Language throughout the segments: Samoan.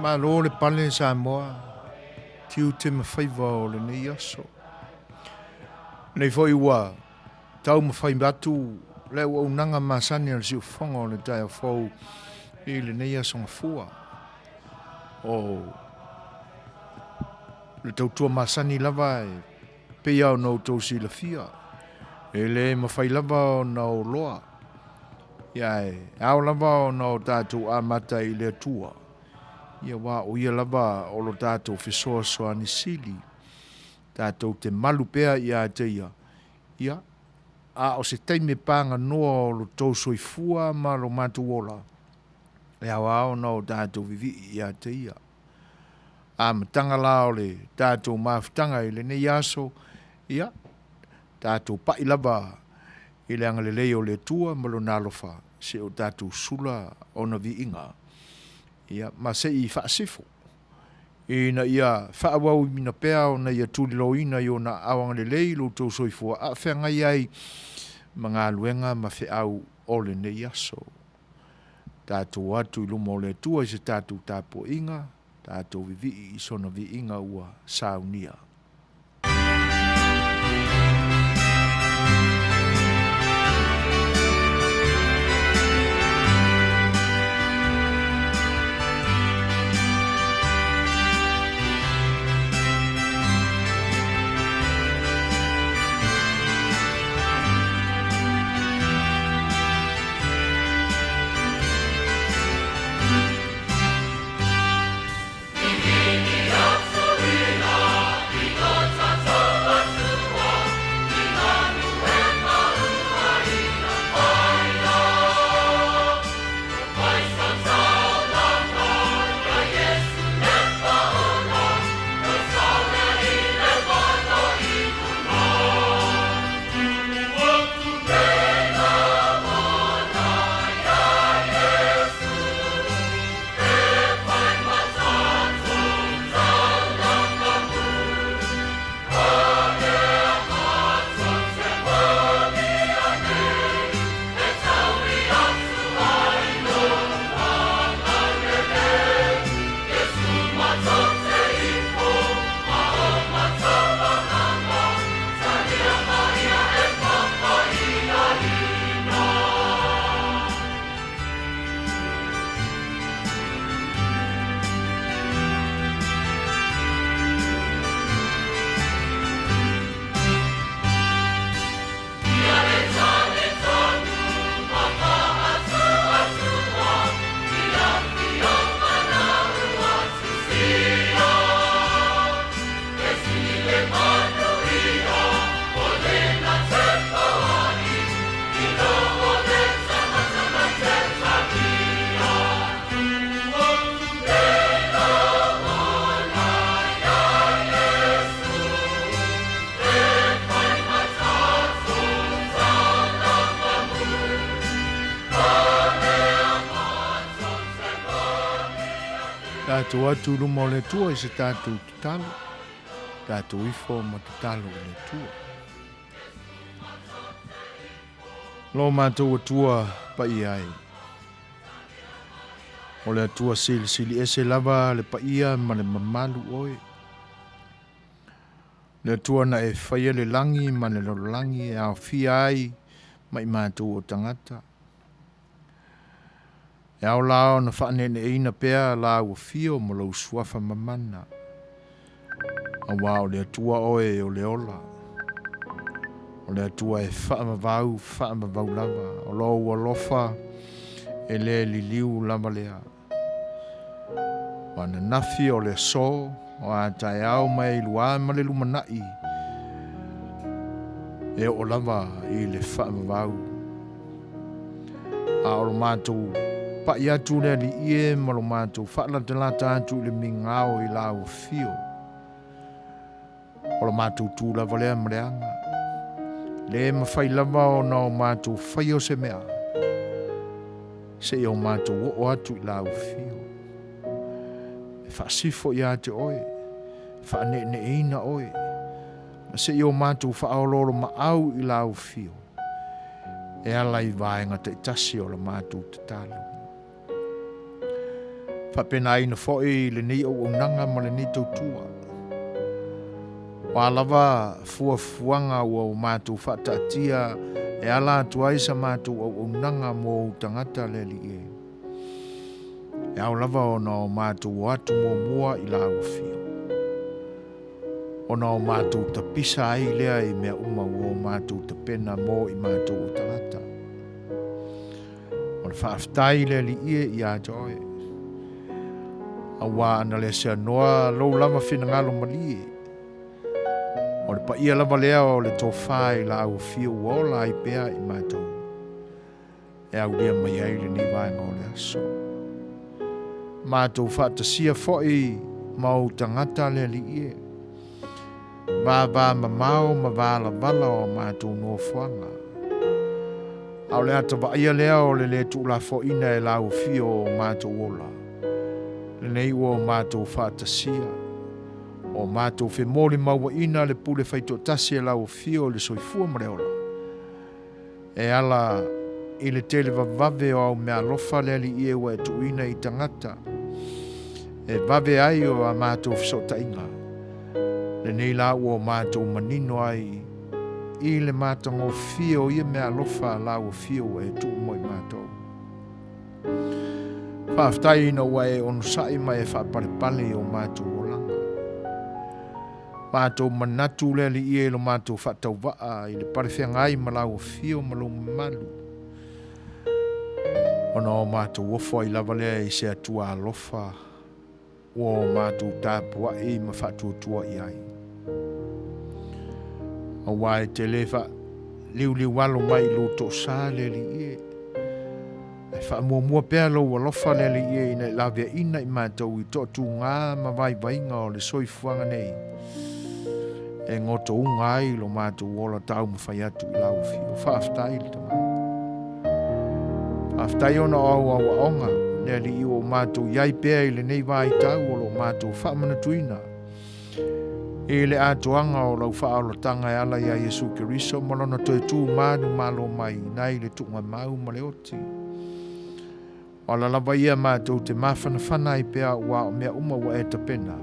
Malo le pale Samoa, tiute ma faiva o lenei aso. Nei foi ua taumafai atu le auaunaga masani a le siufofoga o le taeao fou i lenei aso gafua. O le tautua masani lava e pei lava ona outou silafia, e le mafai lava ona oloa, ia e ao lava ona o tatou amata i le Atua, ia aua o Ia lava o lo tatou fesoasoani sili, tatou te malu pea ia te Ia, ia, a o se taimi e paganoa o lo tou soifua ma lo matou ola, e ao lava ona o tatou vivii ia te Ia. Amataga la o le tatou mafutaga i lenei aso, ia, tatou pai lava i le agalelei o le Atua ma Lona alofa se i o tatou sula ona viiga, ia, ma se i faasifo, ina ia faaauauina pea ona ia tuliloaina i ona aao agalelei lo outou soifua a feagai ai ma galuega ma feau o lenei aso. Tatou o atu i luma o le Atua i se tatou tapuaiga, tatou vivii i sona viiga ua saunia. Tatou atu i luma o le Atua i se tatou tatalo, tatou ifo ma tatalo i le Atua. Lo matou Atua paia ai. O le Atua silisili ese lava le paia ma le mamalu oe. Le Atua na e faia le lagi ma le lalolagi e aofia ai ma i matou o tagata. E ao la ona faaneeneeina pea lau afio ma lou suafa mamana, auā o le Atua oe o le ola, o le Atua e faavavau faavavau lava, o lou alofa e le liliu lava lea. O ananafi o le aso, o a taeao mai luā ma le lumanai, e oo lava i le faavavau. A o lo matou pai atu le alii e ma lo matou faalatalata atu i le migao i lau afio. O lo matou tu lava lea ma le aga. Le mafai lava ona o matou faia o se mea, seia o matou oo atu i lau afio. E faasifo ia te oe, faaneeneeina oe, ma seia o matou faaoloolomaau i lau afio. E ala i vaega taitasi o la matou tatalo. Faapenaina foi lenei auaunaga ma lenei tautua. O a lava fuafuaga ua o matou faataatia e ala atu ai sa matou auaunaga mo ou tagata le Alii e. E ao lava ona o matou o atu muamua i lau afio. Ona o matou tapisa ai lea i mea uma ua o matou tapena mo i matou o tagata. O le faafetai le Alii e ia te oe. Auā ana le seanoa lou lava finagalo malie. O le paia lava lea o le tofa i lau afio ua ola ai pea i matou e aulia mai ai lenei vaega o le aso. Matou faatasia foi ma ou tagata le Alii e. Vavamamao ma valavala o a matou nofoaga. A o le ata vaaia lea o le lē tuulafoaina e lau afio o matou ola, lenei ua o matou faatasia, o matou femolimauaina le pule faitoatasi a lau afio i le soifua ma le ola, e ala i le tele vavave o au meaalofa le Alii e ua e tuuina i tagata e vave ai o a matou fesootaiga, lenei la ua o matou manino ai i le matagofie o ia meaalofa a lau afio ua e tuu mo i matou. Faafetai ina ua e onosai ma e faapalepale i o matou olaga. Matou manatu le Alii e i lo matou faatauvaa i le palefeagai ma lau afio ma lou mamalu, ona o matou ofo ai lava lea i se Atua alofa ua o matou tapuai ma faatuatua i ai. Aua e te le faaliuliualo mai i lou toosā le Alii e. Ae faamuamua pea lou alofa le Alii e ina i laveaina i matou i toatuga ma vaivaiga o le soifuaga nei, e gotouga ai lo matou ola taumafai atu i lau afio. Faafetai le Tamai. Faafetai ona o au aoaoga le Alii ua o matou i ai pea i lenei vaitau o lo o matou faamanatuina i le atoaga o lau faaolataga e ala iā Iesu Keriso ma lona toe tu manumalo mai nai le tuugamau ma le oti. O ala lava ia matou te mafanafana ai pea ua o mea uma ua e tapena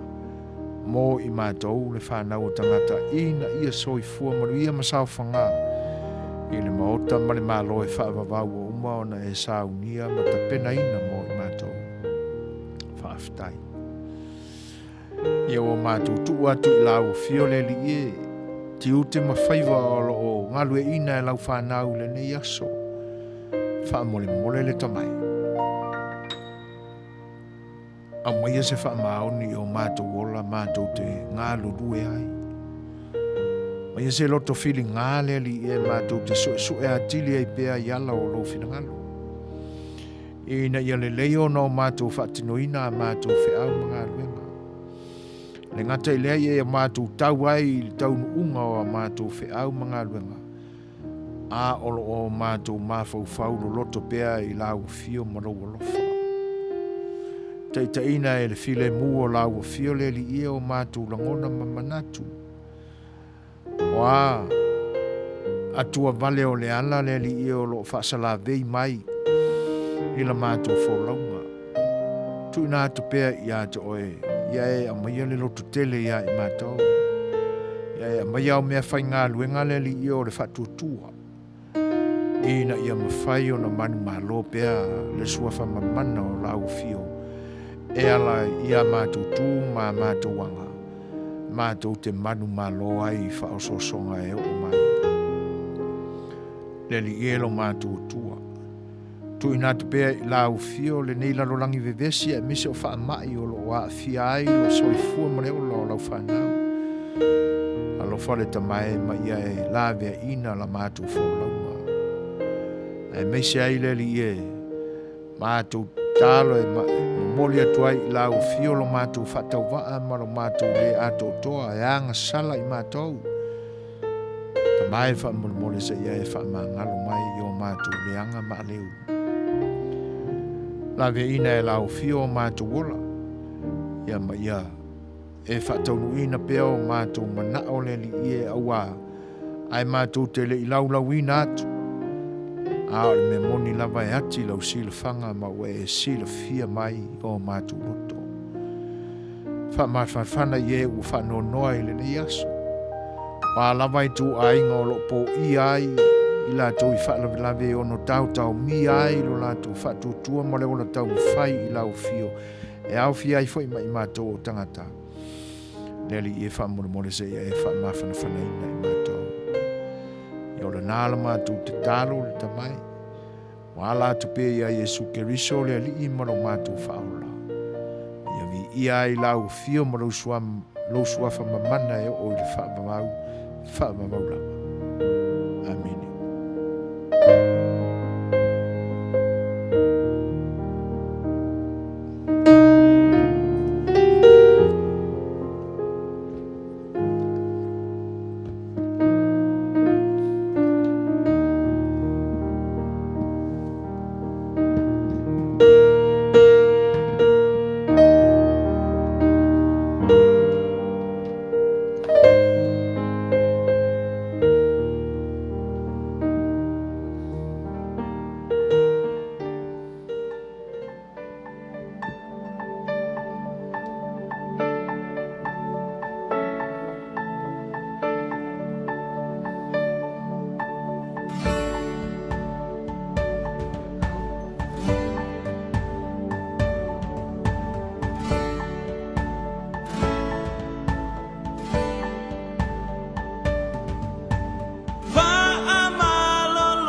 mo i matou le fanau o tagata ina ia soifua manuia ma saofaga i le Maota ma le Malo e faavavau ua uma ona e saunia ma tapenaina mo i matou. Faafetai. Ia ua matou tuu atu i lau afio le Alii e, tiute ma faiva o lo o galueaiina e lau fanau i lenei aso. Faamolemole le tamai. Aumaia se faamaoni i o matou ola matou te galulue ai. Aumaia se loto filiga le Alii e matou te suesue atili ai pea i ala o lou finagalo. Ina ia lelei ona o matou faatinoina a matou feau ma galuega. Le gata i lea ia ia matou tau ai i le taunuuga o a matou feau ma galuega, a o lo o matou mafaufau loloto pea i lau afio ma lou alofa. Taitaiina e le filemu o lau afio le Alii e o matou lagona ma manatu. O a atua vale o le ala le Alii o lo o faasalavei mai i la matou folauga. Tuuina atu pea ia te oe, ia e aumaia le loto tele ia i matou. Ia e aumaia au mea faigaluega le Alii o le faatuatua, ina ia mafai ona manumalo pea le suafa mamana o lau afio e ala i a matou tu ma a matou aga, matou te manumalo ai i faaosoosoga e oo mai. Le Alii e lo matou Atua, tuuina atu pea i lau afio lenei lalolagi vevesi aemaise o faamai o lo o aafia ai lo soifua ma le ola o lau fanau. Alofa le Tama e ma ia e laveaina la matou folauga. Aemaise ai le Alii e, matou tatalo e momoli atu ai i lau afio lo matou faatauvaa ma lo matou le atoatoa e agasala i matou. Tama e faamolemole se ia e faamagalo mai i o matou leaga ma aleu. Laveaina e lau afio o matou ola, ia ma ia e faataunuuina pea o matou manao le Alii e auā, ae matou te le i laulauina atu. A o le mea moni lava e ati lau silafaga ma ua e silafia mai o matou loto. Faamafanafana i e ua faanoanoa i lenei aso. O a lava ituaiga o lo o poia ai i latou i faalavelave e ono taotaomia ai lo latou faatuatua ma le ola taumafai i lau afio e aofia ai foi ma i matou o tagata. Le Alii e faamolemole seia e faamafanafanaina i matou. Ia o lena la matou tatalo le Tamai. Ua ala atu pea iā Iesu Keriso le Alii ma lo matou Faaola. Ia viia ai lau afio ma lou suafa mamana e oo i le faavavau, faavavau lava. Amene.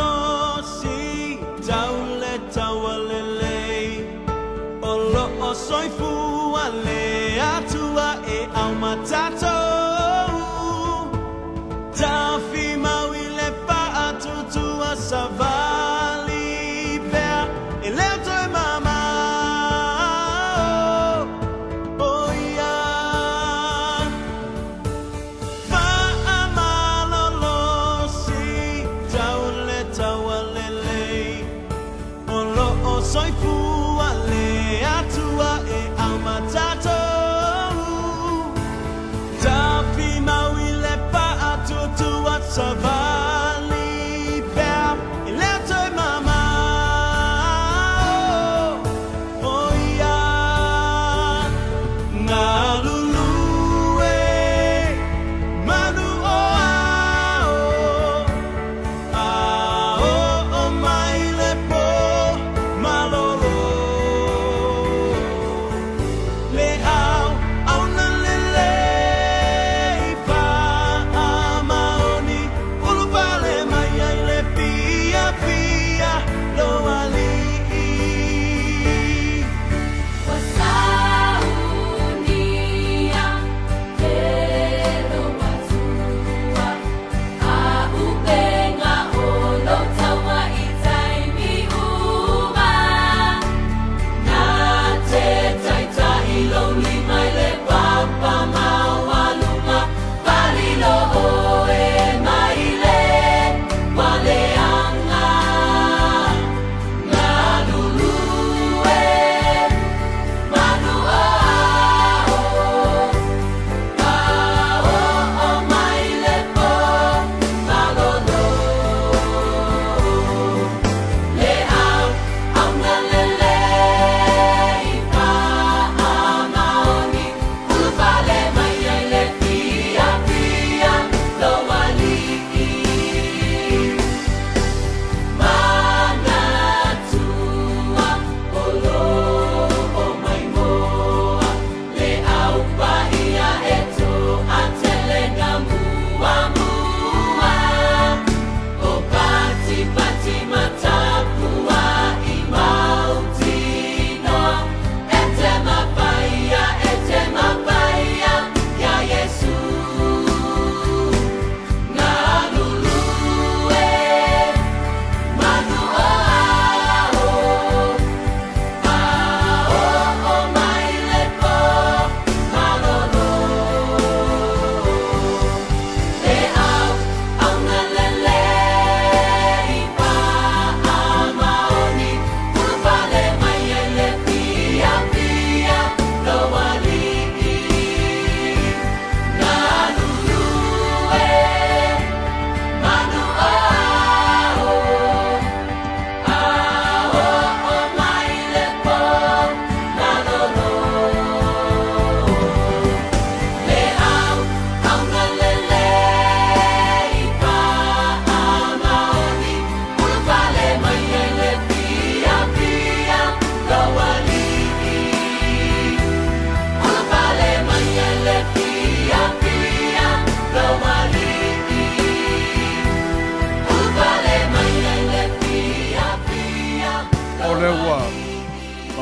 Faamalolosi tau le taua lelei o loo soifua le Atua e auma tatou Tafimau i le faatutua savali pea e le o toe mamao o ia. Faamalolosi tau le taua lelei o loo soifua le Atua e auma tatou.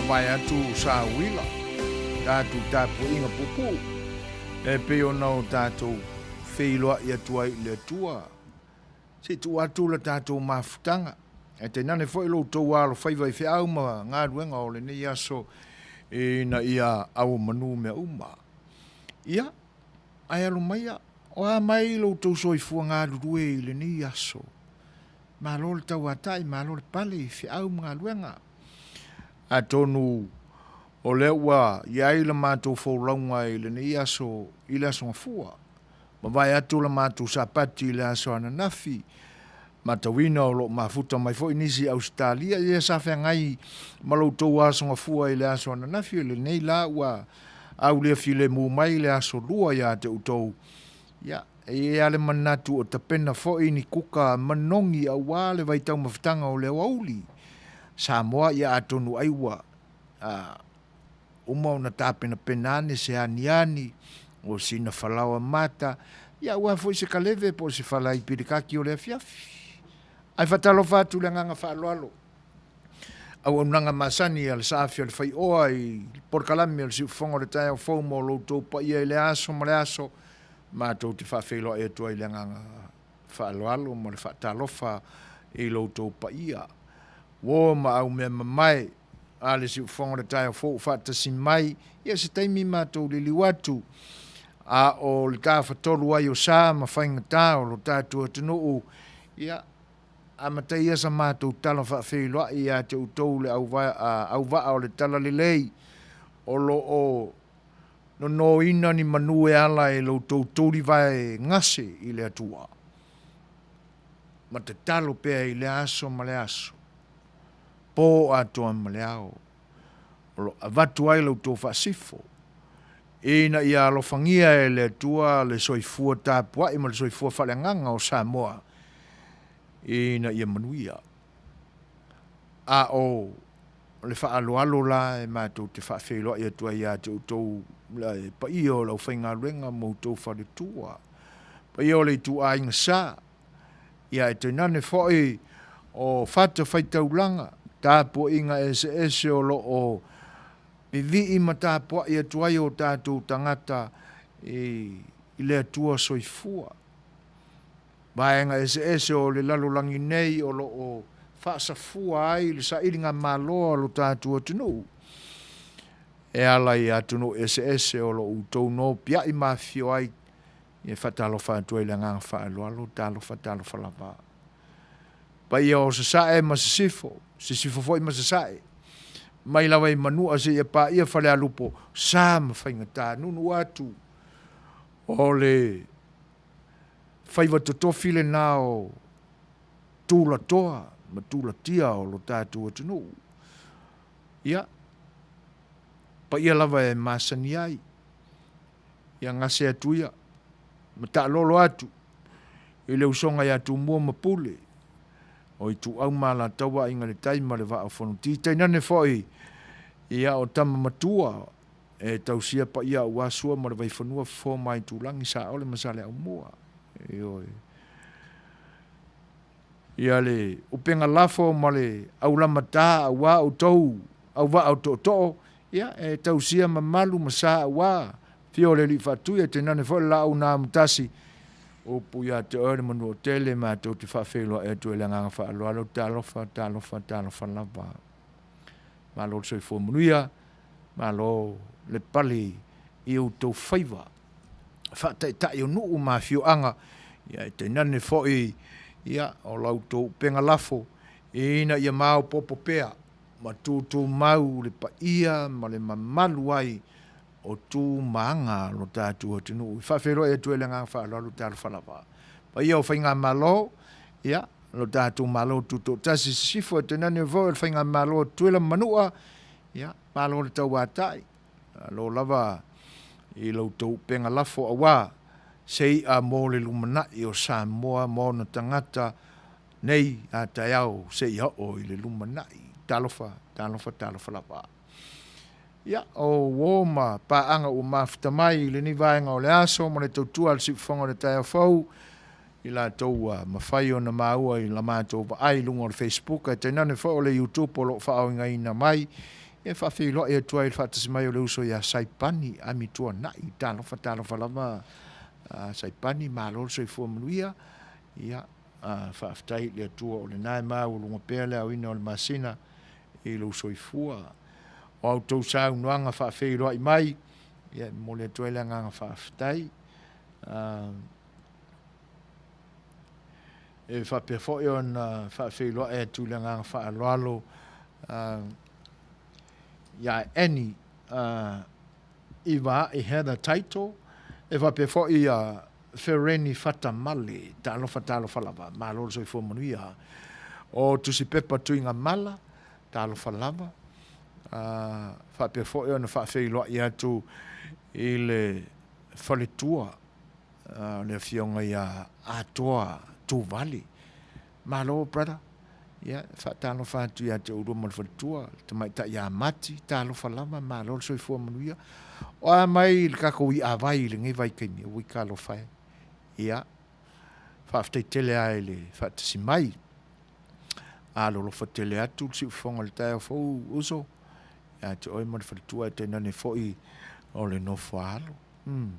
Mavae atu sa uila, tatou tapuaiga puupuu, e pei ona o tatou feiloai atu ai i le Atua. Se i tuu atu le tatou mafutaga, ae tainane foi lo outou alofaiva i feau ma galuega o lenei aso ina ia auomanu mea uma. Ia, ae alo maia, o a mai lo outou soifua galulue i lenei aso? Malo le tauatai, malo le pale i feau ma galuega. Atonu o lea ua i ai la matou folauga i lenei aso i le Aso Gafua, mavae atu la matou Sapati i le aso ananafi, matauina o lo o mafuta mai foi nisi i Ausetalia, ia sa feagai ma lo outou Aso Gafua i le aso ananafi, o lenei la ua aulia filemu mai le Aso Lua ia te outou. Ia, e i ai lava le manatu o tapena foi ni kuka manogi aua le vaitaumafataga o le aoauli Samoa, ia atonu ai ua uma ona tapenapena ane se aniani, o sina falaoa mata, ia aua foi se kaleve po o se falai pilikaki o le afiafi. Ae faatalofa atu i le agaga faaaloalo, auaunaga masani a le Saafi o le Faioa i le polokalame o le Siufofoga o le Taeao Fou mo lo outou paia i lea aso ma lea aso, matou te faafeiloai atu ai i le agaga faaaloalo ma le faatalofa i lo outou paia. Uo ma au mea mamae a le Siufofoga o le Taeao Fou faatasi mai, ia se taimi matou liliu atu, a o le tafatolu ai o sa ma faigata o lo tatou atunuu, ia amata ia sa matou tala faafeiloai ia te outou le auvaa o le Talalelei o lo o nonoina ni manu e ala i lo outou tulivae gase i le Atua, ma tatalo pea i lea aso ma lea aso, po atoa ma le ao, o lo o avatu ai la outou faasifo, ina ia alofagia e le Atua le soifua tapuai ma le soifua faaleagaga o Samoa ina ia manuia. A o le faaaloalo la e matou te faafeiloai atu ai ia te outou le paia o le aufaigaluega ma outou faletua, paia o le ituaiga sa, ia ae tainane foi o fatafaitaulaga, tapuaiga eseese o lo o vivii ma tapuai atu ai o tatou tagata i le Atua Soifua. Vaega eseese o le lalolagi nei o lo o faasafua ai le sailigamalo a lo tatou atunuu e ala i atunuu eseese o lo o outou nopiai ma afifio ai. E faatalofa atu ai i le agaga faaaloalo, talofa talofa lava. Paia o Sasae ma Sisifo, Sisifo foi ma Sasae, mai lava i Manua seia paia Falealupo, sa ma faigata, nuunuu atu o le faiva totofi lena o tulatoa ma tulatia o lo tatou atunuu. Ia, paia lava e masani ai, ia gase atu ia ma taalolo atu i le usoga ia Tumua ma Pule, o Ituau ma Alataua, Aiga i le Tai ma le Vaa o Fonoti, tainane foi ia o tama matua e tausia paia aua Sua ma le Vaifanua, Fofo ma Aitulagi, Saole ma Saleaaumua. Ioe. Ia le upega lafo ma le aulamata aua outou auvaa o tootoo, ia e tausia mamalu ma sa aua fia o le Alii Faatui, ae tainane foi le laau na amotasi, upu ia te oe le Manuatele, matou te faafeiloai atu ai i le agaga faaaloalo, talofa, talofa, talofa lava. Malo le soifua manuia, malo le pale i outou faiva faataitai o nuu ma afioaga, ia ae tainane foi ia o la outou upega lafo ina ia maopoopo pea ma tutumau le paia ma le mamalu ai o tu ma aga a lo tatou atunuu. E faafeiloai atu ai i le agaga faaaloalo, talofa lava. Paia o Faigamalo, ia, lo tatou Malo Tutoatasi Sisifo, ae tainane foi o le Faigamalo a Tutuila ma Manua, ia, malo le tauatai, malo lava i lo outou upega lafo aua se i'a mo le lumanai o Samoa ma ona tagata nei a taeao seia oo i le lumanai. Talofa, talofa, talofa lava. Ia, o uo ma paaga ua mafuta mai i lenei vaega o le aso ma le tautua a le Siufofoga o le Taeao Fou, i latou ua mafai ona maua i la matou vaai i luga o le Facebook ae tainane foi o le YouTube o lo o faaoigaina mai. Ia, e faafeiloai atu ai i le faatasi mai o le uso ia Saipani Amituanai. Talofa, talofa lava Saipani, malo le soifua manuia. Ia, faafetai i le Atua o lena e maualuga pea le aoina o le masina i lou soifua. O a outou saunoaga faafeiloai mai, ia e momoli atu ai le agaga faafetai. E faapea foi ona faafeiloai atu i le agaga faaaloalo ia Annie Ivaai Heather Title, e faapea foi ia Fereni Fatamale, talofa talofa lava, malo le soifua manuia. O Tusipepa Tuigamala, talofa lava, faapea foi ona faafeiloai atu i le faletua o le afioga ia Atoa Tuvale. Malo brother, ia faatalofa atu ia te oulua ma le faletua, le tamaitai ia Mati, talofa lava, malo le soifua manuia. O a mai le tatou iavai i lenei vaitaimi, ui talofa e. Ia, faafetai tele lava i le faatasi mai. Alolofa tele atu le siufofoga o le taeao fou, uso, ia te oe ma le faletua, ae tainane foi o le nofo a alo. Umm.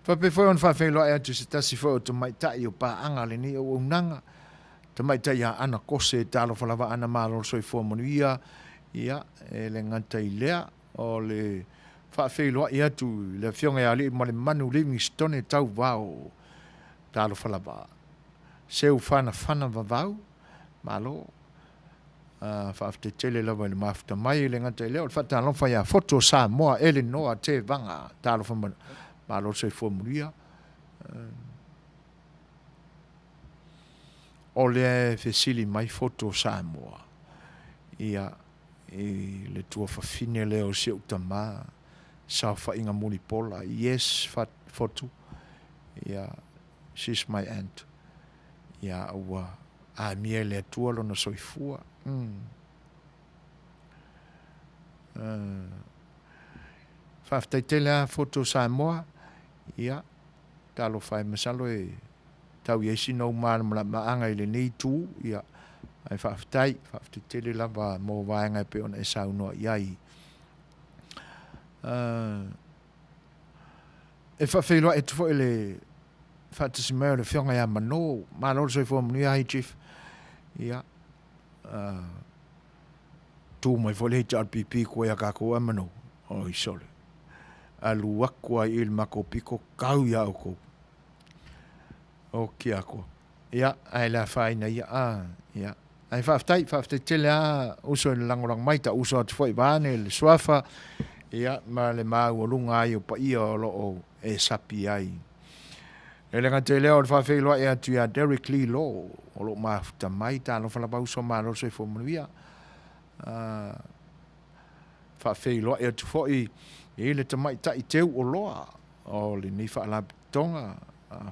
Faapea foi ona faafeiloai atu i se tasi foi o tamaitai o paaga lenei auaunaga, tamaitai ia Ana Kose, talofa lava Ana malo le soifua manuia, ia, e le gata i lea, o le faafeiloai atu i le Afioga ia Aliimalemanu Livingstone Tauvao, talofa lava, Seufanafana Vavau, malo. Faafetai tele lava i le mafuta mai, e le gata i lea o le faatalofa ia Foto Samoa Elenoa Tevaga, talofa malo le soifua manuia. O lea e fesili mai Foto Samoa, ia, i le tuafafine lea o si ou tama, Saofaiga Mulipola, yes Fotu, ia, she's my aunt. Ia, ua amia e le Atua lona soifua. Mm. Uh, faafetai tele a Foto Samoa. Ia, talofa e masalo e tau i ai sina ou malamalamaaga i lenei itu. Ia, ae faafetai, faafetai tele lava mo vaega e pei ona e saunoa i ai. Uh, e faafeiloai atu foi le faatasi mai o le Afioga ia Mano. Malo le soifua manuia, hi Chief. Ia, uh, tu mai foi le HRPP koe ia kākou a Mano. Oi sole. Alu aku ai i le mako piko kau ia oukou. O ki akoa. Ia, ae le afaina ia, a, ia. Ae faafetai, faafetai tele a uso i le lagolago mai, ta uso atu foi vaeane le suafa, ia, ma le maualuga ai o paia o lo o e sapi ai. E le gata i lea o le faafeiloai atu ia Derek Lee Law, o lo o mafuta mai, talofa lava uso, malo le soifua manuia. Faafeiloai atu foi i le tamaitai teu oloa o lenei faalapotopotoga,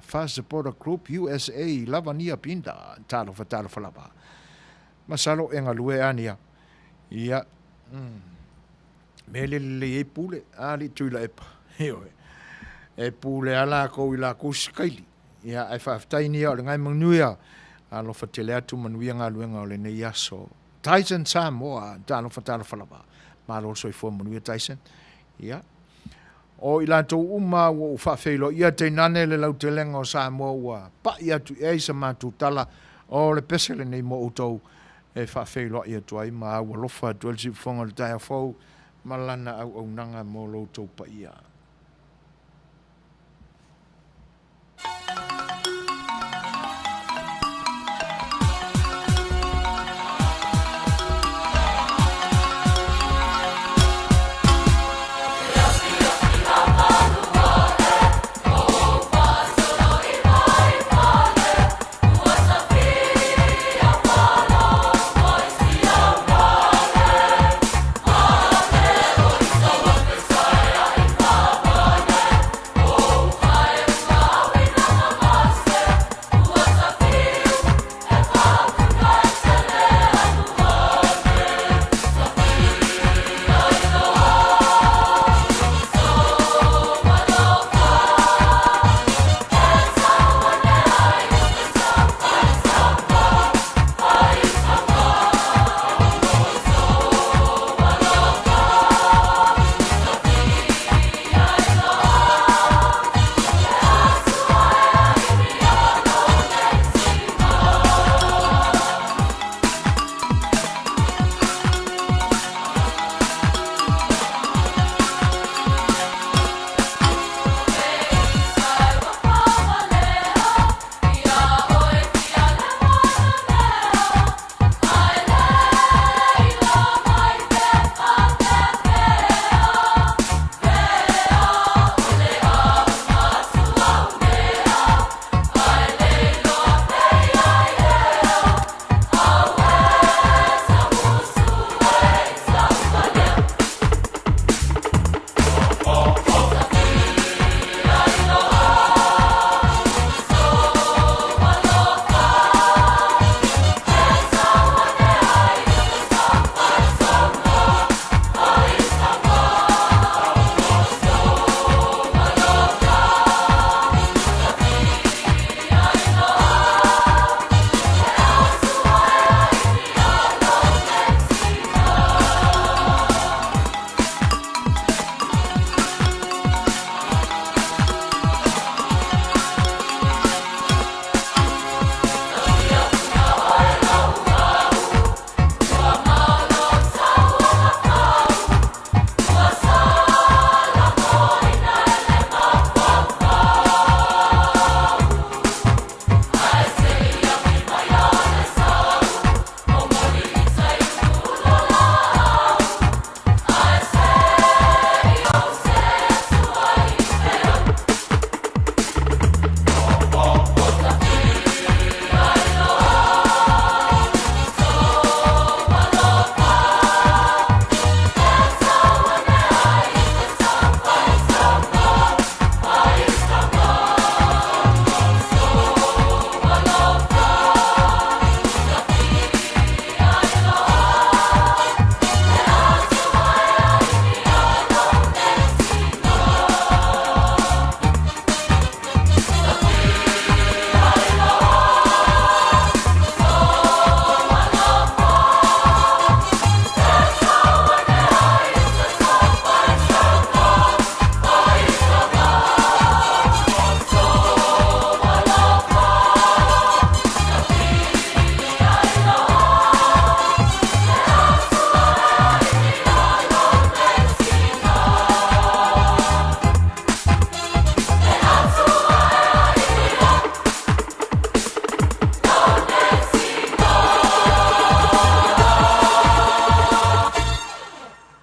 Fast Supporter Group USA, Lavania Pinda, talofa talofa lava. Masalo e galue a nia. Ia, mm. Me le lelei ai pule, a li Tuilaepa. Ioe. E pule a lakou i lakou sikaili. Ia, ae faafetai nia o le ngai manuia. Alofa tele atu manuia galuega o lenei aso. Tyson Samoa, talofa talofa lava. Malo le soifua manuia Tyson. Ia. O i latou uma ua ou faafeiloaia tainane le lautelega o Samoa ua pai atu i ai sa matou tala, o le pese lenei mo outou e faafeiloai atu ai ma aualofa atu ai le siufofoga o le taeao fou ma lana auaunaga mo lo outou paia.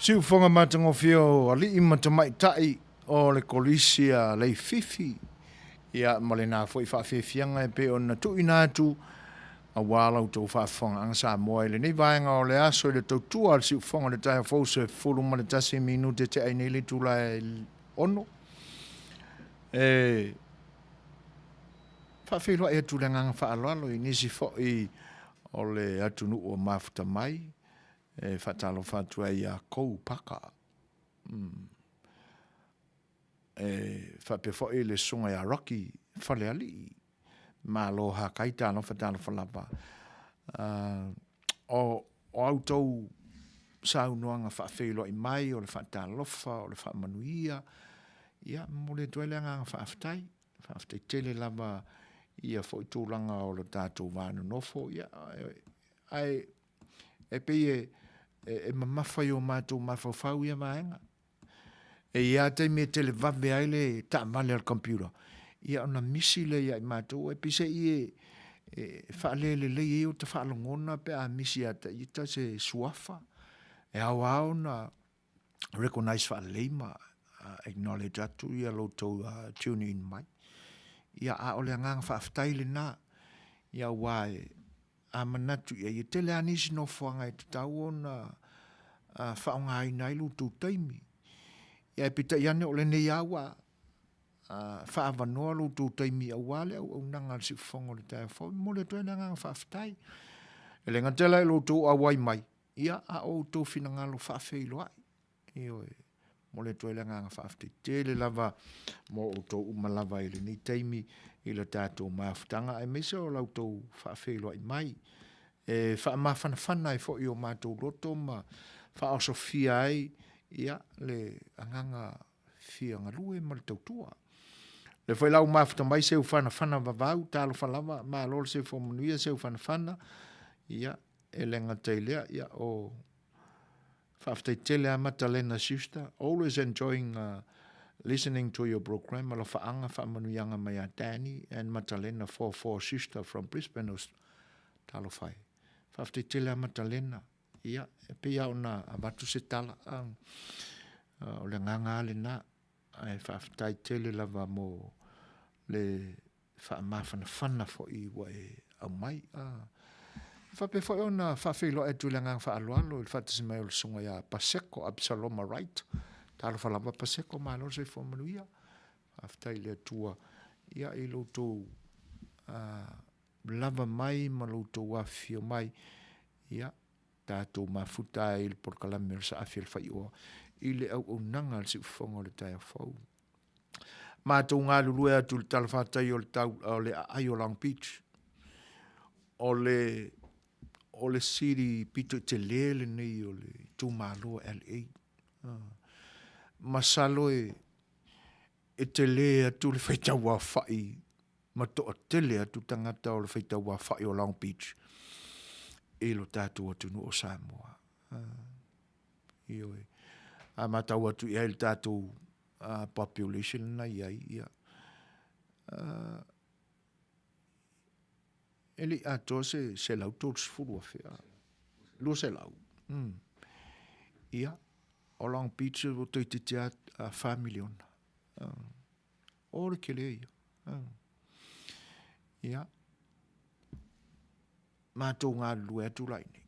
Siufoga matagofie o alii ma tamaitai o le Kolisi a Leififi, ia ma lena foi faafiafiaga e pei ona tuuina atu aua la outou faafofogaaga Samoa i lenei vaega o le aso i le tautua a le siufofoga o le taeao fou 11 minute tea ai nei le itula e 6. E faafeiloai atu le agaga faaaloalo i nisi foi o le atunuu o mafuta mai e faatalofa atu ai ia Kou Paka. E faapea foi le susuga ia Rocky Falealii. Malo hakai talofa talofa lava. O a outou saunoaga faafeiloai mai, o le faatalofa, o le faamanuia, ia, momoli atu ai le agaga faafetai. Faafetai tele lava i ia foi tulaga o le tatou va nonofo, ia, ae e pei e mamafa i o matou mafaufau ia vaega. E i ai lava taimi e televave ai le taavale a le computer, ia ona misi lea ia i matou, ae peiseai e faalelelei ai ota faalogona pe a misi ia te ita se suafa, e ao lava ona recognise faalelei ma acknowledge atu ia lo outou tune in mai. Ia, a o le agaga faafetai lena, ia aua e a manatu i ai, e tele lava nisi nofoaga e tatau ona faaaogaina ai lo outou taimi. Ia ae peitai ane o lenei lava ua faaavanoa lo outou taimi aua le auaunaga a le siufofoga o le taeao fou. E momoli atu ai le agaga faafetai. E le gata la i lo outou auai mai, ia a o outou finagalo faafeiloai. Ioe, momoli atu ai le agaga faafetai tele lava mo outou uma lava i lenei taimi i le tatou mafutaga aemaise o la outou faafeiloai mai e faamafanafana ai foi o matou loto ma faaosofia ai ia le agaga fia galue ma le tautua. Le foi la ua mafuta mai Seufanafana Vavau, talofa lava, malo le soifua manuia Seufanafana, ia e le gata i lea, ia o Faafetai tele a Matalena Schuster, always enjoying listening to your program, alofaaga faamanuiaga mai a Danny and Matalena 44 Schuster from Brisbane Aust. Talofa e. Faafetai tele a Matalena, ia e pei lava ona avatu se tala, o le agaga lava lena, ae faafetai tele lava mo le faamafanafana foi ua e aumai. E faapea foi ona faafeiloai atu i le agaga faaaloalo i le faatasi mai o le susuga ia Paseko Absaloma Wright. Talofa lava Paseko, malo le soifua manuia. Faafetai i le Atua ia i lo outou lava mai ma lo outou afifio mai. Ia, tatou mafuta ai i le polokalame o le Saafi a le Faioa i le auaunaga a le Siufofoga o le taeao fou. Matou galulue atu i le talafatai o le tau, o le aai o Long Beach. O le, o le sili pito i tele lenei o le itumalo LA. Masalo e, e tele atu le faitau aofai ma toatele atu tagata o le faitau aofai o Long Beach i lo tatou atunuu o Samoa. Ioe. A matau atu i ai le tatou population na i ai, ia, e le i atoa se 130,000, 200. Ia, o Long Beach ua toeitiiti lava 4 miliona. O le tele ia. Ia, matou galulue atu la i inei.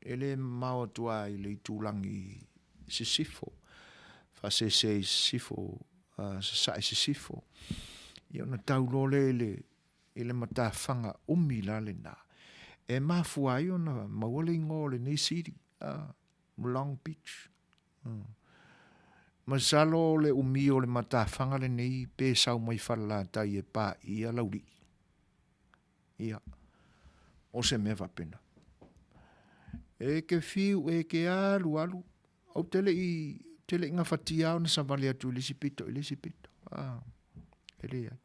E le mamao atu lava i le itulagi sisifo, faasese i sisifo, sasae sisifo, ia ona tau loa lea i le, i le matafaga umi la lena, e mafua ai ona maua le igoa o lenei sili, Long Beach. Masalo o le umi o le matafaga lenei pe sau mai Falelatai e paia Laulii. Ia, o se mea faapena. E ke fiu, e ke alu alu, ou te le i, te le i gafatia ona savali atu i le isi pito i le isi pito. Ah, e leai.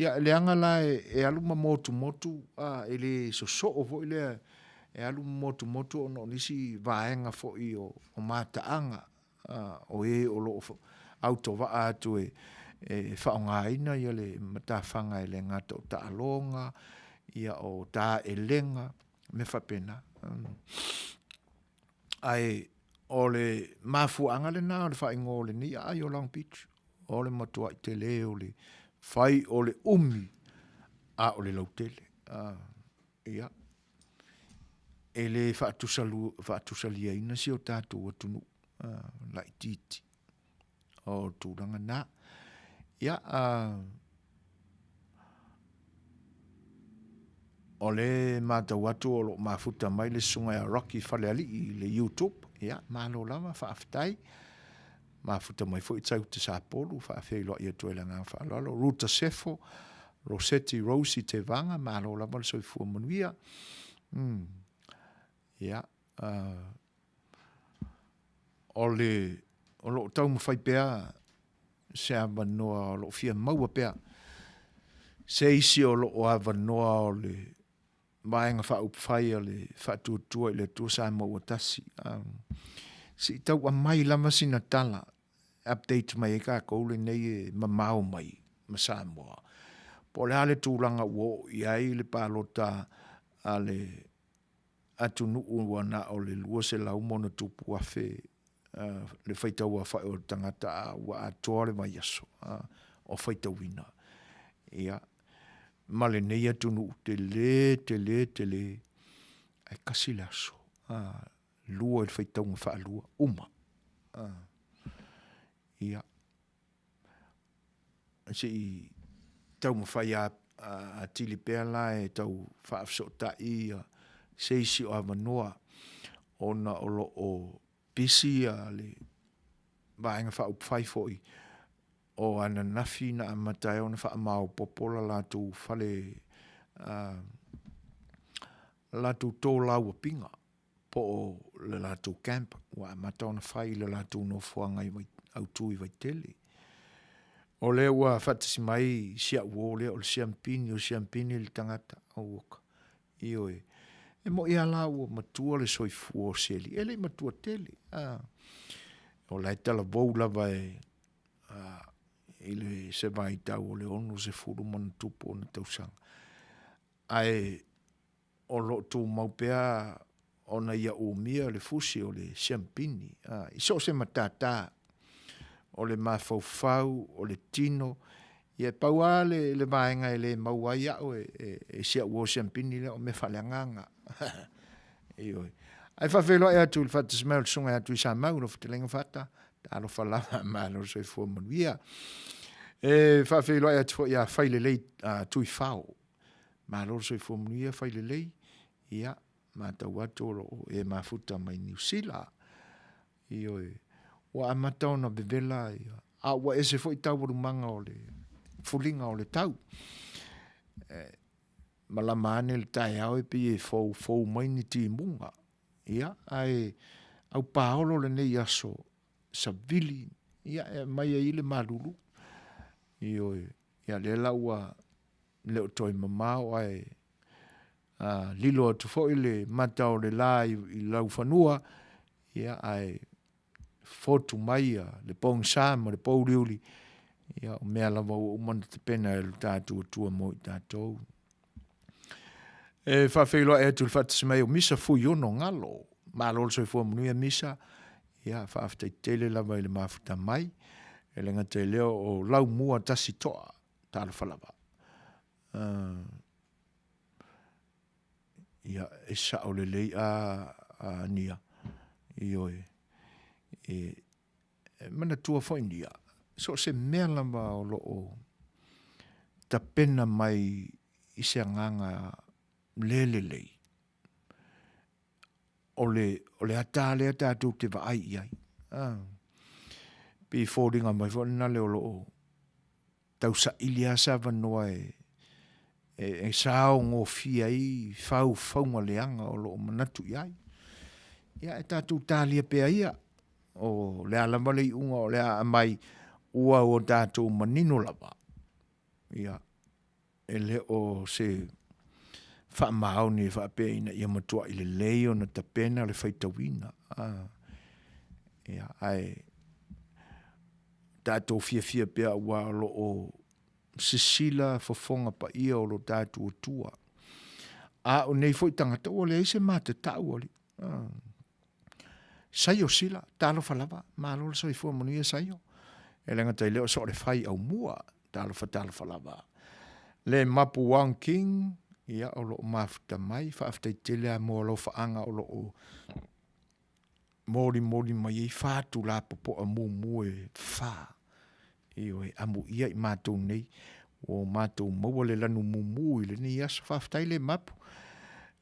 Ia, leaga la e, e alu ma motumotu, ah, e le sosoo foi lea, e alu ma motumotu ona o nisi vaega foi o, o mataaga o e o lo o autovaa atu e faaaogaina le matafaga e le gata o taaloga, ia o taelega, mea faapena. Ae O le mafuaaga lena o le faaigoa o lenei aai o Long Beach, o le matuai tele o le fai o le umi a o le lautele. Ia, e le faatusaliaina si o tatou atunuu laitiiti o le tulaga na. Ia, o lea e matau atu o lo o mafuta mai le susuga ia Rocky Falealii i le YouTube. Ia, malo lava, faafetai. Mafuta mai foi Tauta Sapolu, faafeiloai atu ai le agaga faaaloalo. Ruta Sefo, Roseti Rosie Tevaga, malo lava le soifua manuia. Ia, o le, o lo o taumafai pea se avanoa o lo o fia maua pea se isi o lo o avanoa o le Vaega Faaupufai a le Faatuatua i le Atua Samoa ua Tasi. Se i tau aumai lava sina tala, update mai ai tatou lenei e mamao mai ma Samoa, po o le a le tulaga ua oo i ai le palota a le atunuu ua na o le 200+ le faitauaofai o tagata a ua atoa le vaiaso o faitauina. Ia, ma lenei atunuu tele, tele, tele, ae tasi le aso, 2 i le faitauga faalua, uma. Ia, se i taumafai atili pea la e tau faafesootai se isi o avanoa ona o lo o pisi le Vaega Faaupufai foi o ananafi na amata ai ona faamaopoopo le latou fale, le latou tolauapiga po o le latou camp ua amata ona fai i le latou nofoaga autu i Vaitele. O lea ua faatasi mai si au uo lea o le Siampini, o Siampini le tagata, ouoka, ioe. E moi lava la ua matua le soifua o Seli, e le i matua tele, a, o la e talavou lava e, a, i le, se vaitau o le 60 ma ona tupu ona tausaga. Ae o lo o tumau pea ona ia umia le fusi o le siampini i so o se matata o le mafaufau, o le tino, ia e pau lava le, le vaega e le maua ai au e, e, e si au uo siampini lea o mea faaleagaga. Ioe. Ae faafeiloai atu i le faatasi mai o le susuga ia Tuisamau, lau fetalaiga Fata, talofa lava, malo le soifua manuia. E faafeiloai atu foi ia Failelei Tuifao, Malo le soifua manuia, fai lelei, ia, matau atu o lo o e mafuta mai Niu Sila. Ioe, ua amata ona vevela, ia, a ua ese foi taualumaga o le fuliga o le tau. E, malama ane le taeao e pei e foufou mai ni timuga. Ia, ae aupaolo lenei aso savili, ia, e aumai ai le malulu. Ioe, ia lea la ua le o toe mamao ae lilo atu foi le mata o le la i laufanua, ia ae fotu mai le pogisa ma le pouliuli, ia o mea lava ua uma ona tapena e lo tatou Atua mo i tatou. E faafeiloai atu i le faatasi mai o Misa Fuiono Galo. Malo le soifua manuia Misa. Ia faafetai tele lava i le mafuta mai. E le gata i lea o Laumua Tasi Toa. Talofa lava. Ia, e sao lelei a, a Nia. Ioe. E, e manatua foi Nia, so o se mea lava o lo o tapena mai i se agaga le lelei, o le, o le ata lea tatou te vaai i ai. Ah. Pei foliga mai foi lena le o lo o tausaili lava se avanoa e, e, e saogofie ai faufauga leaga o lo o manatu i ai. Ia, e tatou talia pea ia, o le a lava le iuga o le a aumai, ua o tatou manino lava. Ia, e le o se faamaoni e faapea ina ia matuai lelei ona tapena le faitauina. Ah, ia, ae tatou fiafia pea aua o lo o sisila fofoga paia o lo tatou Atua. A o nei foi tagata ua leai se matatau, alii. Ah. Saio Sila, talofa lava, malo le soifua manuia Saio. E le gata i lea o so o le fai aumua, talofa talofa lava. Le Mapu Wong King, ia o loo mafuta mai, faafetai tele lava mo alofaaga o loo molimoli mai ai fatu lapopoa mumu e fa. Ioe, amuia i matou nei, ua matou maua le lanu mumu i lenei aso. Faafetai le Mapu.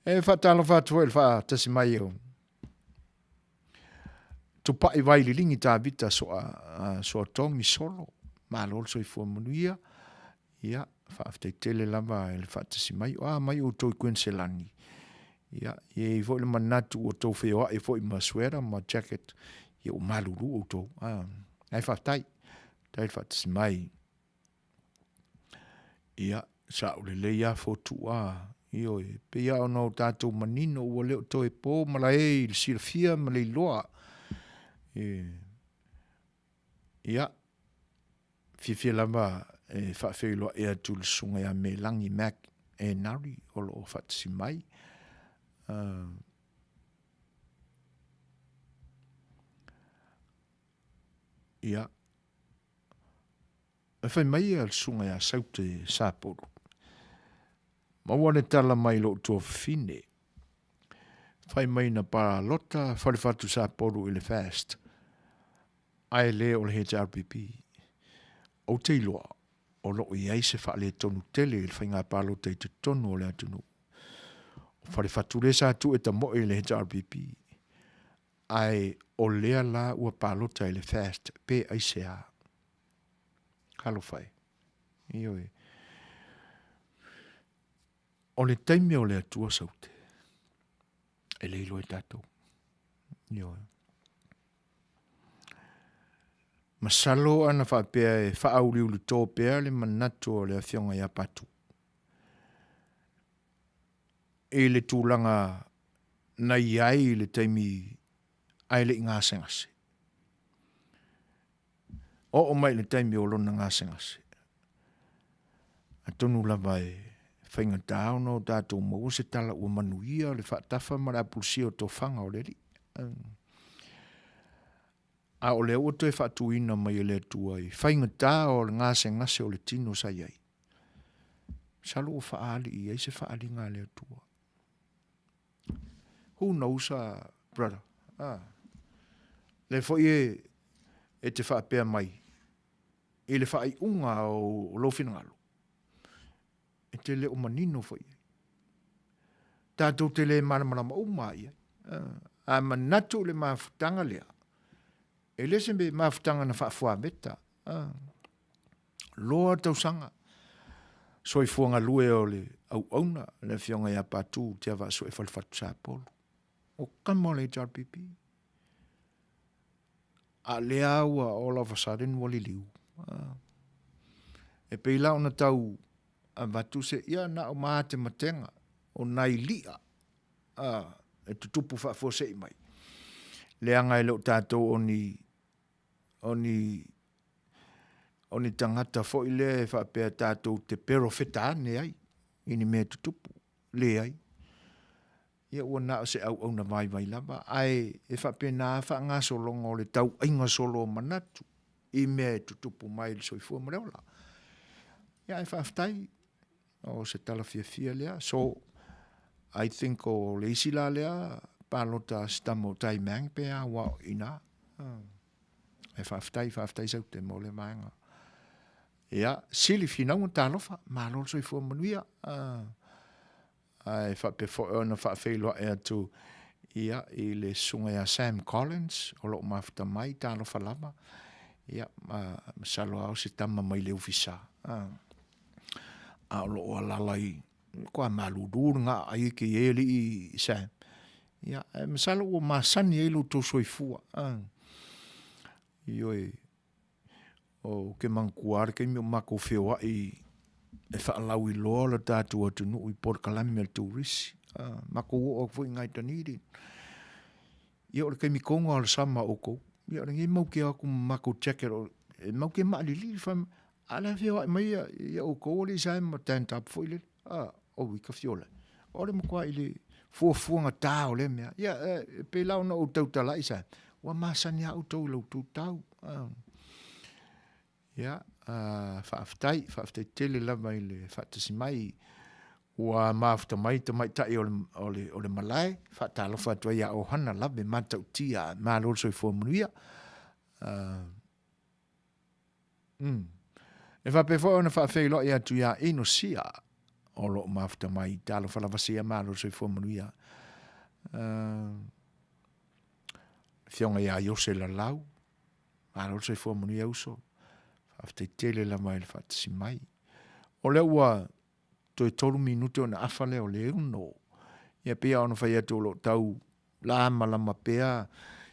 E faatalofa atu foi i le faatasi mai o Tupai Vaililigi Tavita Soa, Soatogi Solo, malo le soifua manuia. Ia, faafetai tele lava i le faatasi mai. O a mai outou i Kuiniselani? Ia, e i ai foi le manatu ua outou feoai foi ma suera ma jacket, ia ua malulu outou. Ah, ae faafetai, faafetai le faatasi mai. Ia, sao lelei lava Fotu'a, ioe, pei lava ona o tatou manino ua le o toe po malae i le silafia ma le iloa. Ia, fiafia lava e faafeiloai atu i le susuga ia Melagi Mac Enari o lo o faatasi mai. Ia, e fai mai le susuga ia Saute Sapolu, maua le tala mai lou tuafafine, fai mai na palota Falefatu Sapolu i le FAST, ae le o le HRPP. Ou te iloa, o lo o i ai se faaletonu tele i le faiga palota i totonu o le atunuu. O Falefatu lea sa tuu e tamoe i le HRPP, ae o lea la ua palota i le FAST pe aisea? Talofa e. Ioe. O le taimi o le Atua Saute, e le iloa e tatou. Ioe. Masalo ana faapea e faauliulito pea le manatu o le Afioga ia Patu i le tulaga na i ai i le taimi ae le i gasegase. Oo mai i le taimi o lona gasegase, atonu lava e faigata ona o tatou maua se tala ua manuia le faatafa ma le apulusia o tofaga o le Alii. A o lea ua toe faatuina mai e le Atua i faigata o le gasegase o le tino sa i ai. Masalo ua faaali i ai se faaaliga a le Atua. Who knows, brother? Ah. Lea foi e, e te faapea mai i le faaiuga o lou finagalo, e te le o manino foi i ai. Tatou te le malamalama uma i ai. Ah. A manatu i le mafutaga lea, e le se mafutaga na faafuaveta. Ah. Loa tausaga, soifua galue o le auauna, le Afioga ia Patu Tiavaasue Falefatu Sapolu. O kama o le HRPP. A lea ua all of a sudden ua liliu. Ah. E pei la ona tau avatu se, ia na o matematega o nai li'a ah, e tutupu faafuasei mai. Leaga e le o tatou o ni o ni o ni tagata foi lea e faapea tatou te perofeta ane ai i ni mea tutupu. Leai. Ia ua na o se auauna vaivai lava, ae e faapena faagasologa o le tauaiga solo o manatu i mea e tutupu mai i le soifua ma le ola. Ia ae faafetai, o se tala fiafia lea. So, I think o le isi la lea palota a si tama o Tai Mang pe a ua o ina. E faafetai, faafetai Saute mo lea vaega. Ia, sili finauga talofa, malo le soifua manuia. Ae faapea foi ona faafeiloai atu ia i le susuga ia Sam Collins o lo o mafuta mai, talofa lava. Ia, masalo lava o se tama mai le ofisa. A o lo o alala i matua malulu le gaa ai ke i ai alii Sam. Ia, ae masalo ua masani ai lo outou soifua. Ioe, ou te manatua lava le taimi o matou feoai e faalauiloa le tatou atunuu i polokalame a le turisi. Matou oo atu foi i ina i Dunedin. Ia o le taimi tonu lava o le sama a outou, ia o lenei matou te o atu ma matou jacket e matou te maalilili fai mai, a o la e feoai mai outou alii Sam ma Tan Tap foi lele. Oi ka fiola. O le matuai le fuafuaga tā o lea mea. Ia, e pei la ona ou tautala'i sa, ua masani lava outou i la outou tau. Ia, faafetai, faafetai tele lava i le faatasi mai. Ua mafuta mai tamaitai o le, o le, o le malae, faatalofa atu ai ia Ohana lava e matautia, malo le soifua manuia. Mm. E faapea foi ona faafeiloai atu iā Inosia o lo o mafuta mai. Talofa lava sia, malo le soifua manuia. Afioga iā Iose Lalau, malo le soifua manuia uso. Faafetai tele lava i le faatasi mai. O lea ua toe 3 minute ona afa lea o le 6. Ia pei ona fai atu o lo o tau lamalama pea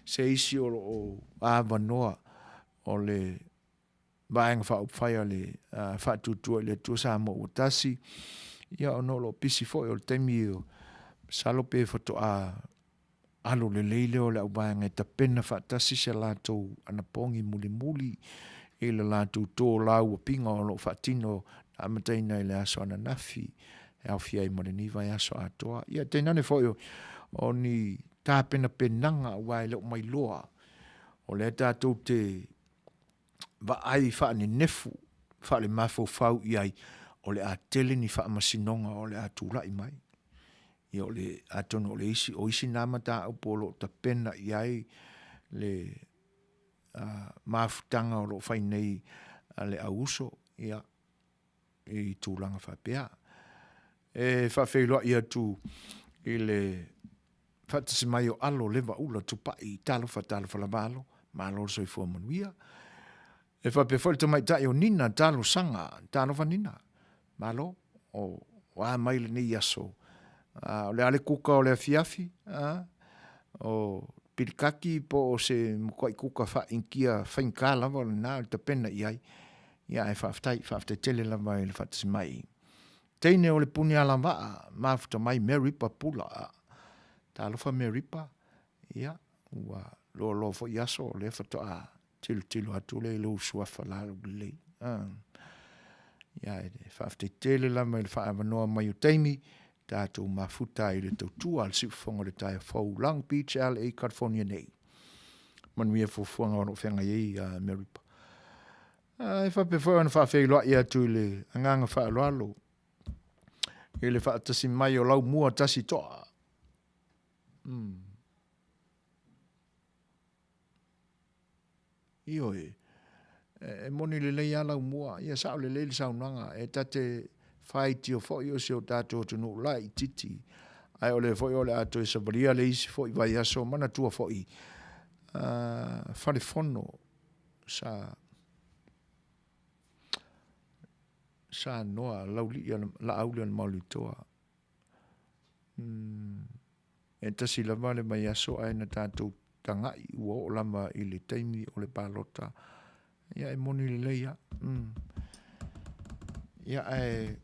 se isi o lo o avanoa o le Vaega Faaupufai a le Faatuatua i le Atua Samoa ua tasi, ia ona o lo o pisi foi o le taimi o masalo pe faatoa alo lelei lea o le auvaega e tapena faatasi se latou anapogi mulimuli i le latou tolauapiga o lo o faatino na amataina i le aso ananafi e aofia ai ma lenei vaiaso atoa. Ia tainane foi o ni tapenapenaga aua e le o mailoa o lea tatou te vaai faanenefu faalemafaufau i ai o le a tele ni faamasinoga o le a tulai mai. Ia o le, atonu o le isi, o isi na mataupu o lo o tapena i ai le mafutaga o lo o fai nei a le au uso, ia, i tulaga faapea. E faafeiloai atu i le faatasi mai o Alo Levaula Tupai, talofa talofa lava Alo, malo le soifua manuia. E faapea foi le tamaitai o Nina Talosaga, talofa Nina, malo, o a mai lenei aso. O le a le kuka o le afiafi, o pilikaki po o se matuai kuka faa-Initia faigata lava o lena o le tapena i ai. Ia ae faafetai, faafetai tele lava i le faatasi mai. Teine o le puni alavaa, mafuta mai Meripa Pula. Talofa Meripa, ia, ua loaloa foi aso o lea faatoa tilotilo atu lea i lou suafa laulelei. Ia, e faafetai tele lava i le faaavanoa mai o taimi, tatou mafuta ai i le tautua a le Siufofoga o le Taeao Fou, Long Beach, LA, California nei. Manuia fuafuaga o lo o feagai ai Meripa. E faapea foi ona faafeiloai atu i le agaga faaaloalo i le faatasi mai o Laumua Tasi Toa. Ioe, e moni lelei lava Laumua, ia sao lelei le saunoaga, e ta te faitio foi o si o tatou atunuu laitiiti, ae o lea foi o le a toe savalia le isi foi vaiaso, manatua foi falefono sa sa noa laulii a Laauli o le Maualitoa. E tasi lava le vaiaso ae na tatou taga'i ua oo lava i le taimi o le palota. Ia e moni lelei lava. Ia ae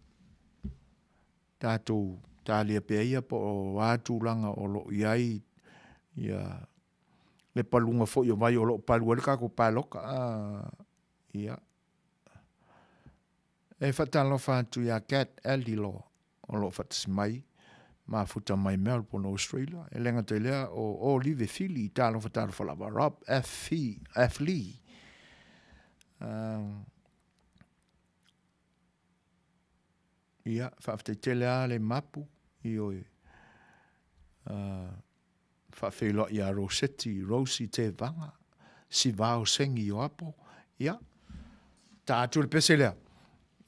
tatou talia pea ia po o a tulaga o lo o i ai ia le paluga foi o vai o lo o palu ai le tatou palota. Ia. E faatalofa atu ia Kat Alilo o lo o faatasi mai, mafuta mai Melbourne, Australia. E le gata i lea o Olive Fili, talofa talofa lava, Rob F. F. Lee. Ia, faafetai tele lava le mapu, ioe. Faafeiloai ia Roseti, Rosie Tevaga, Sivao Sengi Ioapo, ia, ta atu le pese lea.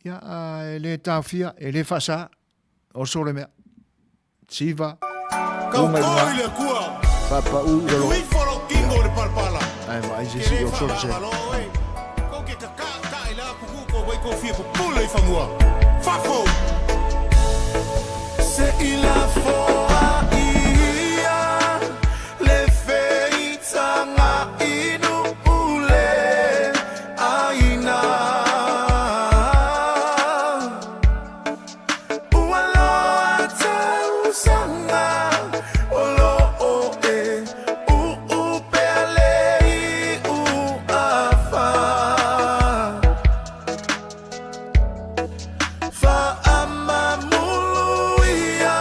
Ia, e le taofia, e le faasa, oso le mea. Siva, Kau koi le Atua. Faapau i lalo. Tuu ifo lou kino i le palapala. Ae vaai se Ke isi le o solo se. faamalalo e. Kou ke kakaa kaa i la kuku kou vai kou fia pupule i fanua. Fafo! Se i lafoa ia le feitaga i nuu le aina. Ua loa tausaga o loo e uu pea le iu afa. Faamamulu ia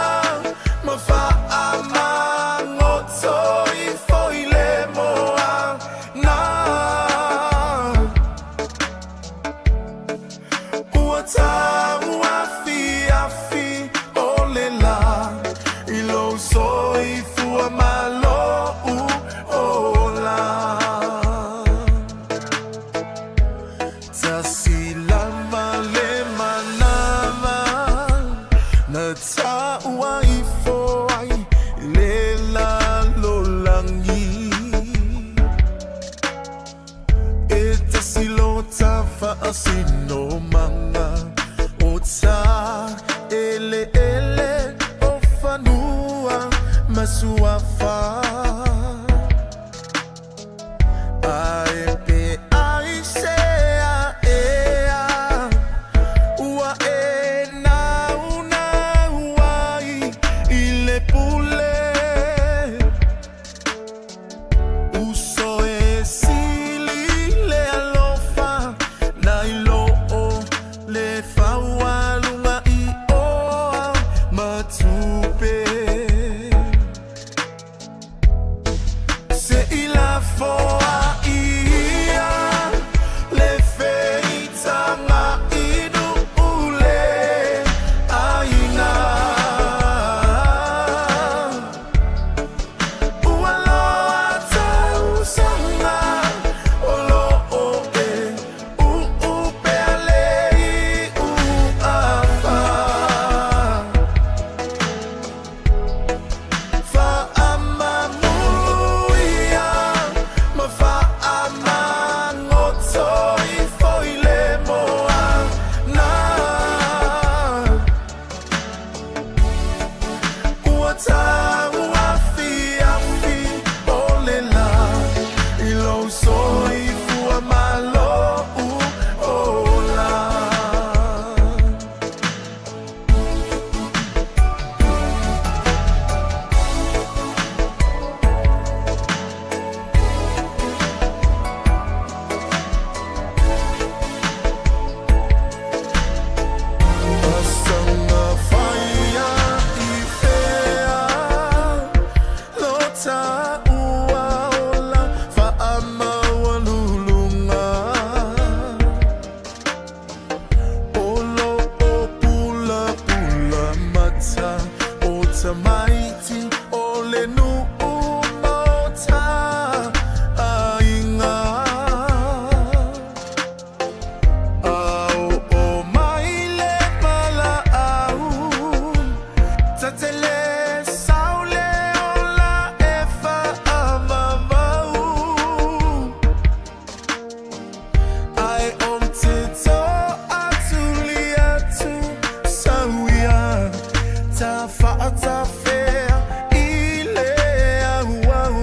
tau afiafi o le lā i lou soifua ma lou ola. Tasi lava le manava na taua ifo ai i le lalolagi. E tasi lo ta faasinomaga o ta eleele o fanua ma suafa. Ae pe aisea ea ua e naunau ai i le pule. Uso e sili le alofa nai lo o le faualuga i oa ma tupe. Se i lafo a ia le feitaga inu le aina. Ua loa tausaga o lo o e uupea le iu afa. Faamamuia ma faamagoto ifo i le moana. Ua tau afiafi o le lā i lou soifua ma lou ola. Asaga faia i fea lo taua ola faamaualuluga. O lo o pulapula mata o tamaiti o le nuu ma o ta aiga. A oo mai le valaau, tatele sau le ola e faavavau. Ae ou te toatuli atu sau ia ta faatafea i le auau.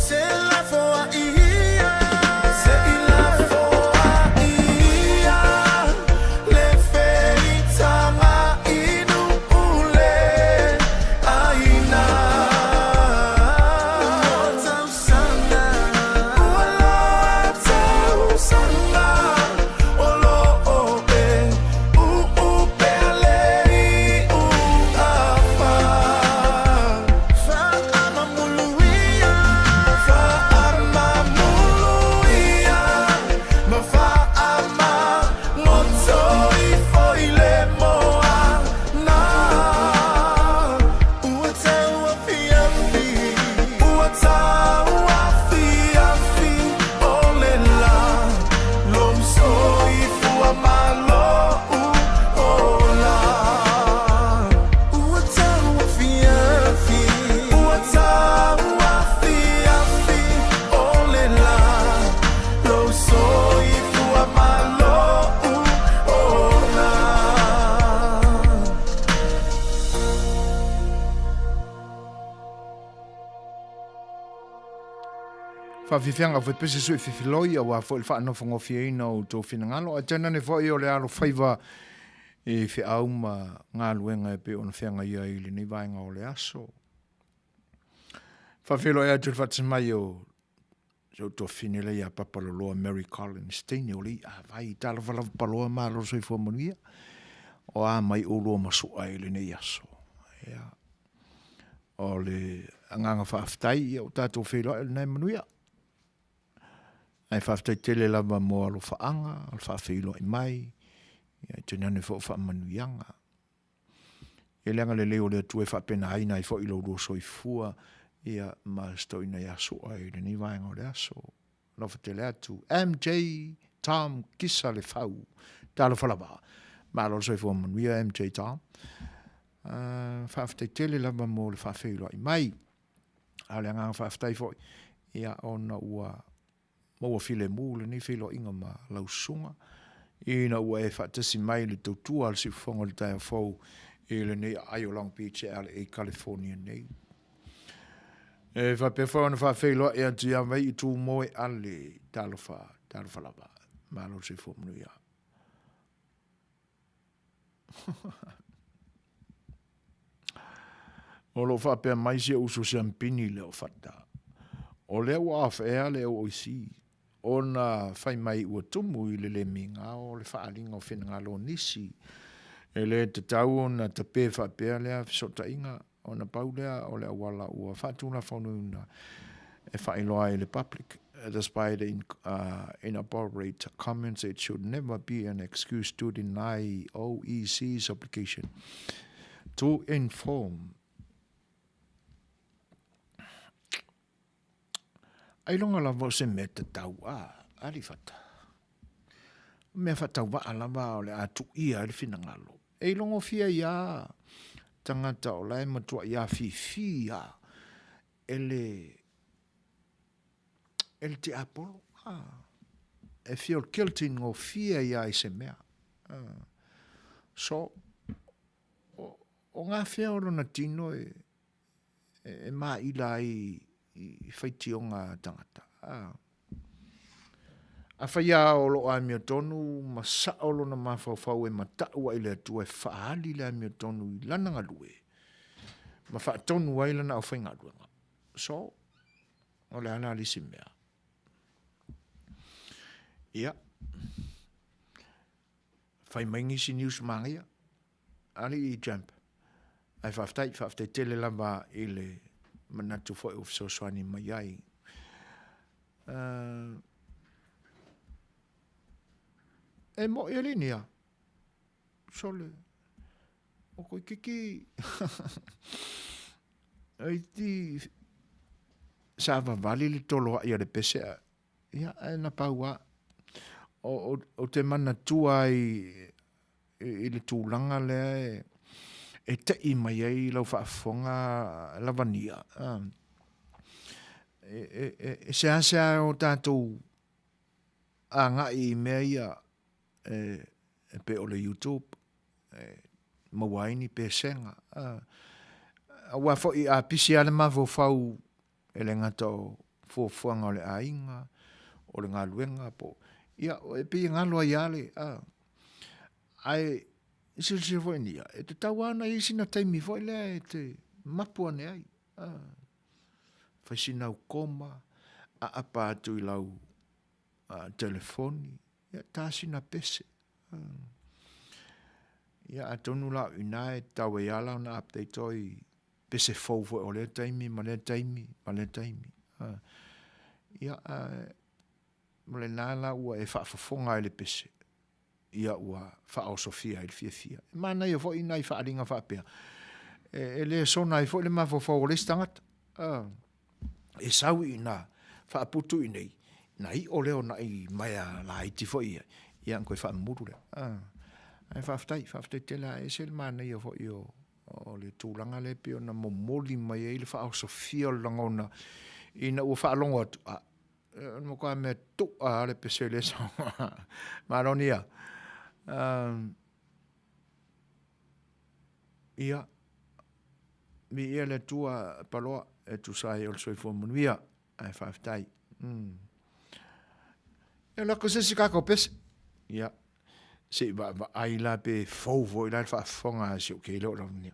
Se lafo a ia, se i lafo a ia le feitaga inu le aina. Ua tausaga, ua loa tausaga o lo o e uupea le iu afa. Faamamuluia, faamamuluia ma faamagoto ifo i le moana. Ua tau afiafi, ua tau afiafi o le lā, lou soifua ma lou ola. Ua tau afiafi, ua tau afiafi o le lā, lou soifua ma lou ola. Faafiafiaga foi pese sui fifiloi aua foi le faanofogofieina o outou finagalo ae tainane foi o le alofaiva i feau ma galuega e pei ona feagai ai i lenei vaega o le aso. Faafeiloai atu i le faatasi mai o si ou tuafafine lea ia Papaloloa Mary Collins teine o le i'a vai talofa lava paloa malo soifua manuia o a mai oulua ma sua i lenei aso. Ia. O le agaga faafetai ia o tatou feiloai lena e manuia. Ae faafetai tele lava mo alofaaga, o le faafeiloai mai. Ia, e tainane foi o faamanuiaga. Ia le agalelei o le Atua e faapenaina ai foi lo lua soifua, ia ma se toeaina ia Sua i lenei vaega o le aso. Alofa tele atu. MJ Tom Kisa Lefau. Talofa lava. Malo le soifua manuia MJ Tom. Faafetai tele lava mo le faafeiloai mai. A o le agaga faafetai foi, ia ona ua maua filemu lenei feiloaiga ma lau susuga, ina ua e faatasi mai i le tautua a le Siufofoga o le taeao fou i lenei aai o Long Beach e LA, California nei. E faapea foi ona faafeiloai atu ia Vai'i Tumoe Ale, talofa, talofa lava, malo le soifua manuia. O lo o faapea mai si ou uso Siampini lea o Fata, o lea ua off air le OOC ona fai mai ua tumu i le le migao o le faaaliga o finagalo o nisi. E le tatau ona tape faapea lea fesootaiga ona pau lea o le auala ua faatulafonoina e faailoa ai i le public. Despite in, inappropriate comments, it should never be an excuse to deny OEC's obligation to inform. Ailoga lava o se mea tatau a Alifata. O mea faatauvaa lava o le a tuuia ai le finagalo. E ilogofia ai a tagata o la e matuai afifi a e le e le tiapolo. Ah. E feel guilty gofie ai a i se mea. Ah. So, o, o gafea o lona tino e, e maila ai i faitioga a tagata. Ah. Afai lava o lo o amiotonu ma sao lona mafaufau e matau ai le Atua e faaali le amiotonu i lana galue ma faatonu ai lana aufaigaluega. So, o le a la le isi mea? Ia, fai mai nisi news manaia, alii Champ. Ae faafetai, faafetai tele lava i le manatu foi ua fesoasoani mai ai. Uh, e mo'i alii nia, sole, o koe kiki, ai ti savavali le toloa'i a le pese a, ia, ae na pau a. O, o, o te manatua ai i le tulaga lea e, e te'i mai ai lau faafofoga lavania, e, e, e, e seasea o tatou agai i mea ia e, e pei o le YouTube, e maua ai ni pesega. Aua foi a pisi lava le mafaufau E le gata o fuafuaga o le aiga, o le galuega po o, ia, e pei e galo ai lava le, a. Ae silasila foi ia, e tatau lava ona i ai sina taimi foi lea e te mapu ane ai, a. Fai sina au koma, aapa atu i lau telefoni, ia, ta sina pese. Ia, atonu la o i ina e tatau ai lava la ona update oe i pese fou foi o lea taimi ma lea taimi ma lea taimi. Ia, ma lena la ua e faafofoga ai i le pese, ia ua faaosofia ai le fiafia. E manaia foi nai faaaliga faapea, e le sona ai foi le mafaufau o le isi tagata. E sau i ina, faaputu i inei, na iʻo lea o nai maea laiti foi ia, ia ona toe faamamulu lea. Ae faafetai, faafetai tele lava, e ese le manaia foi o O le tulaga lea e pei ona momoli mai ai le faaosofia o le lagona ina ua faalogo atu, a, o le matua mea tu'a lava le pese lea sau. Malo Nia. Ia, viia le Atua Paloa e tusa ai o le soifua manuia, ae faafetai. Ia, lako se isi tatou pese. Ia. Se i vaavaai la pe fou foi la le faafofoga a si ou kele o Lavinia.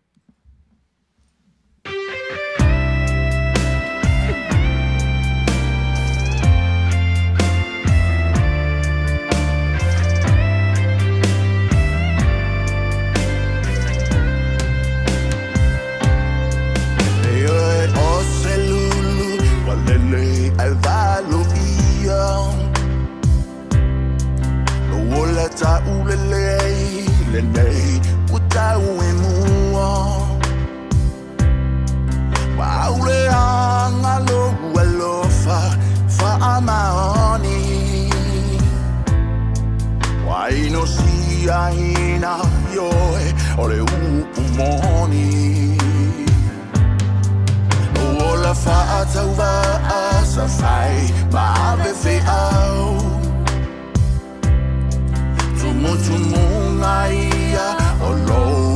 O se lulu ua lele ae valo ia. taulelei lenei ua tau e mua. Ua au leaga lou alofa faamaoni. Ua inosiaina ioe o le upu moni. Lou ola faatauvaa sa fai ma ave feau. Tumutumuga ia o lou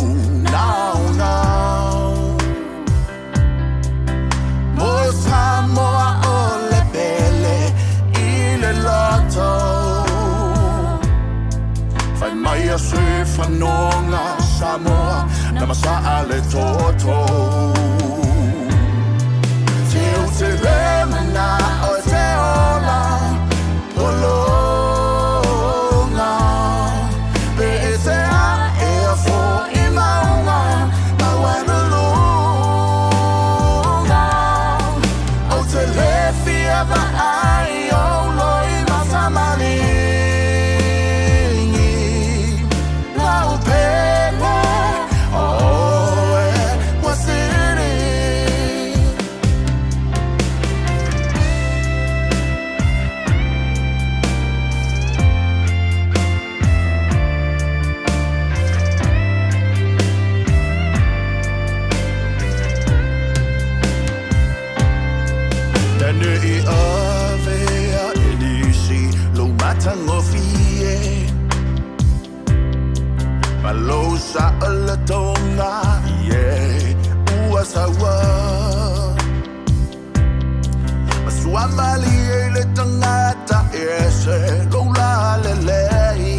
naunau. Mo Samoa o le pele i le loto. Fai mai se fanoga Samoa na masaa le toto. Te u te le mana'o te ola pologa. Pe e te ae a fo'i mauga maualuluga. Ou te le fia vaai ou loi matamaligi. Lau pele o oe ua sili. Ne i avea e nisi lou matagofie ma lou saolatoga ie ua saua. Ma suamalie i le tagata ese lou lalelei.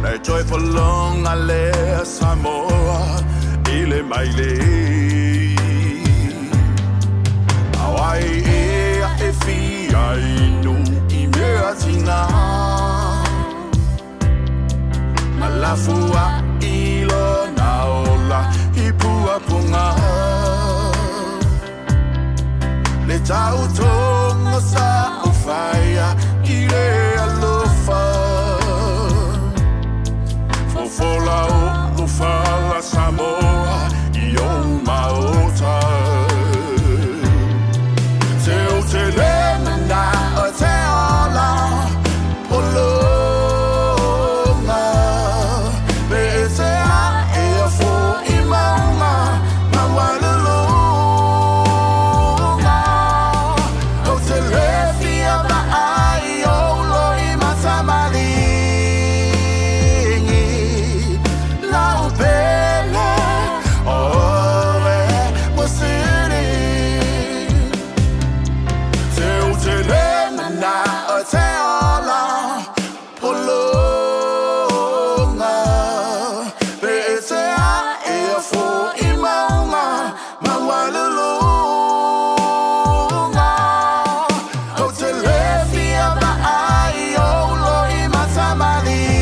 E toe fologa lea Samoa i le mailei. A o ai ea e fia inu i mea tiga? Ma lafua'i lona ola i puapuga. Le tautoga sa ou faia i le alofa. Fofola o'u fala Samoa i ou maota. Te ou te le mana'o te ola pologa. Pe e te ae a fo'i mauga maualuluga. Ou te le fia vaai ou loi matamaligi. Lau pele o oe ua sili. Te ou te le mana'o te ola pologa. Pe e te ae a fo'i mauga maualuluga. Ou te le fia vaai ou loi matamaligi.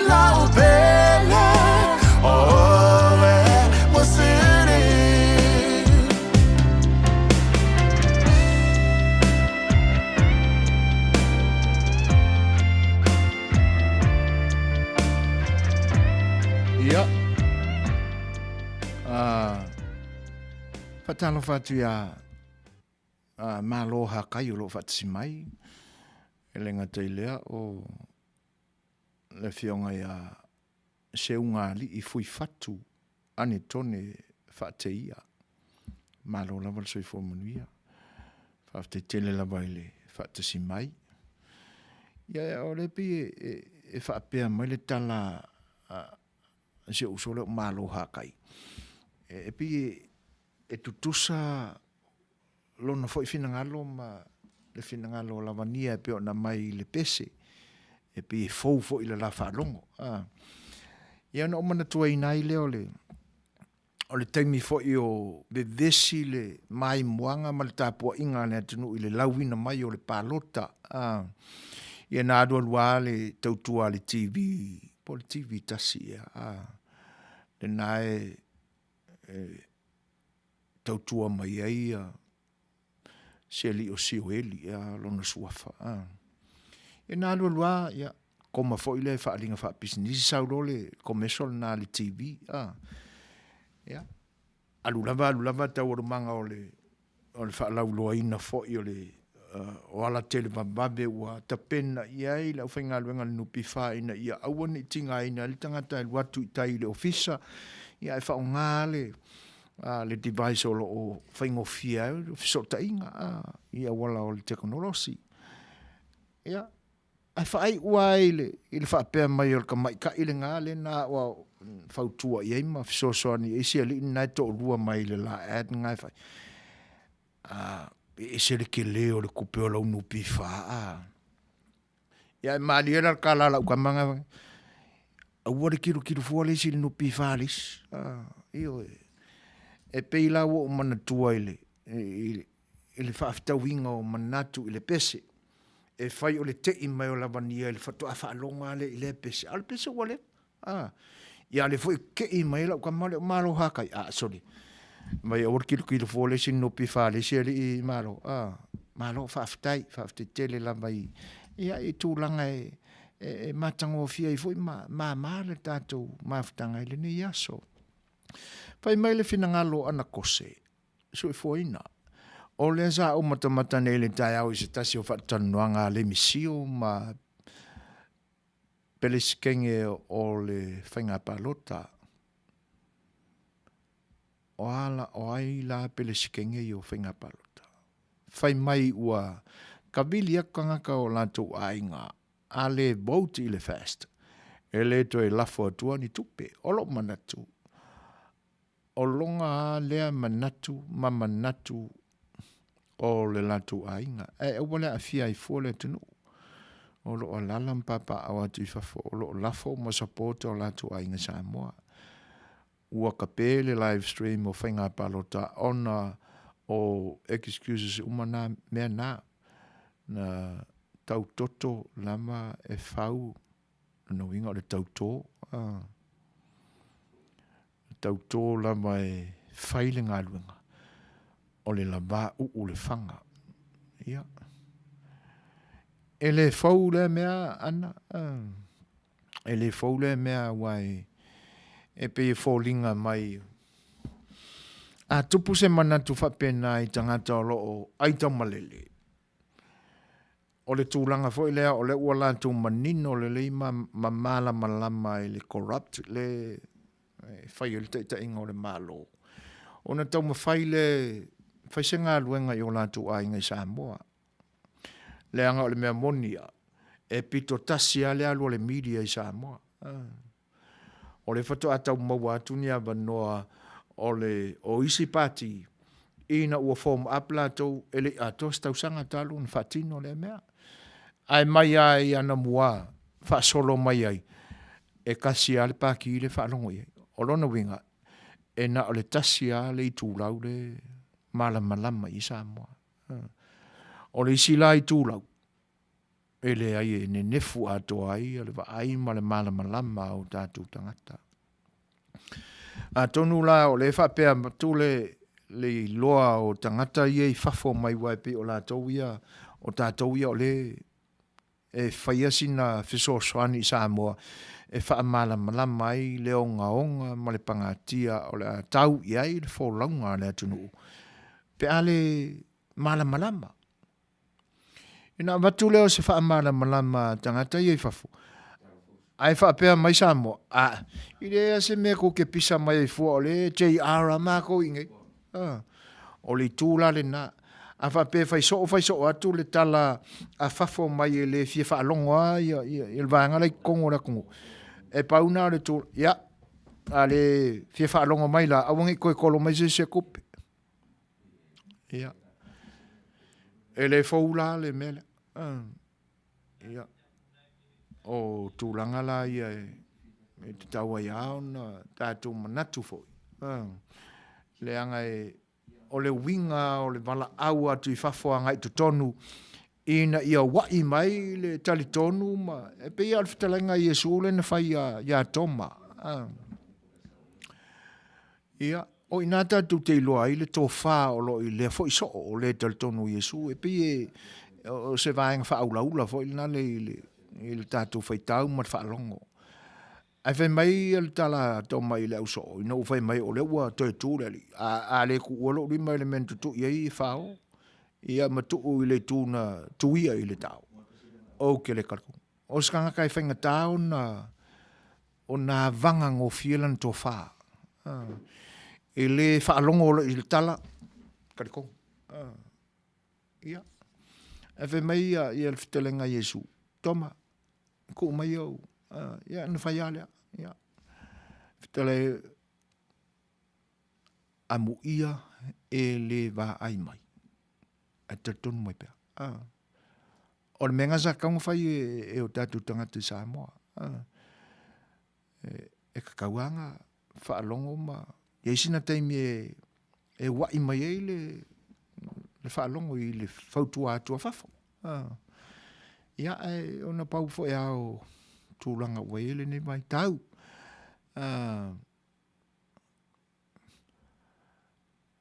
Lau pele o oe ua sili. Ia. Faatalofa atu iā Malo Hakai o lo o faatasi mai, e le gata i lea o le afioga ia Seugalii Fuifatu Anetone Faateia. Malo lava le soifua manuia. Faafetai tele lava i le faatasi mai. Ia, o lea pei e faapea mai le tala a si ou uso lea o Malo Hakai, e pei e tutusa lona foi finagalo ma le finagalo o Lavania e pei ona aumai i le pese, e pei e fou foi i le la faalogo. Ia ona ou manatuaina ai lea o le o le taimi foi o vevesi le maimoaga ma le tapuaiga a le atunuu i le lauina mai o le palota. Ia na alualu lava le tautua a le TV, po o le TV tasi ea, lena e tautua mai ai si alii o Sioeli ea lona suafa. Ia na alu alu lava, ia, koma foi lea i faaaliga faapisinisi, sau loa le commercial lena a le TV. Ia, alu lava alu lava taualumaga o le o le faalauiloaina foi o le o ala televavave ua tapena i ai le aufaigaluega a le NPF ina ia aua ne i tigaina ai le tagata e alu atu i tai i le ofisa, ia ae faaaoga le le device o lo o faigofie ai le fesootaiga i auala o le tekonolosi. Ia, ae faaiu lava i le, i le faapea mai o le tamaitai lena lea na aoao fautua i ai ma fesoasoani i ai si alii lena e toalua mai i le la ad lena e fai. A, e ese le tele o le tupe o lau NPF a. Ia ae malie la le tala a lau tama na, aua le tilotilo fua le isi i le NPF a le isi. Ioe. E pei la ua ou manatua i le, i, i le faafetauiga o manatu i le pese, e fai o le tei mai o Lavania i le faatoa faalogo lava lea i lea pese, a o le pese ua leva. A, ia a o lea foi e tetei mai lau tama lea o Malo Hakai, a sole, mai aua le tilotilo fua le isi NPF a le isi alii Malo, a, malo faafetai, faafetai tele lava i, ia, i tulaga e, e matagofie ai foi ma mama le tatou mafutaga i lenei aso. Fai mai le finagalo o Anakose, soifuaina. O lea sa ou matamata nei i le taeao i se tasi o faatalanoaga a Lemi Sio ma Pelesikege o le Faiga Palota. O a la, o ai la Pelesikege ia o Faiga Palota? Fai mai ua kavili atu tagata o latou aiga a le vote i le fast, e le toe lafo atua ni tupe. O lou manatu, O lona lava lea manatu ma manatu o le latou aiga, ae aua le aafia ai fua le atunuu. O lo o alaala ma papaaao atu i fafo, o lo o lafo ma support o latou aiga Samoa. Ua kape le live stream o faiga palota ona o excuses uma na mea na, na tautoto lava e fau, lona uiga o le tauto. Tauto lava e fai le galuega, o le lava uu le faga. Ia. E le fou lea mea, Ana, e le fou lea mea aua e, e pei e foliga mai a tupu se manatu faapena i tagata o lo o aitaumalele, O le tulaga foi lea o lea ua latou manino lelei ma malamalama i le corrupt le e fai ai le taitaiga o le Malo, ona taumafai lea e fai se galuega i o latou aiga i Samoa. Leaga o le mea moni lava, e pito tasi lava le alu a le media i Samoa. O lea faatoa tau maua atu ni avanoa o le o isi pati ina ua form up latou e le i atoa se tausaga talu ona faatino lea mea. Ae mai lava i anamua faasolo mai ai, e tasi lava le pati lea e faalogo i ai. O lona uiga, e na o le tasi lava le itulau le malamalama i ai Samoa. O le isi la itulau, E leai e nenefu atoa ai le vaai ma le malamalama o tatou tagata. Atonu la o lea e faapea atu le, le iloa o tagata ia i fafo mai aua e pei o latou ia, o tatou ia o lea e faia sina fesoasoani i Samoa e faamalamalama ai le ogaoga ma le pagatia o le a tau i ai le folauga a le atunuu pe a le malamalama. Ona avatu lea o se faamalamalama a tagata ia i fafo, ae faapea mai Samoa, a, i leai lava se mea tou te pisa mai ai fua, o lea e JR lava matou i inei. O le itu la lena. A faapea e fai soo fai soo atu le tala a fafo mai e le fia faalogo lava ia, ia, ia le vaega la i totonu o le atunuu, e pau lena o le itu, ia, a le fia faalogo mai la, aua ne i toe tolo mai se isi e tupe. Ia. E le fou la le mea lea. Ia. O tulaga la ia e, e tatau ai lava ona tatou manatu foi. Leaga e, o le uiga o le valaau atu i fafo agai i totonu ina ia ua'i mai le talitonu ma, e pei lava o le fetalaiga a Iesu lea na fai ia, ia Toma. Ia. O i inā tatou te iloa ai le tofa o lo o i lea foi soo o le talitonu o Iesu, e pei e o se vaega faaulaula foi lena le i le, i le tatou faitau ma le faalogo. Ae fai mai le tala a Toma i le au soo, ina ua fai mai o lea ua toe tu le alii, a, a le tuua lou lima i le mea na tutui ai e fao, ia ma tuu i le itu na tuia i le tao, ou te le talitonu. O se tagata e faigata ona ona avaga gofie lana tofa. E le faalogo loa i le tala, talitonu. Ia. Ae fai mai ia, ia le fetalaiga a Iesu, Toma, tuu mai ou. Ia, na fai lava lea. Ia. Fetalai, amuia e le vaai mai. Ae talitonu mai pea. O le mea lena sa tatau ona fai e, e o tatou tagata i Samoa. E, e tatau lava ona faalogo ma i ai sina taimi e, e ua'i mai ai le, le faalogo i le fautua atu a fafo. Ia, ae ona pau foi lava o tulaga ua i ai lenei vaitau.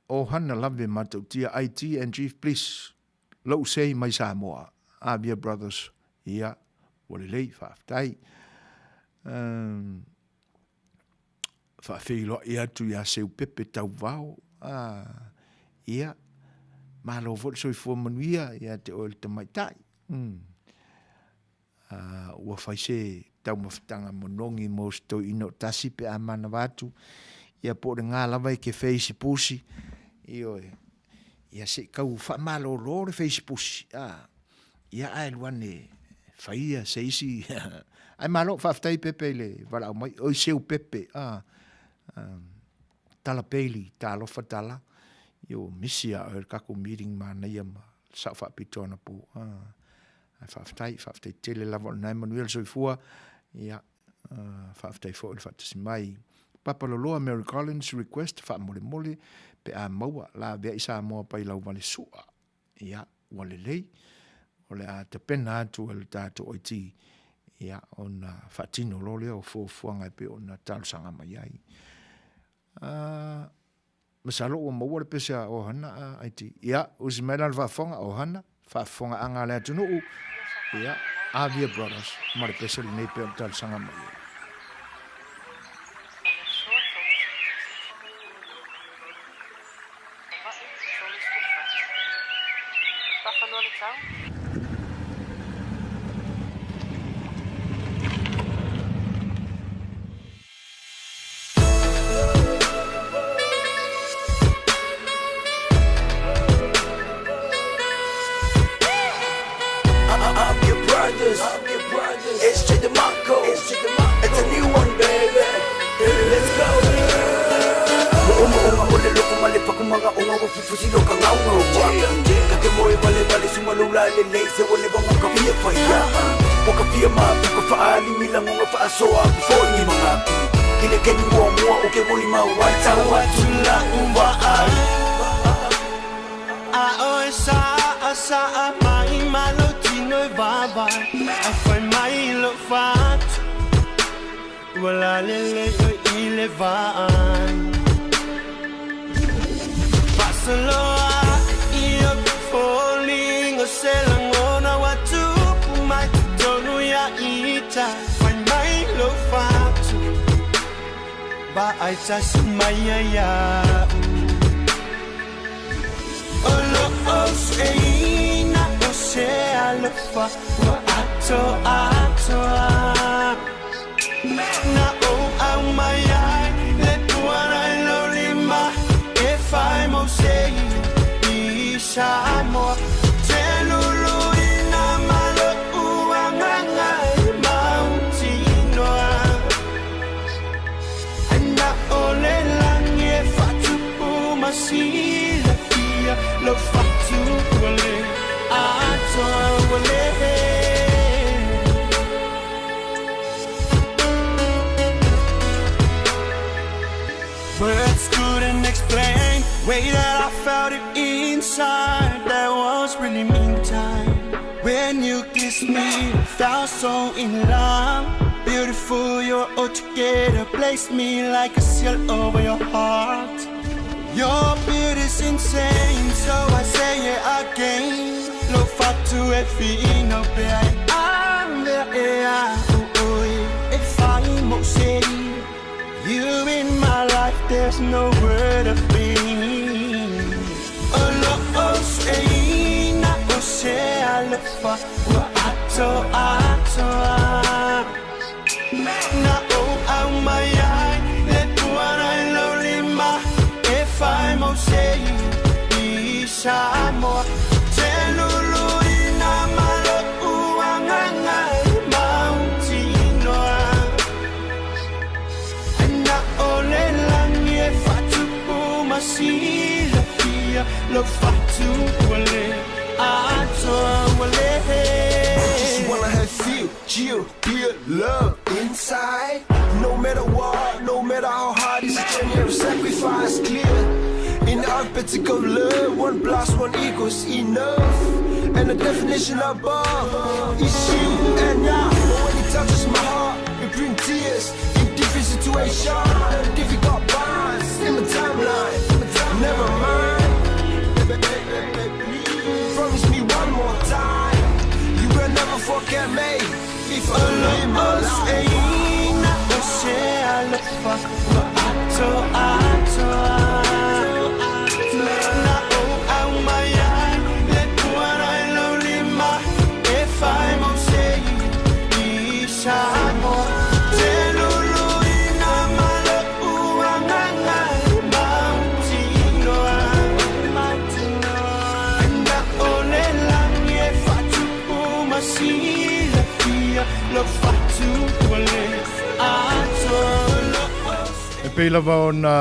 O Hana Lave matautia IT and Chief Please lou sei mai Samoa Avia Brothers ia ua lelei faafetai um, faafeiloai atu ia Seupepe Tauvao ah, ia malo foi le soifua manuia ia te oe le tamaitai mm. Ua fai se taumafataga monogi mo se toeaina o tasi pe a manava atu, ia po o lena lava e te feisipusi, ioe, ia se i tau faamalolo le feisipusi, a, ia ae alu ane fai se isi, ae malo, faafetai Pepe i le valaau mai, oi seu Pepe, a, tala Bailey, talofa tala, ia ua misi ia oe i le tatou meeting manaia ma le sao faapitoa anapo, a. Ae faafetai, faafetai tele lava o lena e manuia le soifua. Ia, faafetai foi le faatasi mai. Papa Loloa, Mary Collins request, faamolemole pe a maua laveai Samoa pai lau vale sua. Ia, ua lelei. O le a tapena atu e le tatou IT, ia, ona faatino loa lea o fuafuaga e pei ona talosaga mai ai. Masalo ua maua le pese a Ohana a IT. Ia, usi mai la le faafofoga, Ohana, faafofogaaga a le atunuu, ia, Avia Brothers, ma le pese lenei pei ona talosaga mai ai. Your beauty's insane So I say it again Lo fatu e fino pe ai ave e a ui E fai mo se You in my life there's no word of pain O lo o se na o se alofa Ua ato ato a Na o au mai ai le puana i lou lima E fai mo se i Samoa Te luluina ma lo'u agaga e mautinoa Na o le lagi e faatupu ma silafia Lou fatu ua le atoa ua le Just wanna have feel, chill, pure love inside. No matter what, no matter how hard, it's a journey of sacrifice. Clear in alphabetical love, one plus one equals enough. And the definition above is you and I. But when it touches my heart, it brings tears in different situations, difficult bonds in my timeline. Never mind. Please promise me one more time. You will never forget me if only my O life. se na o se alofa Ua ato atoa Na o au mai ai le puana i lou lima E fai mo se i Samoa Te luluina ma lo'u agaga e mautinoa Na o le lagi e faatupu ma silafia Lou fatu ua le atoa lo E pei lava ona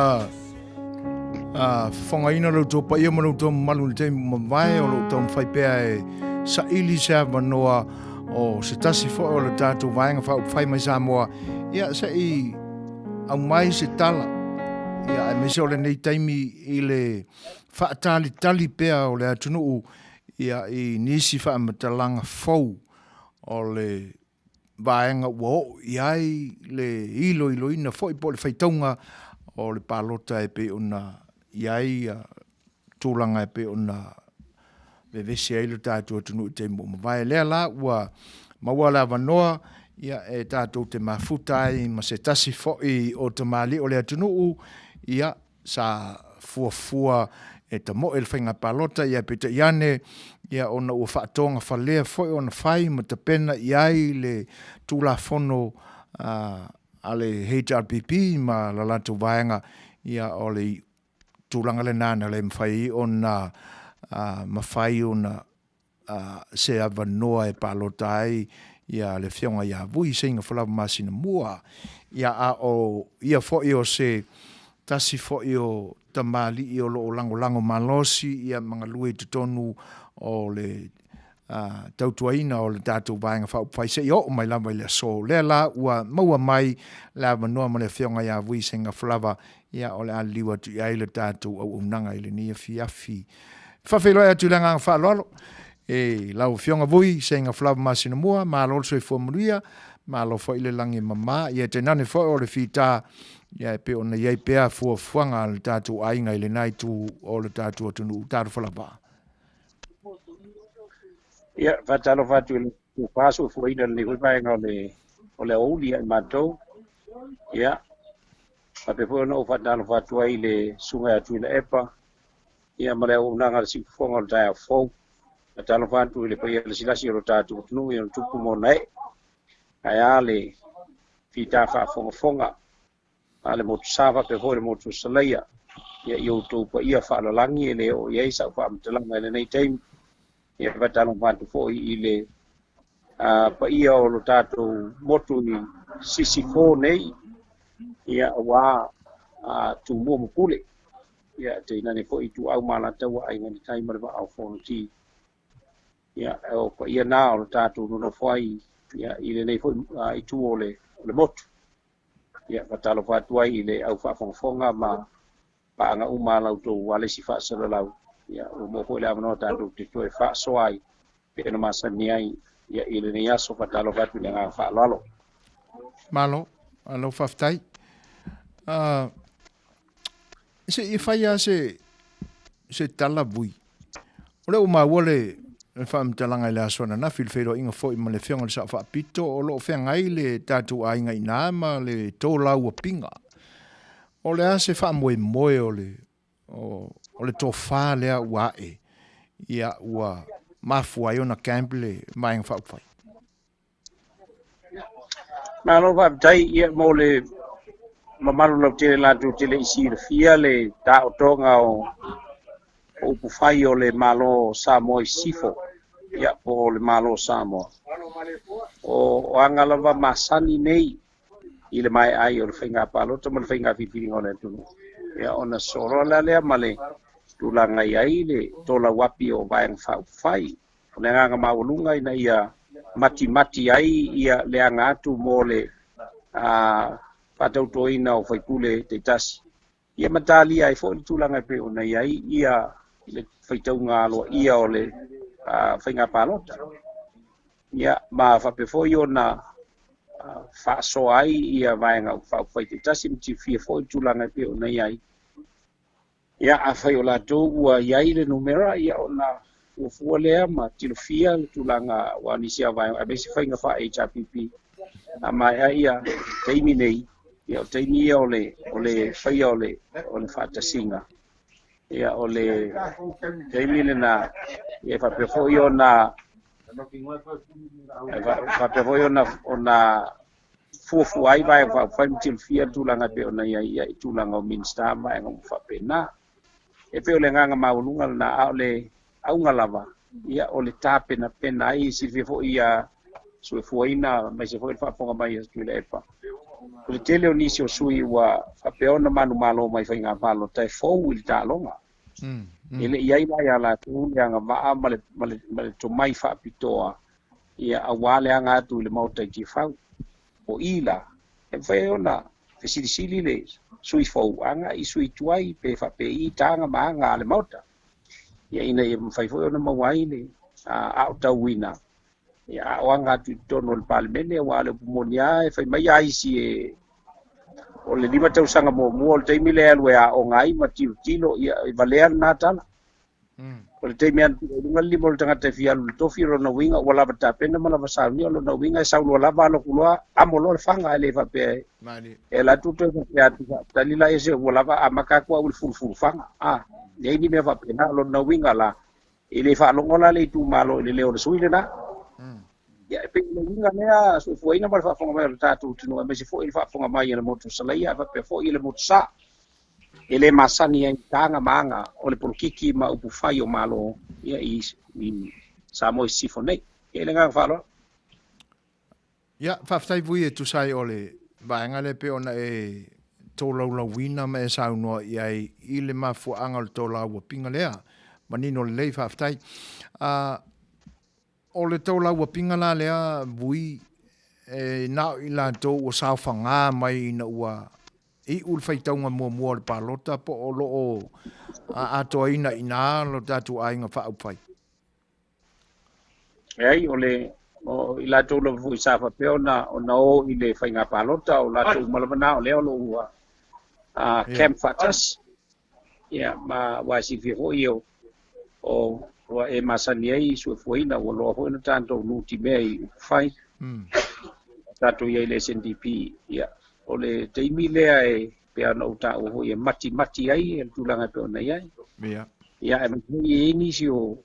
fofogaina lo outou paia ma lo outou mamalu i le taimi ua mavae, o lo o taumafai pea e saili se avanoa o se tasi foi o le tatou Vaega Faaupufai mai Samoa, ia se i aumai se tala, ia aemaise o lenei taimi i le faatalitali pea o le atunuu ia i nisi faamatalaga fou o le vaega ua oo i ai le iloiloina foi po o le faitauga o le palota e pei ona i ai tulaga e pei ona vevesi ai lo tatou atunuu i taimi ua mavae. Lea la ua maua le avanoa ia e tatou te mafuta ai ma se tasi foi o tamalii o le atunuu ia sa fuafua e tamoe le faiga palota ia peitai ane ia ona ua faatogafalea foi ona fai ma tapena i ai le Tulafono a le HRPP ma la latou vaega ia o le tulaga lena na le mafai ai ona mafai ona se avanoa e palota ai ia le Afioga ia Vui Seiga Folau Masinamua. Ia a o ia foi o se tasi foi o tamalii o lo o lagolago malosi ia ma galue i totonu o le tautuaina o le tatou Vaega Faaupufai seia oo mai lava i le aso. Lea la ua maua mai le avanoa ma le Afioga ia Vui Seiga Folau, ia o le a liliu atu i ai le tatou auaunaga i lenei afiafi. Faafeiloai atu i le agaga faaaloalo e lau Afioga Vui Seiga Folau Masinamua, malo le soifua manuia, malo foi le lagi e mama, ia tainane foi o le fita ia e pei ona i ai pea fuafuaga a le tatou aiga i lena itu o le tatou atunuu. Talofa lava. Ia, faatalofa atu i le tofa soifuaina i lenei foi vaega o le o le aoauli ia i matou. Ia, faapea foi ona ou faatalofa atu ai i le susuga ia Tuilaepa, ia ma le auaunaga a le siufofoga o le taeao fou. Faatalofa atu i le paia lasilasi o lo tatou atunuu i ona tupu ma ona ee. Ae a le fita faafogafoga a le motu sa faapea foi le motu o Salaia, ia i outou paia faalalagi e le oo i ai sau faamatalaga i lenei taimi. Ia faatalofa atu foi i le paia o lo tatou motu i Sisifo nei, ia aua Tumua ma Pule. Ia tainane foi Ituau ma Alataua, Aiga i le Tai ma le Vaa o Fonoti. Ia, o paia na o lo tatou nonofo ai ia, i lenei foi itu o le, o le motu. Ia, faatalofa atu ai i le au faafogafoga ma paaga uma a la outou ualesi faasalalau. Ia, ua maua foi le avanoa tatou te toe faasoa ai pei ona masani ai ia, i lenei aso. Faatalofa atu i le agaga faaaloalo. Malo, malo faafetai. Se i fai lava se, se tala vui. O lea ua maua le faamatalaga i le aso ananafi i le feiloaiga foi ma le Afioga i le Sao Faapito o lo o feagai le tatou aiga i ina ma le tolauapiga. O le a se faamoemoe o le, o le tofa lea ua ae ia ua mafua ai ona camp le Vaega Faaupufai? Malo faafetai ia mo le mamalu lautele latou te le i silafia le taotoga o upufai o le Malo o Samoa i Sisifo, ia po o le Malo o Samoa. O aga lava masani nei i le maea ai o le faiga palota ma le faiga filifiliga o le atunuu. Ia ona sosolo la lea ma le tulaga i ai le tolauapi o Vaega Faaupufai. O le agaga maualuga ina ia matimati ai ia le aga atu mo le faatautoina o faipule taitasi, ia ma talia ai foi le tulaga e pei ona i ai ia le faitauga aloaia o le faiga palota. Ia ma faapea foi ona faasoa ai ia vaega faaupufai taitasi ma silafia foi le tulaga e pei ona i ai. Ia, afai o latou ua i ai le numera, ia ona fuafua lea ma tilofia le tulaga aua nisi lava o vaega, aemaise faiga faa-HRPP. A maea ia taimi nei, ia o taimi ia o le, o le faia o le, o le faatasiga. Ia o le taimi lena, ia e faapea foi ona, e faapea foi ona, ona fuafua ai vaega faaupufai ma tilofia le tulaga e pei ona i ai ia i tulaga o Minisita ma vaega uma faapena. E pei o le agaga maualuga lena, a o le auga lava, ia o le tapenapena ai, e silafia foi ia soifuaina aemaise foi le faafofoga mai a Tuilaepa. O le tele o nisi o sui ua faapea ona manumalo mai faiga palota e fou i le taaloga. E le i ai la ia latou le agavaa ma le, ma le, ma le tomai faapitoa ia aua le aga atu i le Maota i Tiafau. O i la, e mafai ai ona fesilisili le sui fou aga i sui tuai pe faapei taga ma aga a le Maota, ia ina ia mafai foi ona maua ai le aotauina ia a o aga atu i totonu o le Palemene, aua o le upu moni lava e fai mai a isi e o le 5 tausaga muamua o le taimi lea e alu e aoga ai ma tilotilo, ia e valea lena tala. O le taimi alu i luga le lima o le tagata e fia alu i le tofi, o lona uiga ua lava tapena ma lava saunia, o lona uiga e sau loa lava alo atu loa, amo loa le faga, e le faapea e alu atu toe faapea atu, tali la ia se ua lava amata atu au i le fulufulu faga. A, leai ni mea faapena, o lona uiga la, e le faalogo la le itumalo i le leo o le sui lena. Ia, e pei o le uiga lea, soifuaina ma le faafofoga mai o le tatou atunuu, aemaise foi le faafofoga mai a le motu o Salaia, faapea foi le motu Sa. E le masani ai i taga ma aga o le polokiki ma upu fai o Malo ia i, i Samoa i Sisifo nei. Ia i le agaga faaaloalo. Ia, faafetai foi e tusa ai o le vaega lea pei ona e tolaulauina ma e saunoa i ai i le mafuaaga o le tolauapiga lea. Manino lelei, faafetai. O le tolauapiga la lea Vui, e na o i latou ua saofaga mai ina ua iu le faitauga muamua o le palota po o lo o atoaina i ina lo tatou aiga faaupufai? Leai, o le o i latou lava foi sa faapea ona ona o i le faiga palota, o latou uma lava na o lea o lo o ua camp faatasi. Ia, ma ua silafia foi o o ua e masani ai i soifuaina, ua loa foi ona tatou nutimea i upufai. Tatou i ai i le SNDP, ia, o le taimi lea e pei ona ou taua foi e matimati ai le tulaga e pei ona i ai. Ia. Ia, aemaise foi e i ai nisi o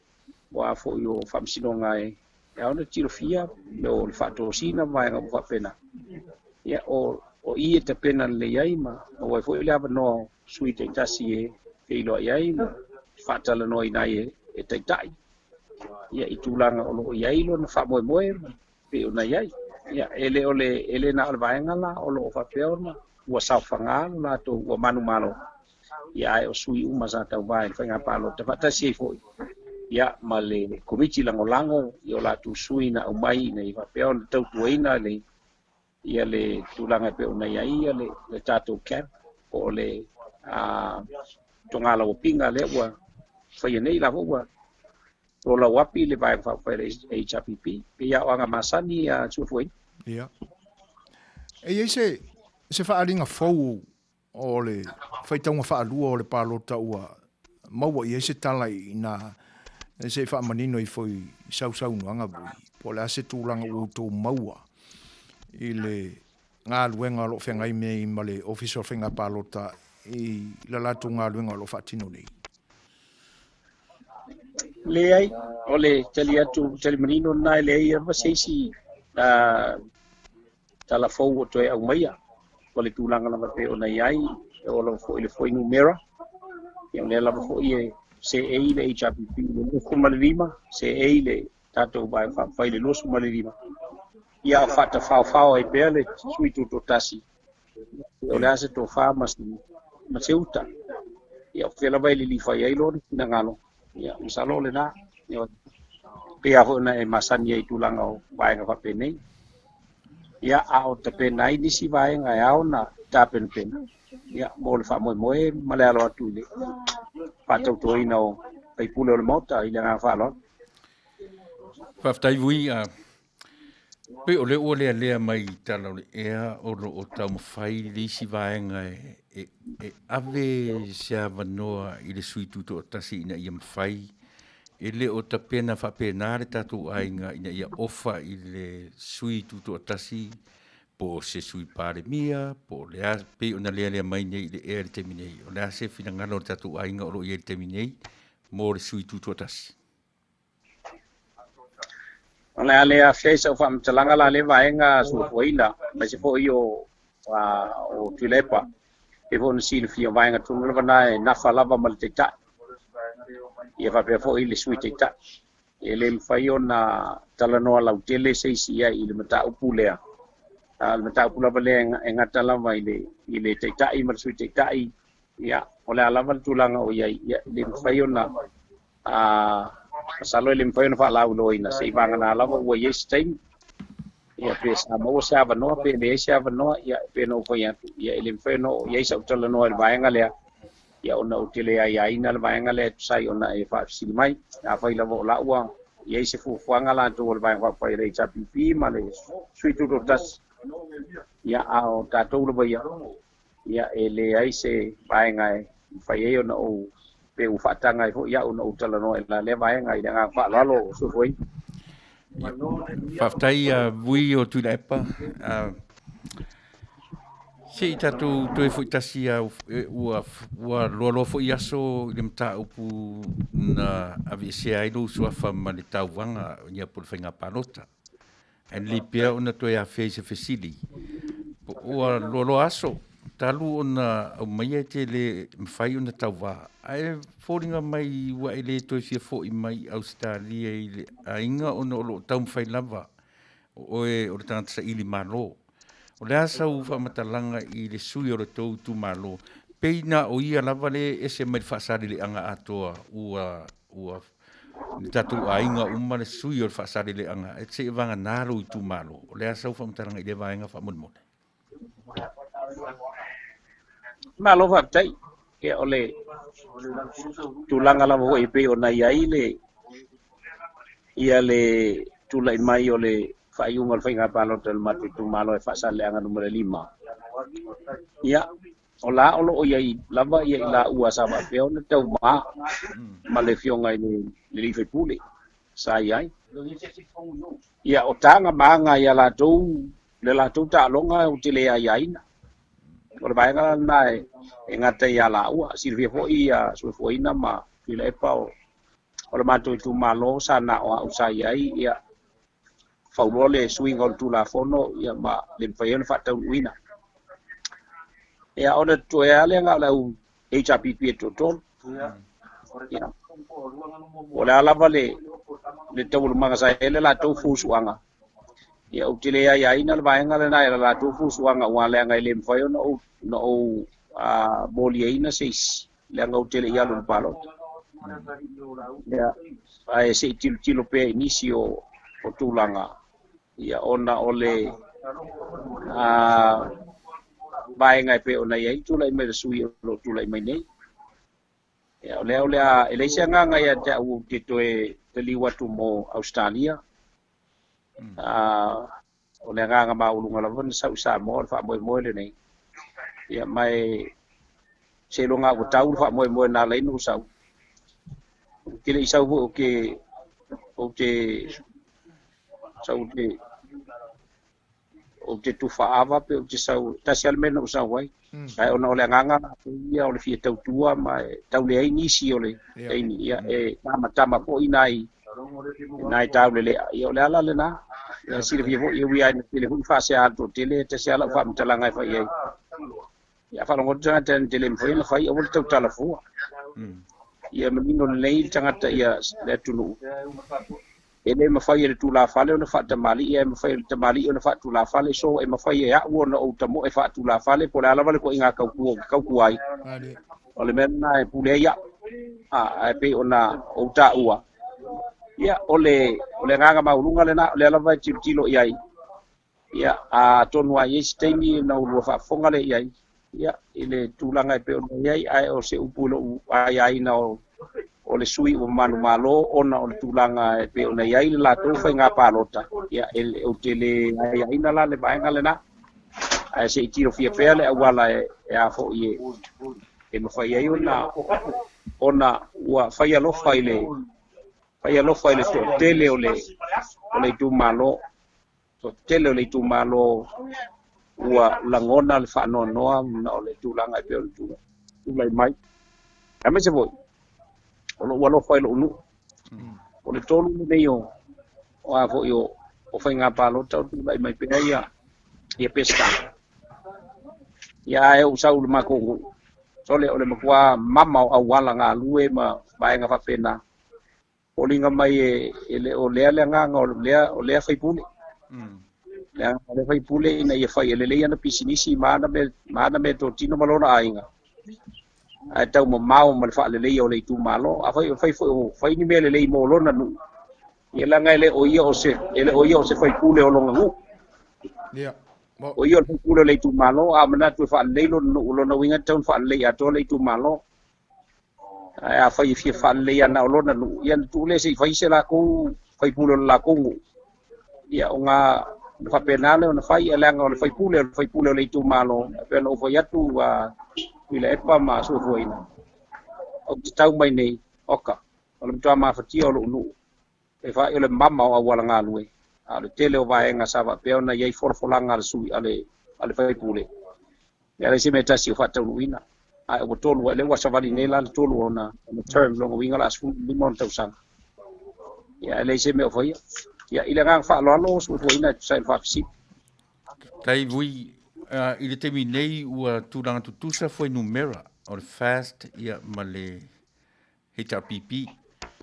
o a foi o faamasinoga e ao ona tilofia mea o le faatosina ma vaega uma faapena. Ia, o o i e tapena lelei ai ma maua ai foi le avanoa o sui taitasi e feiloai ai ma faatalanoaina ai e taitai ia i tulaga o lo o i ai lona faamoemoe ma pei ona i ai. Ia, e le o le, e le na o le vaega la o lo o faapea ona ua saofaga lo latou ua manumalo, ia ae o sui uma sa tauva i le faiga palota faatasi ai foi ia ma le komiti lagolago i o latou sui na aumai ina ia faapea ona tautuaina le ia le tulaga e pei ona i ai ia le, le tatou camp po o le togalauapiga lea ua faia nei la foi ua tolauapi le Vaega Faaupufai a le HRPP, pei a o aga masani a Suafuaina. Ia. E i ai se, se faaaliga fou o le faitauga faalua o le palota ua maua i ai se tala i ina se i faamanino ifo i sau saunoaga Vui, po o le a se tulaga ua outou maua i le galuega o lo o feagai nei ma le Ofisa o Faiga Palota i la latou galuega o lo o faatino nei. Leai, o le tali atu, tali manino lena e leai lava se isi tala fou o toe aumaia. O le tulaga lava pei ona i ai, e oo lava foi i le fuainumera, ia o lea lava foi e seei le HRPP i le 25, seei le tatou Vaega Faaupufai i le 25, ia a o faatafaofao ai pea le sui tutoatasi, o le a se tofa ma se uta, ia o fea lava e lilifa i ai lona finagalo, ia masalo o lena, e pei lava foi ona e masani ai i tulaga o vaega faapenei. Ia, a o tapena ai nisi vaega e ao ona tapenapena, ia, mo le faamoemoe ma le alo atu i le faatautoina o faipule o le Maota i le agaga faaaloalo. Faafetai Vui, pei o lea ua lealea mai i tala o le ea o lo o taumafai le isi vaega e, e ave se avanoa i le sui tutoatasi ina ia mafai e le o tapena faapena le tatou aiga ina ia ofa i le sui tutoatasi po o se sui palemia po o le a pei ona lealea mai nei i le ea i le taimi nei. O le a se finagalo o le tatou aiga o lo o i ai i le taimi nei mo le sui tutoatasi? O le a le afea i sau faamatalaga la lea vaega suafuaina, aemaise foi o o Tuilaepa. Pei foi ona silafia o vaega tonu lava na e nafa lava ma le Taitai, ia faapea foi le Sui Taitai. E le mafai ona talanoa lautele se isi i ai i le mataupu lea. A o le mataupu lava lea e gata lava i le i le Taitai ma le Sui Taitai, ia o le a lava le tulaga o i ai, ia e le mafai ona A masalo e le mafai ona faalauiloaina se i vagana lava ua i ai se taimi. Ia pe sa maua se avanoa pe leai se avanoa, ia e pei ona ou fai atu, ia e le mafai ona oo i ai sau talanoa i le vaega lea, ia ona ou te le aiaina le vaega lea e tusa ai ona e faafesili mai. Afai lava o la ua i ai se fuafuaga latou o le Vaega Faaupufai a le HRPP ma le Sui Tutoatasi, ia a o tatou lava ia, Ia, e leai se vaega e mafai ai ona ou, pe ua faataga ai foi au ona ou talanoa i la lea vaega i le agaga faaaloalo o Sofoia. Faafetai Vui o Tuilaepa. Se i tatou toe foi tasi ua ua loaloa foi aso i le mataupu na aveesea ai lou suafa ma le tauvaga ia po o le faiga palota. Ae lelei pea ona toe afea i se fesili. Ua loaloa aso, talu ona aumaia e te le mafai ona tauva, ae foliga mai ua e le toe fia foi mai i Ausetalia i le aiga ona o lo o taumafai lava o oe o le tagata saili malo. O le a sau faamatalaga i le sui o le tou itumalo, pei na o ia lava le ese mai le faasaleleaga atoa ua ua le tatou aiga uma le sui o le faasaleleaga e seia vagana lou itumalo. O le a sau faamatalaga i lea vaega faamolemole? Malo faafetai. Ia o le tulaga lava foi e pei ona i ai le ia le tulai mai o le faaiuga o le faiga palota o le matou itumalo e Faasaleleaga numera 5. Ia O la o lo o i ai lava ia i laua sa faapea ona taumā ma le Afioga i le alii faipule sa i ai. Ia, o taga ma aga ia latou, le latou taaloga ou te le aiaina. O le vaega la lena e gata ia laua. Silafia foi ia Suefuaina ma Tuilaepa o le matou itumalo sa na o au sa i ai, ia, fauloa le suiga o le Tulafono ia ma le mafai ai ona faataunuuina. Ia ona toe a lea na o le au HRPP e toatolu. Ia, o le a lava le le taualumaga sa i ai le latou fusuaga. Ia ou te le aiaina le vaega lena i la latou fusuaga aua leaga e le mafai ona ou ona ou moliaina se isi leaga ou te le i alu i le palota. Ia, ae se i tilotilo pea i nisi o, o tulaga, ia, ona o le a, vaega e pei ona i ai tulai mai le sui o lo o tulai mai nei. Ia, o lea o le a, e leai se agaga ia te au ou te toe taliu atu mo Ausetalia. A, o le agaga maualuga lava na sau i Samoa, o le faamoemoe lenei. Ia, ma e Seiloga ua tau le faamoemoe na ala ai ona ou sau. Ou te le i sau foi ou te ou te sau ou te ou te tufa ava pe ou te sau, tasi lava le mea na ou sau ai. Ae ona o le agaga latou ia o le fia tautua ma e tau leai nisi o le taimi, ia e tamatama foi nai nai taulelea, ia o le ala lena. Ia silafia foi, e ui lava ina tele foi faasea a le toatele, e tasi lava lau faamatalaga e fai ai. Ia faalogo atu tagata e le mafai ona fai, aua le tautala fua. Ia manino lelei le tagata ia le atunuu, e le mafai e le tulafale ona faatamalii, ae mafai e le tamalii ona faatulafale. So e mafai e au ona ou tamoe faatulafale, po o le a lava le ituaiga tautua ou te tautua ai. O le mea lena e pule ai au. Ae pei ona ou taua, ia o le o le agaga maualuga lena, o lea lava e tilotilo i ai. Ia, atonu a i ai se taimi ona ou lua faafofoga lea i ai, ia, i le tulaga e pei ona i ai, ae o se upu i lou aiaina o, o le sui ua manumalo ona o le tulaga e pei ona i ai le latou faiga palota, ia, e, ou te le aiaina la le vaega lena, ae se i tilofia pea le auala e, e a foi e, e mafai ai ona, ona ua fai alofa i le, fai alofa i le toatele o le, o le itumalo. Toatele o le itumalo ua lagona le faanoanoa ona o le tulaga e pei ona tulai mai. Aemaise foi, o lou alofa i lou nuu. O le tolu lenei o, o a foi o, o faiga palota o tulai mai pea ia, ia Peseta. Ia ae ou sau i le matou nuu, sole o le matua mama o auala galue ma vaega faapena. Foliga mai e le o lea le agaga o lea, o lea faipule. Le agaga o lea faipule ina ia fai e lelei ana pisinisi ma ana mea, ma ana meatotino ma lona aiga, ae taumamao ma le faaleleia o le itumalo. Afai fai foi o fai ni mea lelei mo lona nuu, ia leaga e le o ia o se, e le o ia o se faipule o lona nuu. Ia. O ia o le faipule o le itumalo, a manatu e faalelei lona nuu, o lona uiga e tatau ona faalelei atoa le itumalo. Ae afai e fia faalelei ana o lona nuu, ia ona tuu lea se i fai se latou faipule o le latou nuu. Ia ona faapena lea ona fai, ae leaga o le faipule, o le faipule o le itumalo, e pei ona ou fai atu a Tuilaepa ma Suafuaina, ou te tau mai nei, oka, o le matua mafatia o lou nuu, e fai o le mama o auala galue, a o le tele o vaega sa faapea ona i ai folafolaga a le sui, a le, a le faipule. E leai se mea e tasi o faataunuuina. Ae ua tolu, lea ua savali nei la le tolu ona, ona term, lona uiga o le a 15 ona tausaga. Ia, e leai se mea o faia. Ia, i le agaga faaaloalo, soifuaina e tusa ai o le faafesili. Tai vui, i le taimi nei ua tulaga tutusa fuainumera o le FAST ia ma le HRPP.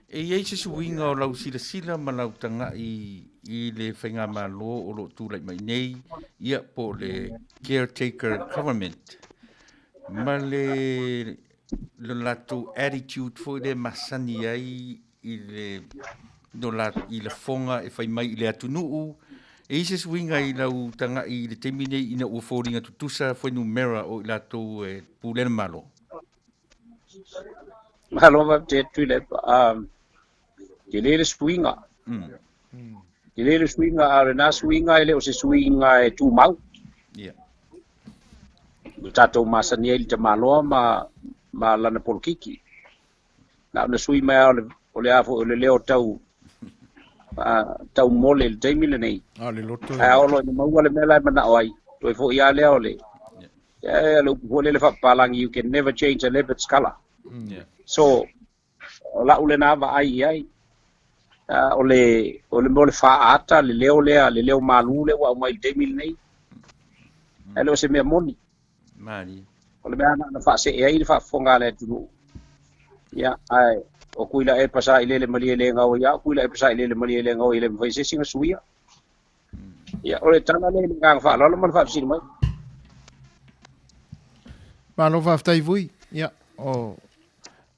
E i ai se suiga o lau silasila ma lau tagai i le faigamalo o lo o tulai mai nei, ia po o le caretaker government, ma le lo latou attitude foi lea e masani ai i le no la, i lafoga e fai mai i le atunuu. E i ai se suiga i lau tagai i le taimi nei ina ua foliga tutusa fuainumera o i latou e pulea le Malo? Malo faafetai atu Tuilaepa. Tele le suiga. Tele le suiga, a o lena suiga e le o se suiga e tumau. Yeah. Ua tatou masani ai i le tamaloa ma, ma lana polokiki. Na ona sui mai lava o le, o le a foi o le leo tau, tau mole i le taimi lenei. A le loto. Ae a oo loa ina maua le mea la e manao ai, toe foi lava lea o le, yeah, le upu foi lele faapapalagi, you can never change a leopard's colour. Yeah. So, o lau lena vaai i ai, o le, o le mea o le faaata, le leo lea, le leo malū lea ua aumai i le taimi lenei. Ae le o se mea moni. Malie. O le mea na ona faasee ai le faafofoga a le atunuu. Ia, ae o Tuilaepa sa i lele malie le gaoi a o Tuilaepa sa i lele malie le gaoi e le mafai e se isi ona suia. Ia, o le tala lea i le agaga faaaloalo ma le faafesili mai. Malo faafetai Vui. Ia, o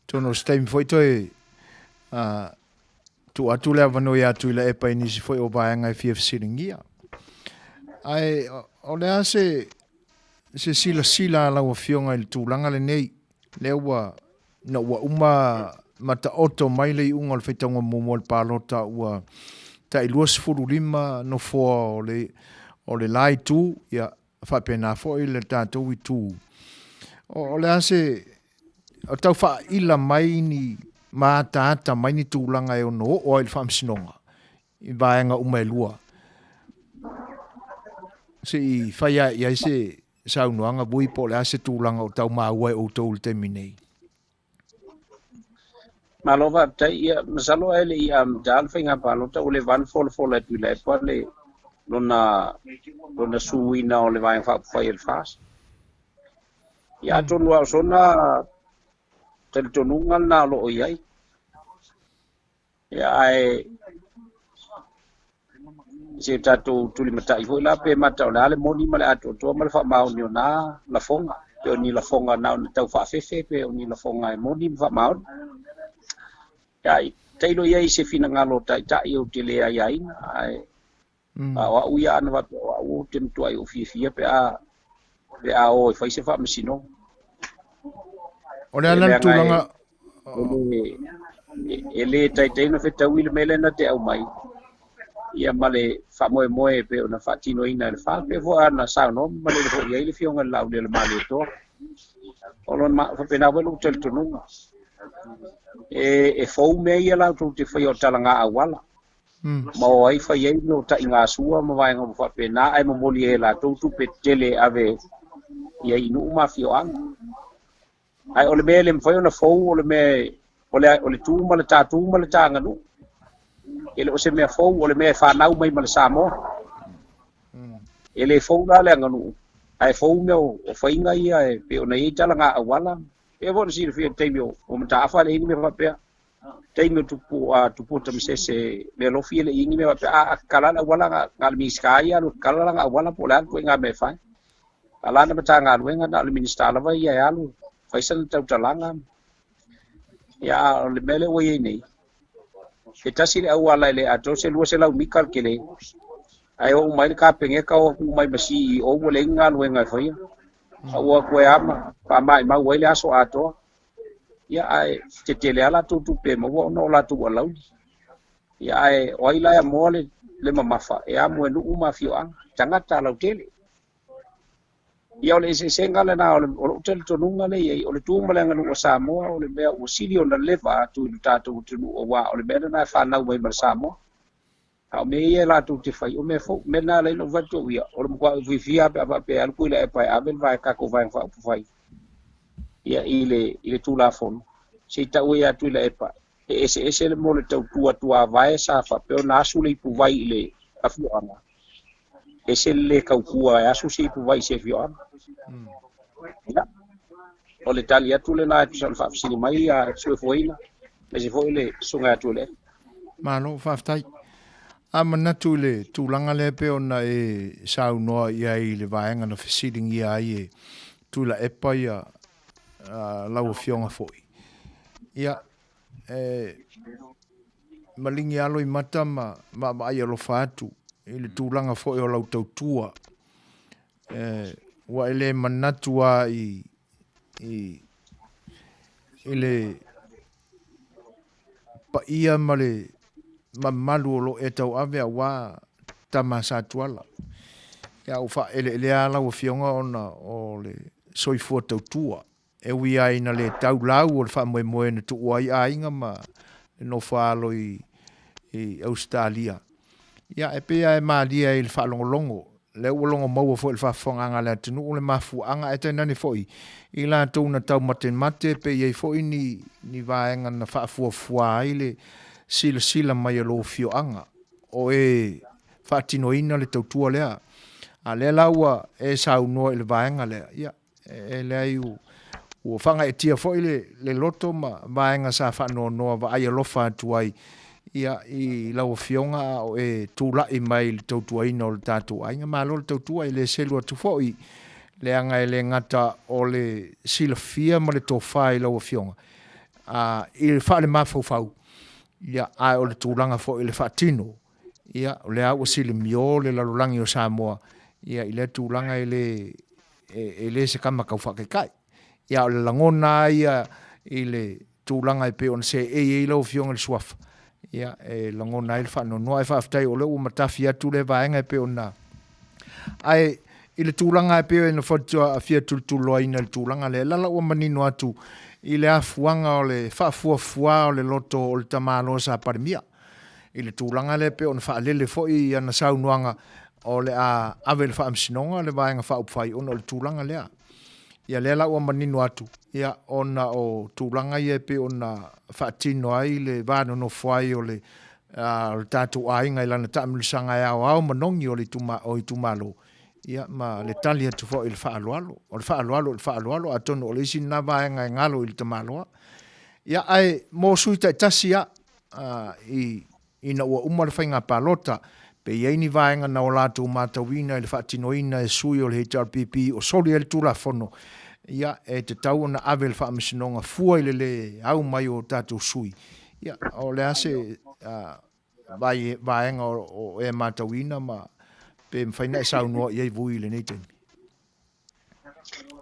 tonu o se taimi foi toe tuu atu le avanoa ia Tuilaepa i nisi foi o vaega e fia fesiligia. Ae o le a se se silasila a lau Afioga i le tulaga lenei, lea ua ina ua uma ma taoto mai le iuga o le faitauga muamua o le palota ua tai 25 nofoa o le o le la itu, ia faapena foi le tatou itu. O, o le a se o tau faaila mai ni ma ataata mai ni tulaga e ono oo ai i le Faamasinoga i vaega uma e lua. Se i fai ae i ai se saunoaga Vui po o le a se tulaga o tau maua e outou i le taimi nei. Malo faafetai. Ia, masalo ae le i amata le faiga palota ua leva ona folafola e Tuilaepa le lona lona suina o le Vaega Faaupufai a le FAST. Ia atonu lava o sona talitonuga lena o lo o i ai. Ia ae se tatou tulimatai foi la pe mata o le a le moni ma le atoatoa ma le faamaoni o na lafoga, pe o ni lafoga na ona tau faafefe pe o ni lafoga e moni ma faamaoni. Ia tailo i ai i se finagalo o taitai ou te le aiaina, ae a o au ia ana faapea o au ou te matuai ou fiafia pe a pe a o e fai se faamasinoga. O le a la le tulaga e le taitai ona fetaui le mea lea na te aumai ia ma le faamoemoe e pei ona faatinoina e le FAST pei foi ona saunoa ma malele foi i ai le Afioga i le Laaulialemalietoa. O lona faapena foi lou talitonuga. E fou mea ia latou te faia o talaga auala. Ma o ai fai ai mea o taigasua ma vaega uma faapena, ae momoli ai e latou tupe tetele e ave i ai i nuu ma afioaga. Ae o le mea e le mafai ona fou o le mea o le, o le tu ma le tā tu ma le tā aganuu. E le o se mea fou, o le mea e fanau mai ma le Samoa. E le fou la le aganuu, ae fou mea o, o faiga ia e pei ona i ai talaga auala. Pei foi ona silafia i le taimi o, o Mataafa e leai ni mea faapea. Taimi o Tupu, a Tupua Tamasese le alofi e le i ni mea faapea, a, a kala le auala na o le Minisita ia alu e kala lana auala po o le a le ituaiga mea e fai. A lana Matagaluega na o le Minisita lava ia e alu fai sana tautalaga. Ia, a o le mea lea ua i ai nei, e tasi le auala e le atoa se 200 mita le tele, ae oo mai le Kapeneta o atu mai ma CEO ua leai ni galuega e faia. A ua atu e ama, faamaimau ai le aso atoa. Ia, ae tetele lava latou tupe e maua ona o latou alauli. Ia, ae o ai la e amoa le, le mamafa? E amo e nuu ma afioaga, tagata lautele. Ia, o le eseesega lena o, le, o lou talitonuga lea i ai, o le tu ma le aganuu a Samoa, o le mea ua sili ona leva atu i lo tatou atunuu, aua o le mea lena e fanau mai ma le Samoa. A o mea ia latou te fai, o mea fou. O mea lena e ala ai ona ou fai atu au ia, o le matuai ou fiafia lava pe a faapea e alu Tuilaepa e ave le vae, tatou Vaega Faaupufai ia i le, i le Tulafono, se i tau ai ia Tuilaepa, e eseese le mea o le tautua tuavae sa faapea ona asu le ipuvai i le afioaga, ese le le tautua e asu se ipuvai i se afioaga. Ia, o le tali atu lena e tusa o le faafesili mai a Suefuaina, aemaise foi le Susuga ia Tuilaepa. Malo, faafetai. A manatu i le tulaga lea pei ona e saunoa i ai i le vaega na fesiligia ai e Tuilaepa ia lau Afioga foi. Ia, e maligi alo i mata ma vaavaai alofa atu i le tulaga foi o lau tautua. E, ua e le manatu lava i, i, i le paia ma le mamalu o lo o e tauave aua tama a Satuala. Ia ua faaeleelea lava lau Afioga ona o le soifua tautua. E ui lava ina le tau lau o le faamoemoe na tuua ai aiga ma le nofo-a-alo i Ausetalia. Ia, e pei lava e malie ai i le faalogologo, lea ua logo maua foi i le faafofogaaga a le atunuu le mafuaaga, ae tainane foi i latou na taumatemate pe i ai foi ni, ni vaega na faafuafua ai le silasila mai a lou afioaga o e faatinoina le tautua lea. A lea la ua e saunoa i le vaega lea, ia, e leai ua faagaeetia foi le loto ma vaega sa faanoanoa vaai alofa atu ai ia i lau Afioga a o e tulai mai i le tautuaina o le tatou aiga. Malo le tautua, e le selu atu foi leaga e le gata o le silafia ma le tofa i lau Afioga a i le faalemafaufau, ia ae o le tulaga foi i le faatino, ia o lea ua silimio le lalolagi o Samoa ia i lea tulaga e le e le se tama tau faataitai. Ia a o le lagona lava ia i le tulaga e pei ona seei ai lau Afioga i le Suafa, ia e lagona ai le faanoanoa. Ae faafetai o lea ua matafi atu lea vaega e pei ona... Ae i le tulaga e pei ona fia tulituliloaina i le tulaga lea, lala ua manino atu i le afuaga o le faafuafuā o le loto o le tamaloa sa Palemia i le tulaga lea pei ona faalele foi i ana saunoaga o le a ave i le Faamasinoga le Vaega Faaupufai ona o le tulaga lea. Ia lea la ua manino atu, ia ona o tulaga ia e pei ona faatino ai le va nonofo ai o le o le tatou aiga i lana taamilosaga e aoao manogi o le o itumalo, ia ma le tali atu foi i le faaaloalo. O le faaaloalo i le faaaloalo, atonu o le isi lena vaega e galo i le tamaloa. Ia ae mo sui taitasi lava, i ina ua uma le faiga palota, pe i ai ni vaega na o latou matauina i le faatinoina e sui o le HRPP o soli ai le Tulafono, ia, e tatau ona ave i le Faamasinoga fua i le lē au mai o tatou sui. Ia, o le a se vaega o e matauina ma pe mafai ona e saunoa i ai Vui i lenei taimi?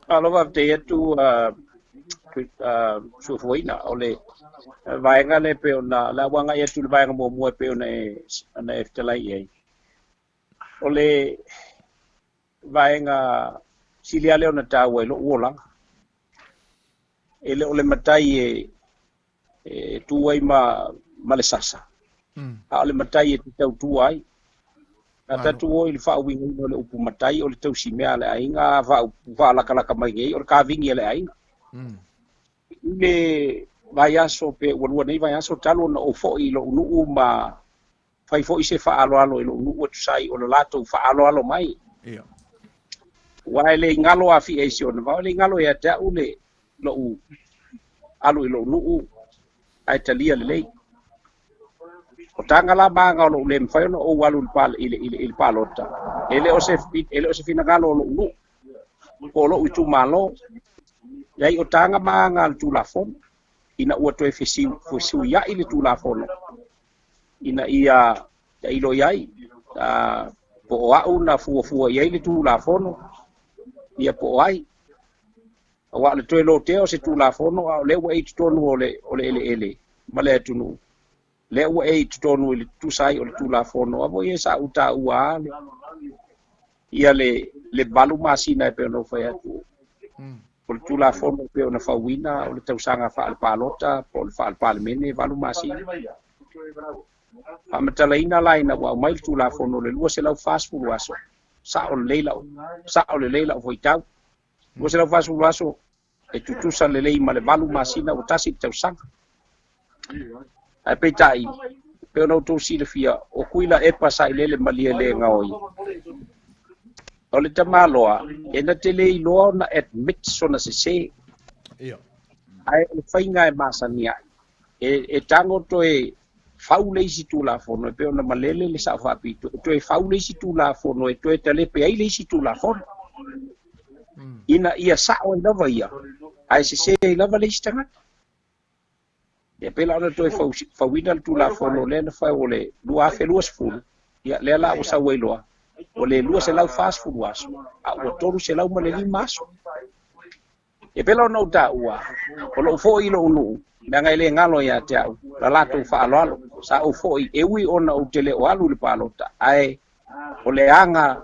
Malo faafetai atu Suafuaina. O le vaega lea pei ona, o le a ou agai atu i le vaega muamua e pei ona e, ona e fetalai i ai. O le vaega sili lava lea ona taua i lou olaga. E le o le matai e, e tu ai ma, ma le sasa, a o le matai e te tautua ai. A tatou o i le faauigaina o le upu matai, o le tausimea a le aiga, a faalakalaka mai nei, o le kavini a le aiga. I le vaiaso pe ua lua nei vaiaso talu ona ou foi i lou nuu ma fai foi se faaaloalo i lou nuu e tusa ai o le latou faaaloalo mai. Ia. Aua e le i galo afia i si ona vao, e le i galo ia te au le lou alu i lou nuu ae talia lelei. O taga la ma aga o lou le mafai ona ou alu i le, i le, i le palota, e le o se, e le o se finagalo o lou nuu, po o lou itumalo. Leai, o taga ma aga a le Tulafono, ina ua toe fesuiai le Tulafono, ina ia tailo i ai, po o au na fuafua i ai le Tulafono, ia po o ai. Aua o le toe lotea o se Tulafono, a o lea ua e i totonu o le, o le eleele ma le atunuu, lea ua e i totonu i le tusa ai o le Tulafono, a foi e sa ou taua lava le, ia le, le 8 masina e pei ona ou fai atu. O le Tulafono e pei ona fauina, o le tausaga faale-palota po o le faale-Palemene, e 8 masina. Faamatalaina la ina ua aumai le Tulafono le 240 aso, sao lelei lau, sao lelei lau fuaitau. 240 aso e tutusa lelei ma le 8 masina ua tasi le tausaga. Ae peitai, pei ona outou silafia, o Tuilaepa sa ilele malie le gaoi. O le tamaloa, e na te le iloa ona admit sona sese. Ia. Ae o le faiga e masani ai, e, e tago toe fau le isi Tulafono e pei ona malele le Sao Faapito, e toe fau le isi Tulafono e toe talepe ai le isi Tulafono. Ina ia sao ai lava ia, ae sese ai lava le isi tagata. Ia pei la ona toe fauina le Tulafono lea na fai o le 2020, ia lea la ua sau ai loa, ua le 240 aso, a ua 305 aso. E pei la ona ou taua, o lou foi i lou nuu, leaga e le galo ia te au la latou faaaloalo. Sa ou foi, e ui ona ou te le o alu i le palota, ae o le aga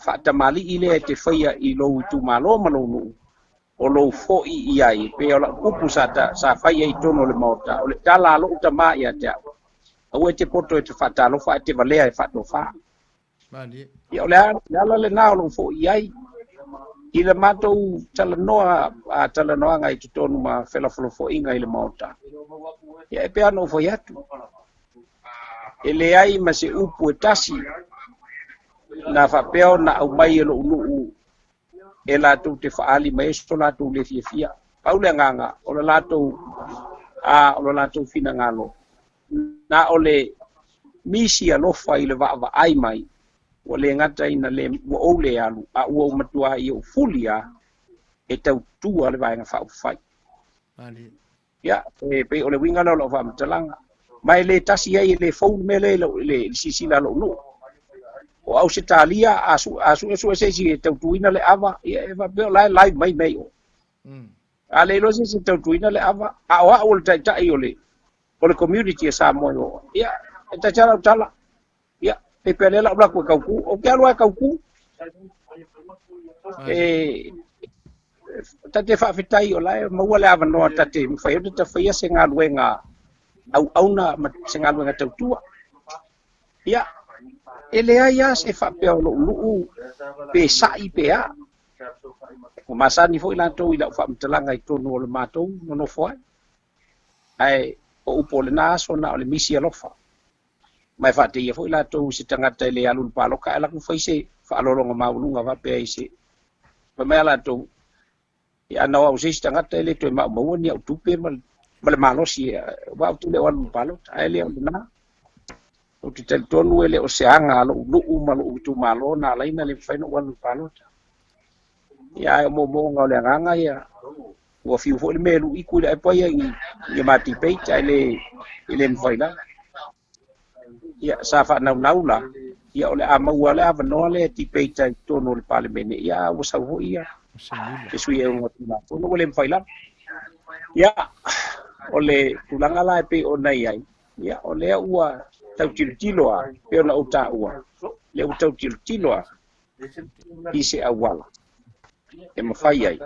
faatamalii lea e te faia i lou itumalo ma lou nuu, o lou foi i ai, e pei o lau upu sa, ta, sa fai ai i totonu o le Maota, o le tala a lou tamā ia te au, aua e te poto e te faatalofa ae te valea e faatofa. Ia, o le ala lena o lou foi i ai, i le matou talanoa, a talanoaga i totonu ma felafolafoaiga i le Maota. Ia, e pei lava ona ou fai atu, e leai ma se upu e tasi na faapea ona aumai e lou nuu e latou te faaali mai ai so latou le fiafia. Pau le agaga, o le latou, a, o le latou finagalo, na o le misi alofa i le vaavaai mai, ua le gata ina le, ua ou le alu, a ua ou matua i ou fuli lava e tautua le Vaega Faaupufai. Ia, e pei o le uiga lea o lau faamatalaga. Ma e le tasi ai, e le fou le mea lea i le silasila a lou nuu. O Ausetalia, a suesue se isi e tautuina le ava, ia e faapea o la e live mai mea i o. A le iloa se isi e tautuina le ava, a o au o le taitai o le, o le community a Samoa i o, ia, e tasi lava lau tala, ia, pei lea la ou alu atu e tautu, ou te alu lava e tautu. E, Ta te faafetai o la e maua le avanoa ta te mafai ai ona tafaia se galuega auauna ma se galuega tautua. Ia, e leai lava se faapea o lou nuu pe sa'i pe a. Ua masani foi latou i lau faamatalaga i totonu o le matou nonofo ai. Ae o upu o lena aso na o le misi alofa. Ma e faateia foi latou i se tagata e le alu i le paloka ae laku fai se faaaloaloga maualuga faapea i se fai mai a latou, Ia ana o au se isi tagata e le toe maumauina ni au tupe ma ma le malosi aua ou te le o alu i le palota. Ae le o lena. Ou te talitonu e le o se aga a lou nuu ma lou itumalo na ala ai ona le mafai ona ou alu i le palota. Ia ae o moomooga o le agaga ia, ua fiu foi le mea e luiku i le aepa ia i ma debate ae le e le mafai lava. Ia sa faanaunau la, ia o le a maua le avanoa lea e debate ai i totonu o le Palemene, ia a ua sau foi ia se sui e uga Tulafono ua le mafai lava. Ia o le tulaga la e pei ona i ai, ia o lea ua tau tilotilo lava, pei ona ou taua, lea ua tau tilotilo lava i se auala e mafai ai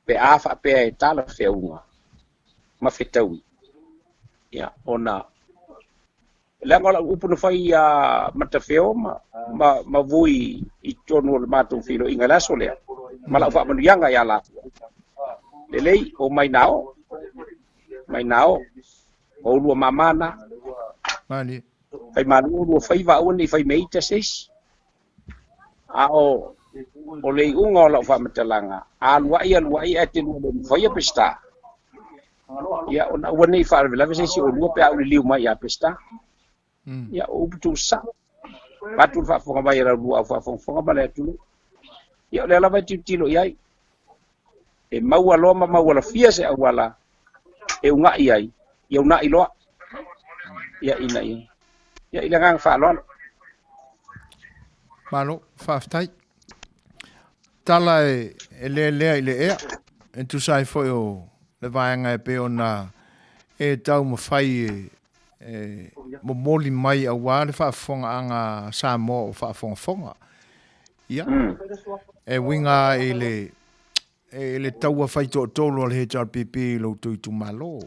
pe a faapea e talafeauga ma fetaui, ia, ona leaga o lau upu na fai ia Matafeo ma, ma, ma Vui i totonu o le matou feiloaiga i le aso lea, ma lau faamanuiaga ia latou. Lelei, o mai nao, mai nao, o ulua mama na. Malie. Fai malu ulua faiva aua ne i fai meita se isi. A o o le iuga o lau faamatalaga, a alu ai alu ai ae te lua le mafaia Peseta, ia ona aua ne i faalavelave se isi o oulua pe a ou liliu mai ia Peseta. Ia o upu tuusao, vaeatu le faafofoga mai a la ulua au faafogafoga ma le atunuu. Ia o lea lava e tilotilo i ai, e maua loa ma maua lafia se auala e uga'i ai, ia una'i loa. Ia ina ia. Ia i le agaga faaaloalo. Malo, faafetai. Tala e, e lelea i le ea, e tusa ai foi o le vaega e pei ona e taumafai e, e momoli mai aua le faafofogaaga a Samoa o faafogafoga. Ia, e uiga i le, e le taua faitoatolu a le HRPP i lo outou itumalo.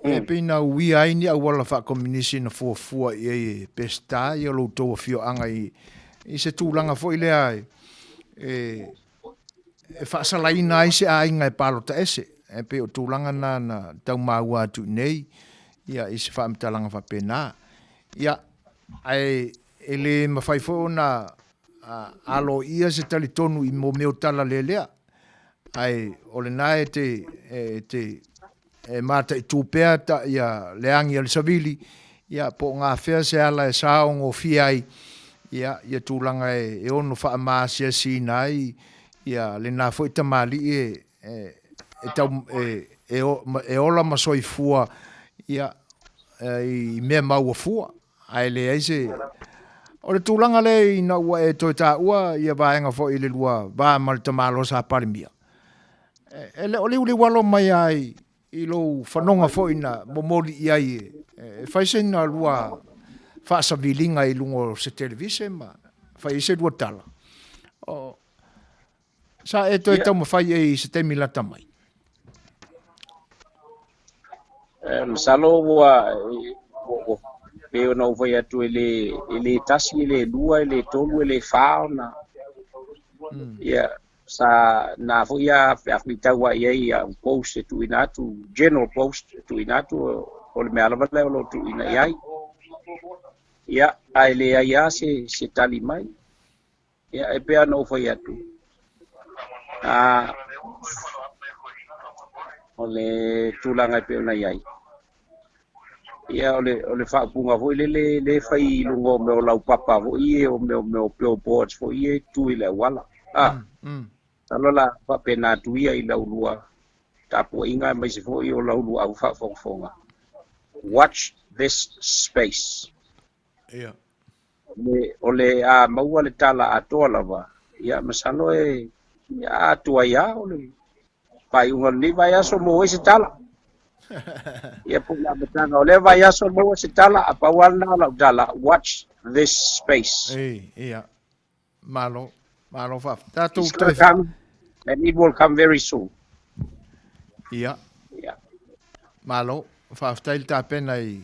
E pei na uia ai ni auala faakominisi na fuafua i ai e Peseta ia lo outou afioaga i, i se tulaga foi lea e, e, e faasalaina ai se aiga e palota ese. E pei o tulaga na na tau maua atu i nei, ia, i se faamatalaga faapena. Ia, ae e le mafai foi ona aloaia se talitonu i mo mea o tala lelea, ae o lena e te, e te, e mataitu pea ta, ia, le agi a le savili, ia, po o gafea se ala e saogofie ai, ia, ia tulaga e, e ono faamaasiasiina ai, ia, lena foi tamalii e, e, e tau, e, e, e ola ma soifua, ia, i mea maua fua. Ae leai se... O le tulaga lea ina ua e toe taua ia vaega foi i le lua va ma le tamaloa sa Palemia, e le o liuliualo mai lava i lou fanoga foi na momoli i ai e fai sina lua faasaviliga i luga o se televise ma fai ai se lua tala. O, sa e toe taumafai i ai i se taimi lata mai? Masalo ua pei ona ou fai atu e le e le tasi e le lua e le tolu e le fa ona ia sa na foi a a fuitau ai ai au post e tuuina atu general post e tuuina atu o le mea lava lea o lo o tuuina i ai. Ia ae leai lava se se tali mai. Ia, e pei ona ou fai atu, a, o le tulaga e pei ona i ai, ia, o le, o le faaupuga foi lele le fai i luga o mea o laupapa foi ia, o mea o mea o billboards foi ia e tu i le auala. A, masalo la faapena atu ia i lau lua tapuaiga aemaise foi o lau lua au faafogafoga. Watch this space. Ia. O le a maua le tala atoa lava, ia masalo e ia atu ai lava o le faaiuga o lenei vaiaso maua ai se tala. Ia po o le amataga o lea vaiaso maua se tala, a pau lava lena o lau tala, watch this space. Ia, malo. Malo faafetai. Tatou It's gonna come and it will come very soon. Ia. Ia. Malo, faafetai le tapena i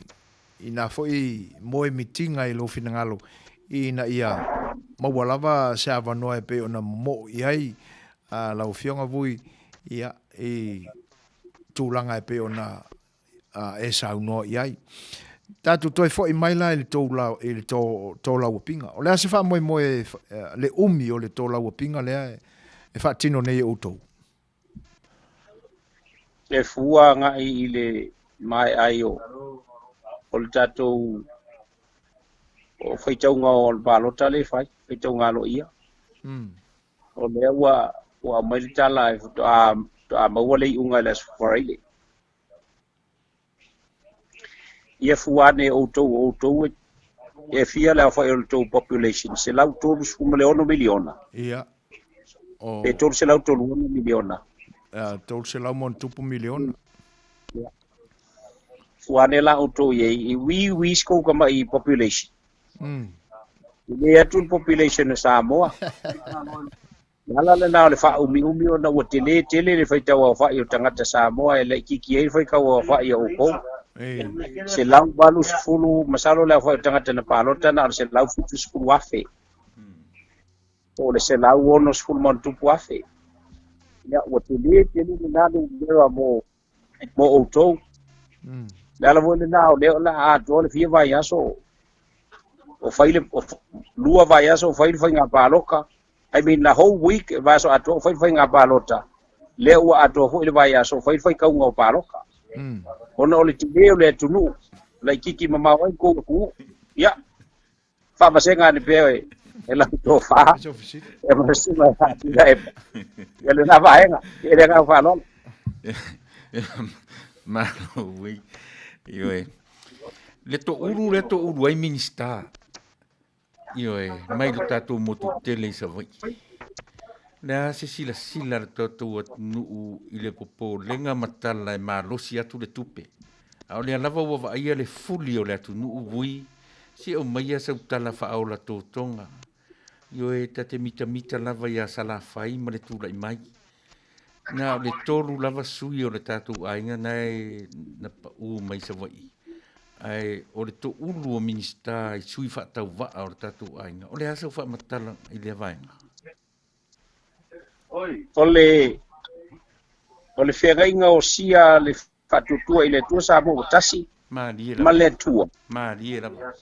i nā foi moemitiga i lou finagalo ina ia maua lava se avanoa e pei ona momoo i ai lau Afioga Vui ia i tulaga e pei ona e saunoa i ai. Tatou toe foi mai la i le tou i le tolauapiga. O le a se faamoemoe le umi o le tolauapiga lea e faatino nei e outou? E fua agai i le maea ai o o le tatou o faitauga o le palota lea e fai, faitauga aloaia. O lea ua ua aumai le tala e faatoa faatoa maua le iuga i le Aso Faraile. Ia fua ane e outou, o outou e e fia le aofai o le tou population, 136 miliona. Ia. O... Pe 336 miliona. Uh, 300 ma ona tupu miliona. Ia. Fua ane la outou i ai, i uiui si kou kamaʻi population. I le atu le population o Samoa. Le ala lena o le faaumiumi ona ua tele tele le faitau aofai o tagata Samoa e laitiiti ai le faitau aofai o outou. 180, masalo le aofai o tagata na palota na o le 170,000 po o le 160 ma ona tupu afe. Ia, ua tele tele lena numera mo mo outou. Le ala foi lena o lea o le a atoa le fia vaiaso o fai le lua vaiaso o fai le faiga palota. I mean the whole week vaiaso atoa o fai le faiga palota. Lea ua atoa foi le vaiaso o fai le faitauga o palota. Ona o le tele o le atunuu, laitiiti mamao ai kou atunuu. Ia, faavasega ane pea e, e lau tofa e ma susuga e Tuilaepa. Ia lena vaega, e le agaga faaaloalo. Malo ui. Ioe. Le toulu le toulu ai Minista. Ioe, mai lo tatou motu tele i Savaii. Le a se silasila le tatou atunuu i le popolega ma tala e malosi atu le tupe. A o lea lava ua vaaia le fuli o le atunuu vui, se aumaia sau tala faaola totoga. Ioe, ta te mitamita lava iā Salafai ma le tulai mai. Na o le tolu lava sui o le tatou aiga na e na paʻū mai Savaii. Ae o le toulu o Minisita i sui faatauvaa o le tatou aiga. O le a sau faamatalaga i lea vaega? O le o le feagaiga o sia le faatuatua i le Atua Samoa ua tasi Malie ma lava. le Atua. Malie lava.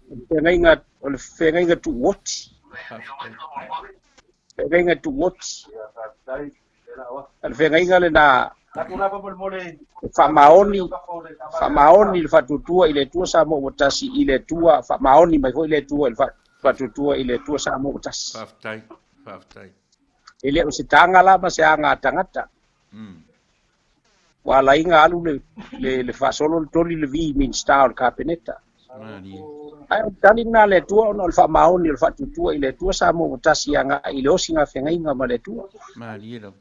O le feagaiga o le feagaiga tuuoti. Faafetai. Feagaiga tuuoti. O le feagaiga lena e faamaoni faamaoni le faatuatua i le Atua Samoa ua tasi i le Atua faamaoni mai foi le Atua i le faatuatua i le Atua Samoa ua tasi. Faafetai. Faafetai. E le o se taga la ma se aga a tagata. Ua ala ai ona alu le, le, le faasolo le toli le vi Minista o le Kapeneta. Ae o le tali lena a le Atua ona o le faamaoni o le faatuatua i le Atua Samoa ua tasi agai i le osiga feagaiga ma le Atua. Malie lava.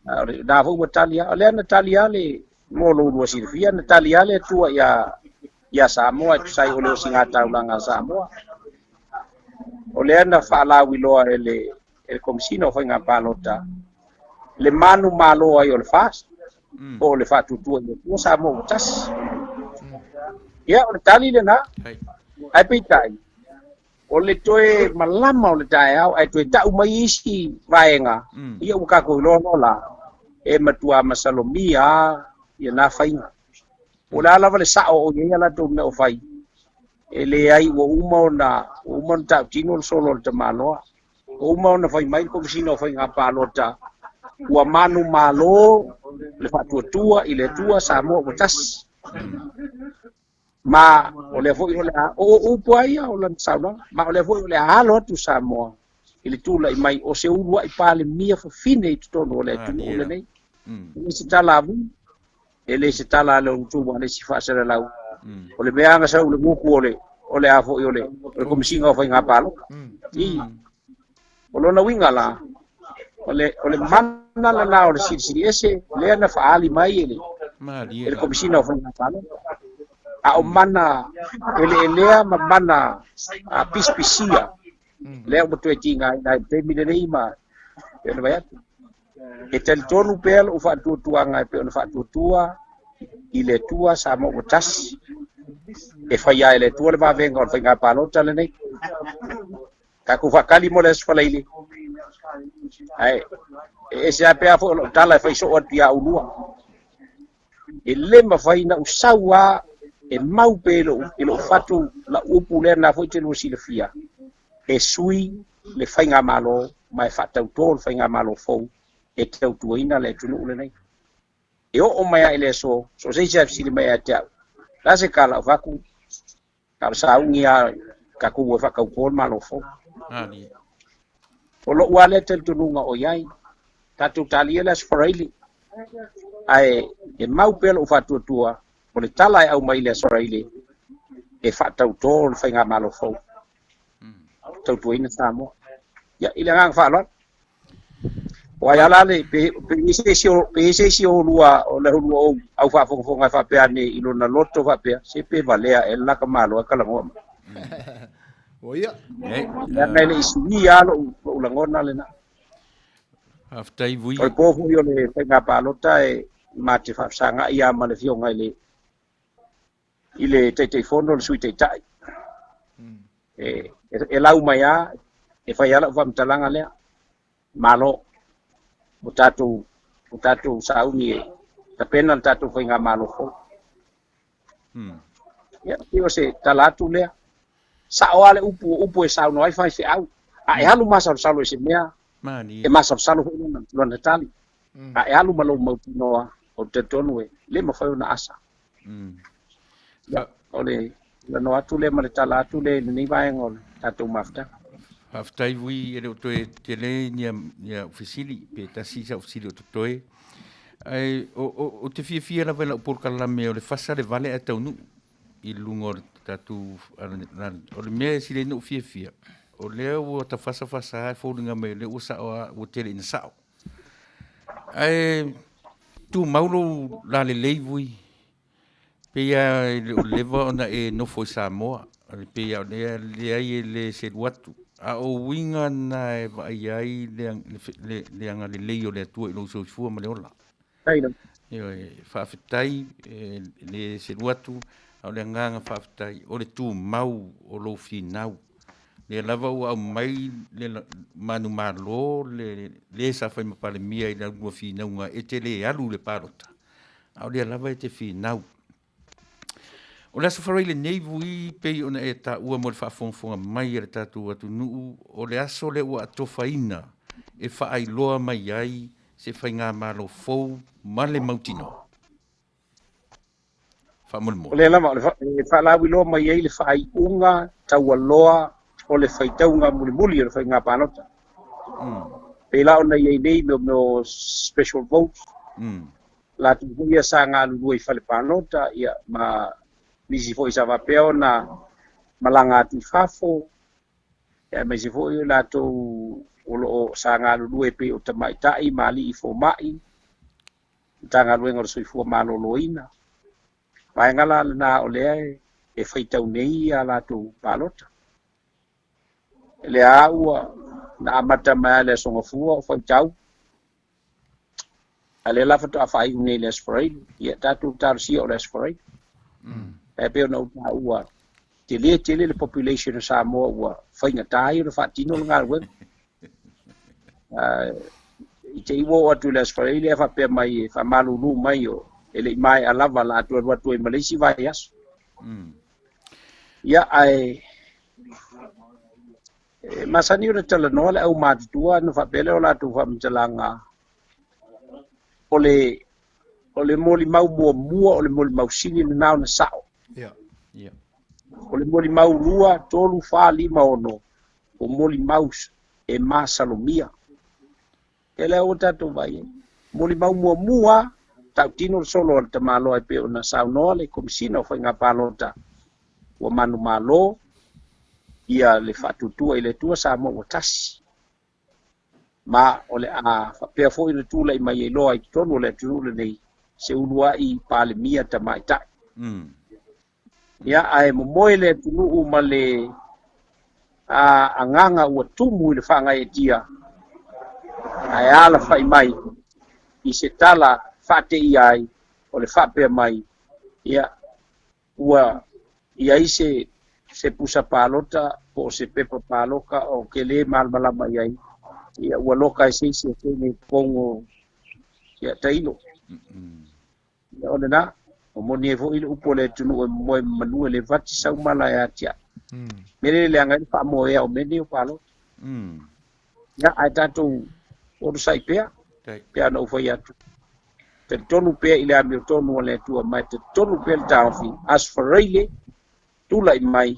A o lena foi ua tali lava. O lea na tali lava le, mo lo oulua silafia, na tali lava le Atua ia, ia Samoa e tusa ai o le osiga taulaga a Samoa. O lea na faalauiloa e le, e le Komesina o Faiga Palota le manumalo ai o le FAST po o le Faatuatua i le Atua Samoa ua tasi. Ia, o le tali lena. Ae peitai, o le toe malama o le taeao ae toe tau mai isi vaega, ia ua tatou iloa loa la, e matua masalomia lava ia na faiga. Po o le a lava le sao o i ai a latou mea o fai, e leai ua uma ona ua uma ona tautino le solo a le tamaloa. Ua uma ona fai mai le Komesina o Faiga Palota ua manumalo le faatuatua i le Atua Samoa ua tasi. Ma o lea foi o le a o upu lava ia o lana saunoaga, ma o lea foi o le a alo atu Samoa i le tulai mai o se uluai Palemia fafine i totonu o le atunuu lenei. E le se tala a Vui, e le se tala a le outou a le isi faasalalau. O le mea na sau i le gutu o le o le a foi o le o le Komesina o Faiga Palota. I o lona uiga la, o le o le mana lena o le Silisili Ese lea na faaali mai e le e le Komesina o Faiga Palota. A o mana eleelea ma mana a pisipisia. Lea ua toe tigaina ai i le taimi lenei ma pei ona fai atu. E talitonu pea lou faatuatuaga e pei ona faatuatua i le Atua Samoa ua tasi, e faia ai e le Atua le vavega o le faiga palota lenei. Tatou faatali mo le Aso Faraile, ae e ese lava pe a foi o lau tala e fai soo atu ia oulua. E le mafai na ou sau lava e mau pea i lou fatu lau upu lea na foi te lua silafia, e sui le faigamalo ma e faatautō le faigamalo fou e tautuaina le atunuu lenei. E oo mai lava i le aso, so o se isi lava e fesili mai ia te au, o le a se tala o fatu, na o le sauni lava tatou o e faatautō le Malo fou. O lou lava lea talitonuga o i ai, tatou talia le Aso Faraile, ae e mau pea lou faatuatua, o le tala e aumai i le Aso Faraile, e faatautō le faigamalo fou, tautuaina Samoa. Ia, i le agaga faaaloalo. O ai ala le, pe i ai se isi o, pe i ai se isi o lua, o le lua ou au faafogafoga e faapea ane i lona loto faapea, se pe valea ea le la tamaloa e talanoa mai. O ia. Leaga e le i suia lava lou lagona lena. Faafetai Vui. O le po foi o le faiga palota e ma te faafesagai lava ma le afioga i le i le Taitaifono, le Sui Taitai. E lau mai lava, e fai lava lau faamatalaga lea, malo, ua tatou, ua tatou sauni e tapena le tatou faigamalo fou. Ia, pei o se tala atu lea. Sao lava le upu, o upu e saunoa ai faifeau. A e alu masalosalo i se mea, e masalosalo foi lona tali. A e alu ma lou mautinoa, ou te talitonu e le mafai ona asa. Ia, o le talanoa atu lea ma le tala atu lea i lenei vaega o le tatou mafutaga. Faafetai Vui, e le o toe tele nia fesili, pe tasi sau fesili o totoe. Ae o te fiafia lava i lau polokalame o le fasa le vale ae taunuu i luga o le tatou, o le mea e sili ai ona ou fiafia, o lea ua tafasafasa lava e foliga mai o lea ua sao lava, ua tele ina sao. Ae tumau lou lalelei Vui, pei lava e le o leva ona e nofo i Samoa, pei lava o lea leai e le selu atu. A o uiga na e vaai ai le agalelei o le Atua i lou soifua ma le ola. Ioe, faafetai e le selu atu, a o le agaga faafetai o le tumau o lou finau. Lea lava ua aumai le manumalo le le sa fai ma Palemia i la lua finauga e te le alu i le palota, a o lea lava e te finau. O le Aso Faraile nei Vui pei ona e taua mo le faafogafoga mai a le tatou atunuu, o le aso lea ua atofaina e faailoa mai ai se faigamalo fou ma le mautinoa. Faamolemole. O lea lava, o le faalauiloa mai ai le faaiuga taualoa o le faitauga mulimuli o le faiga palota. Pei la ona i ai nei mea o special votes, latou foi ia sa galulue i fale palota, ia, ma nisi foi sa faapea ona malaga atu i fafo, ia, aemaise foi o latou o lo o sa galulue pei o tamaitai ma alii fomai, Matagaluega o le Soifua Maloloina. Vaega la lena o lea e faitau nei a latou palota. Lea ua na amata mai lava i le Aso Gafua o faitau, a lea la faatoa faaiu nei i le Aso Faraile. Ia tatou talosia o le Aso Faraile. Ae pei ona ou taua, tele tele le population o Samoa ua faigata ai ona faatino le galuega. I te i ua oo atu i le Aso Faraile ae faapea mai e faamalulu mai o e le i maea lava la atu alu atu ai ma le isi vaiaso. Ia ae e masani ona talanoa le aumatutua ona faapea lea o latou faamatalaga o le molimau muamua o le molimau sili lena ona sao. O le molimau 2, 3, 4, 5, 6 o molimau e masalomia. E lea ua tatou vaai ai. Molimau muamua, tautino le solo a le tamaloa e pei ona saunoa le Komesina o Faiga Palota ua manumalo ia le faatuatua i le Atua Samoa ua tasi. Ma o le a faapea foi ona tulai mai ai loa i totonu o le atunuu lenei se uluai Palemia tamaitai. Ia, ae momoe le atunuu ma le Agaga ua tumu i le faagaeetia ae alafa'i mai i se tala faateia ai o le faapea mai ia ua i ai se se pusa palota po o se pepa paloka o ke lē malamalama i ai ia ua loka e se isi e fene pogo ia tailo ia o lenā o moni ai fo'i le upu o le atunuu e moe manu e le fati saumala e atiae me le leaga ai le faamoea o mea nei o palota ia ae tatou onosa'i pea pe ana ou fai atu talitonu pea i le amiotonu a le Atua ma e talitonu pea le taofi Aso Faraile tula'i mai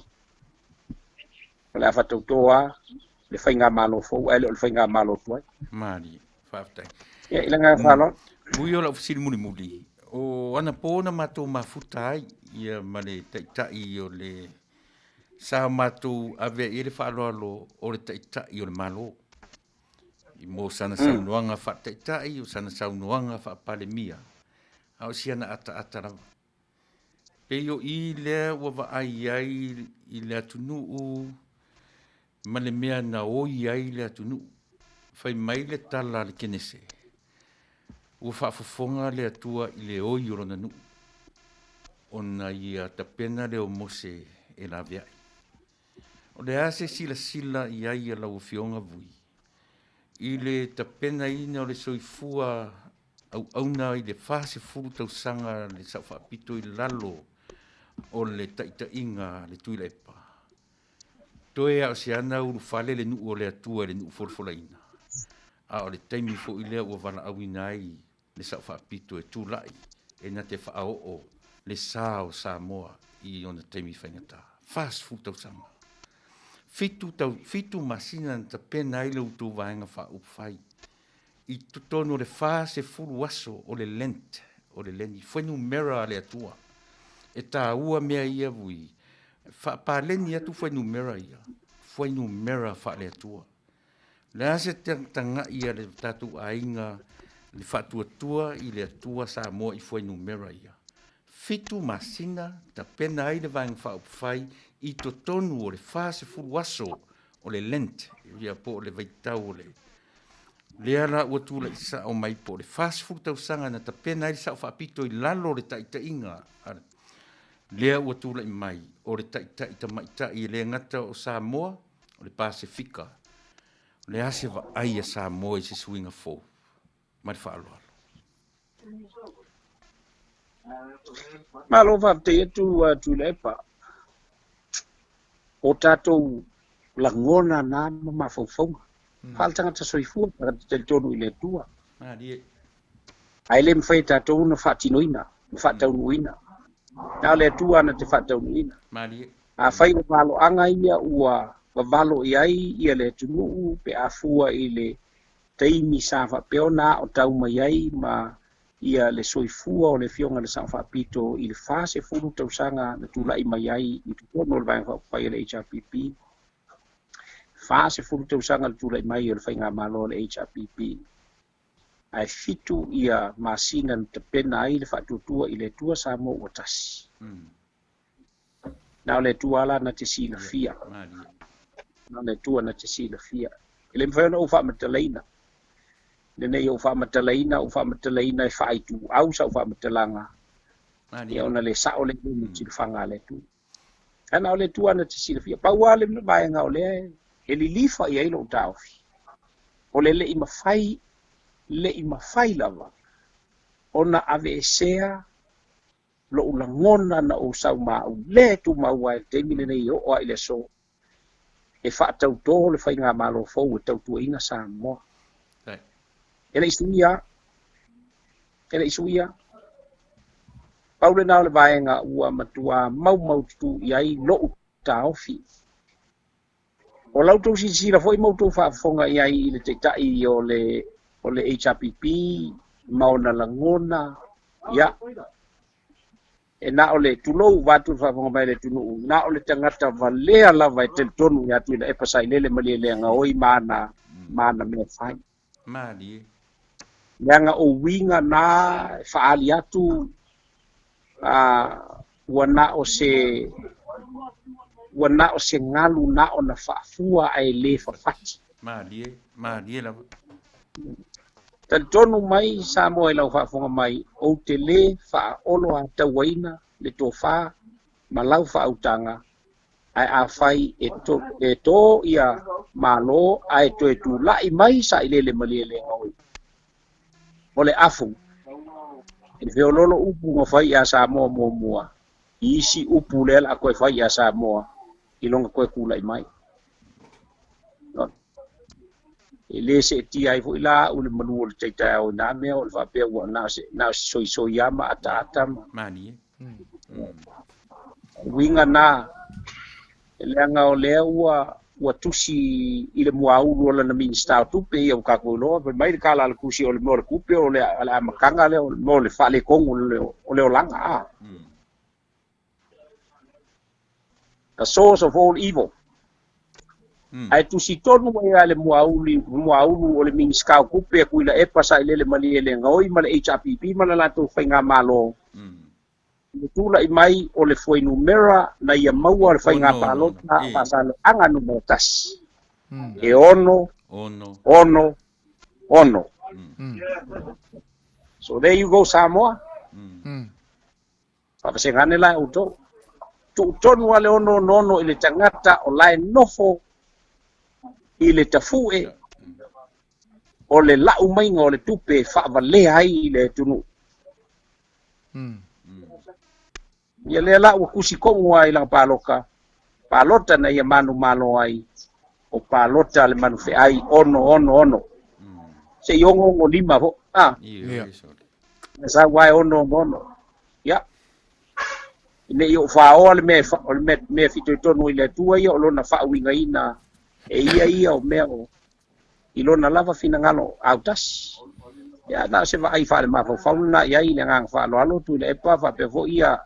o le a faatautō a le faigamalo fou ae le o le faigamalo tuai. Malie, faafetai. Ia i le agaga faaaloalo. Ui o lau fesili mulimuli, o anapo na matou mafuta ai ia ma le Taitai o le sa matou ave ai i ai le faaaloalo o le Taitai o le Malo mo sana saunoaga faataitai, o sana saunoaga faapalemia, a o siana ataata lava. Pei o i lea ua vaai ai i le atunuu ma le mea na oi ai le atunuu. Fai mai le tala a le Kenese, ua faafofoga le Atua i le oi o lona nuu, ona ia tapena lea o Mose e laveai. O le a se silasila i ai a lau Afioga Vui i le tapenaina o le soifua auauna i le 40 tausaga le Sao Faapito i lalo o le taitaiga a le Tuilaepa? Toe a o se ana ulufale le nuu o le Atua i le nuu folafolaina, a o le taimi foi lea ua valaauina ai le Sao Faapito e tulai e na te faaoo le sa o Samoa i ona taimi faigata. 40 tausaga. 7 masina na tapena ai le outou vaega faaupufai i totonu o le 40 aso o le Lent, o le leni, fuainumera a le Atua. E taua mea ia vui, faapaleni atu fuainumera ia, fuainumera faale-Atua. O le a se tagatagai a le tatou aiga le faatuatua i le Atua Samoa i fuainumera ia? 7 masina tapena ai le Vaega Faaupufai i totonu o le 40 aso o le Lent, ia po o le vaitau o le lea la ua tulai sao mai po o le 40 tausaga na tapena ai le Sao Faapito i lalo o le taitaiga lea ua tulai mai o le taitai tamaitai e le gata o Samoa, o le Pasefika. O le a se vaai a Samoa i se suiga fou? Ma le faaaloalo. Malo faafetai atu Tuilaepa. O tatou lagona na ma mafaufauga. Faale-tagata soifua, tagata talitonu i le Atua. Malie. Ae le mafai e tatou ona faatinoina ma faataunuuina. Na o le Atua na te faataunuuina. Malie. Afai o valoaga ia ua vavalo i ai ia le atunuu pe a fua i le taimi sa faapea ona ao tau mai ai ma ia le soifua o le Afioga i le Sao Faapito i le 40 tausaga na tula'i mai ai i totonu o le Vaega Faaupufai a le HRPP, 40 tausaga le tula'i mai o le faigamalo a le HRPP, ae 7 ia masina na tapena ai le faatuatua i le Atua Samoa ua tasi. Na o le Atua la na te silafia. Na o le Atua na te silafia. E le mafai ona ou faamatalaina. Lenei ou faamatalaina, ou faamatalaina e faaituau sau faamatalaga. Ia ona le sao le le silafaga a le Atua. Ae na o le Atua na te silafia. Pau lava le vaega o lea e lilifa i ai lou taofi. O le le'i mafai, le'i mafai lava ona aveesea lo'u lagona na ou saumaau le tumau ai i le taimi lenei e oo lava i le aso e faatautō le faigamalo fou e tautuaina Samoa. E le'i suia, e le'i suia. Pau lena o le vaega ua matuā maumaututu i ai lo'u taofi. O la outou silasila foi ma outou faafofoga i ai i le Taitai o le HRPP ma ona lagona, ia, e na o le tulou vaeatu le faafofoga mai a le atunuu, na o le tagata valea lava e talitonu ia Tuilaepa Sailele Malielegaoi ma ana mea fai. Malie. Leaga o uiga na e faaali atu ua na o se Ua na o se galu na ona faafua ae lē fafati. Malie, malie lava. Talitonu mai Samoa i lau faafofoga mai, ou te lē faaoloatauaina le tofā ma lau faautaga, ae afai e to, e tō ia Malo ae toe tula'i mai Sailele Malielegaoi, o le afu e feoloolo upu na fai ia Samoa muamua i isi upu lea la koe fai ia Samoa i lona toe tula'i mai. E lē se'etia ai fo'i la a'u le malu o le taitaeao i nā mea o le faapea ua na o se na o se soisoiā ma ataata ma Malie. Uiga na e leaga o lea ua ua tusi i le muaulu o lana Minisita o Tupe ia ua tatou iloa fai mai le tala a le tusi o le mea o le tupe o le o le amataga lea o le mea o le faaletonu o le olaga a. The source of all evil. Ae tusi tonu ai a le muauli muaulu o le Minisita o Tupe a Tuilaepa Sailele Malielegaoi ma le HRPP ma le latou faigamalo le tula'i mai o le fuainumera na ia maua o le faiga palota a Faasaleleaga numera 1, e 6, 6, 6. So there you go Samoa. Faavasega ane la e outou. Tuu tonu lava le 666 i le tagata o la e nofo i le tafu'e o le la'u maiga o le tupe e faavalea ai i le atunuu. Ia lea la ua tusi tonu lava i lana palota, palota na ia manumalo ai, o palota a le manufe'ai 666. Se'i 665 fo'i, a? Ae sau lava e 666. Ia. Ne i ou fāoa le mea o le mea, mea fitoitonu i le Atua ia o lona faauigaina e ia ia o mea o i lona lava finagalo autasi. Ia, na o se vaai faalemafaufau lena i ai i le agaga faaaloalo Tuilaepa faapea foi ia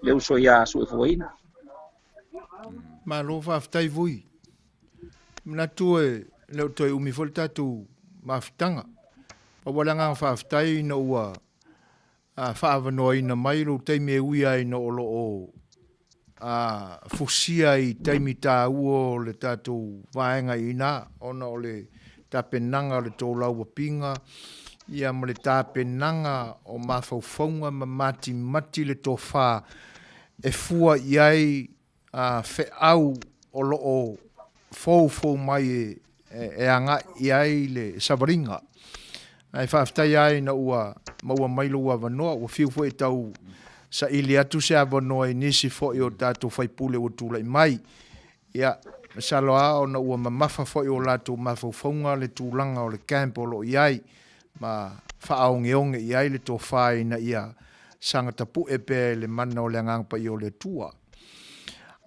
le uso ia Suefuaina. Malo faafetai Vui. Manatu e le o toe umi foi le tatou mafutaga. Pau lava le agaga faafetai ina ua faaavanoaina mai lou taimi e ui ai ina o lo o fusia i taimi taua o le tatou vaega i ina ona o le tapenaga o le tolauapiga ia ma le tapenaga o mafaufauga ma matimati le tofa e fua i ai feau o lo o foufou mai e agai i ai le savaliga. Ae faafetai lava ina ua maua mai lou avanoa, ua fiu foi e tau saili atu se avanoa i nisi foi o tatou sui usufono ua tulai mai. Ia, masalo lava ona ua mamafa foi o latou mafaufauga le tulaga o le camp o lo o i ai ma faaogeoge i ai le tofa ina ia saga tapue pea i le mana o le Agaga Paia o le Atua.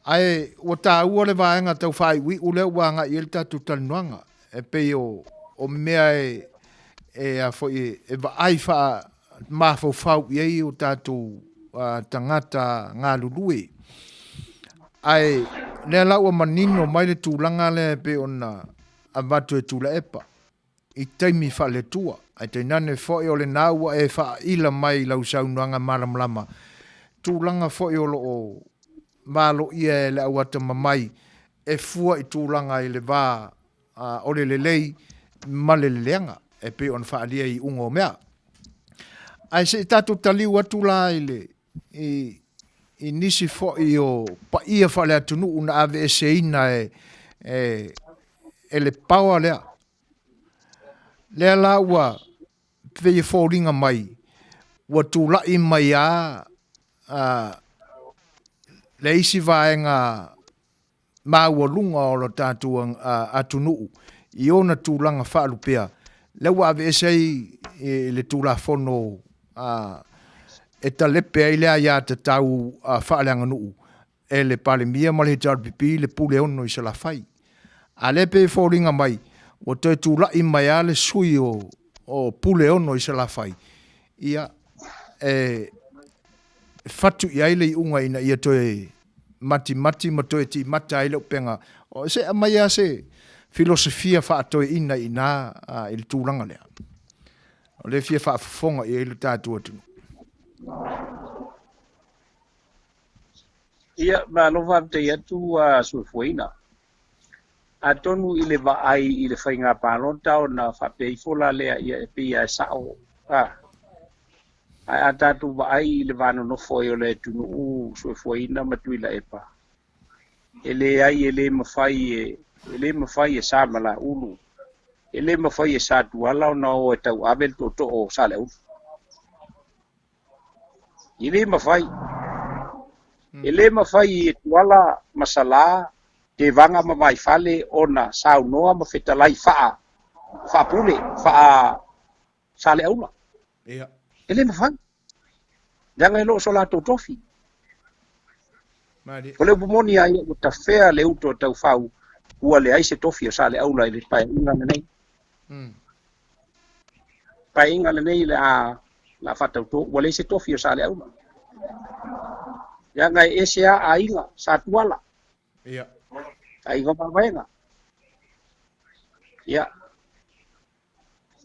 Ae ua taua le vaega tau faaiuiu lea ua agai i ai le tatou talanoaga, e pei o, o mea e, e, a foi, e, e vaai faamafaufau i ai o tatou tagata galulue. Ae lea la ua manino mai le tulaga lea e pei ona avatu e Tuilaepa. i taimi faale-Atua, ae tainane foi o lena ua e faaila mai i lau saunoaga malamalama, tulaga foi o lo o valoia e le au atamamai e fua i tulaga i le va o le lelei ma le leleaga, e pei ona faaalia i iuga o mea. Ae se i tatou taliu atu la i le, i, i nisi foi o paia faale-atunuu na aveeseina e, e, e le power lea. Lea la ua pei e foliga mai ua tulai mai lava le isi vaega maualuga o lo tatou atunuu i ona tulaga faalupea, lea ua aveese ai le Tulafono e talepe ai le aiatatau faaleaganuu e le Palemia ma le HRPP le Puleono i Salafai. A lea pei e foliga mai ua toe tulai mai lava le sui o Puleono i Salafai, ia, e fatu i ai le iuga ina ia toe matimati ma toe timata ai le upega. Se aumai lava se filosofia faatoeaina i ina i le tulaga lea. O lea e fia faafofoga i ai lo tatou atunuu. Ia, malo faafetai atu ua soifuaina. Atonu i le vaai i le faiga palota ona faapea ifo la lea, ia e pei lava e sao. Ae a tatou vaai i le va nonofo ai o le atunuu soifuaina ma Tuilaepa, e leai e le mafai e, e le mafai e Sa Malaulu, e le mafai e Sa Tuala ona o e tauave le tootoo o Saleaula. E le mafai. E le mafai e Tuala ma Salā, Tevaga ma Vaifale ona saunoa ma fetalai faa faapule, faa Saleaula. Ia. E le mafai. Leaga e le o so latou tofi. Malie. O le upu moni lava ia ua tafea le uto taufau ua leai se tofi o Saleaula i le paeaiga lenei. Paeaiga lenei le a la faatauto ua leai se tofi o Saleaula. Leaga e ese lava aiga Sa Tuala. Ia. Aiga o Mavaega. Ia.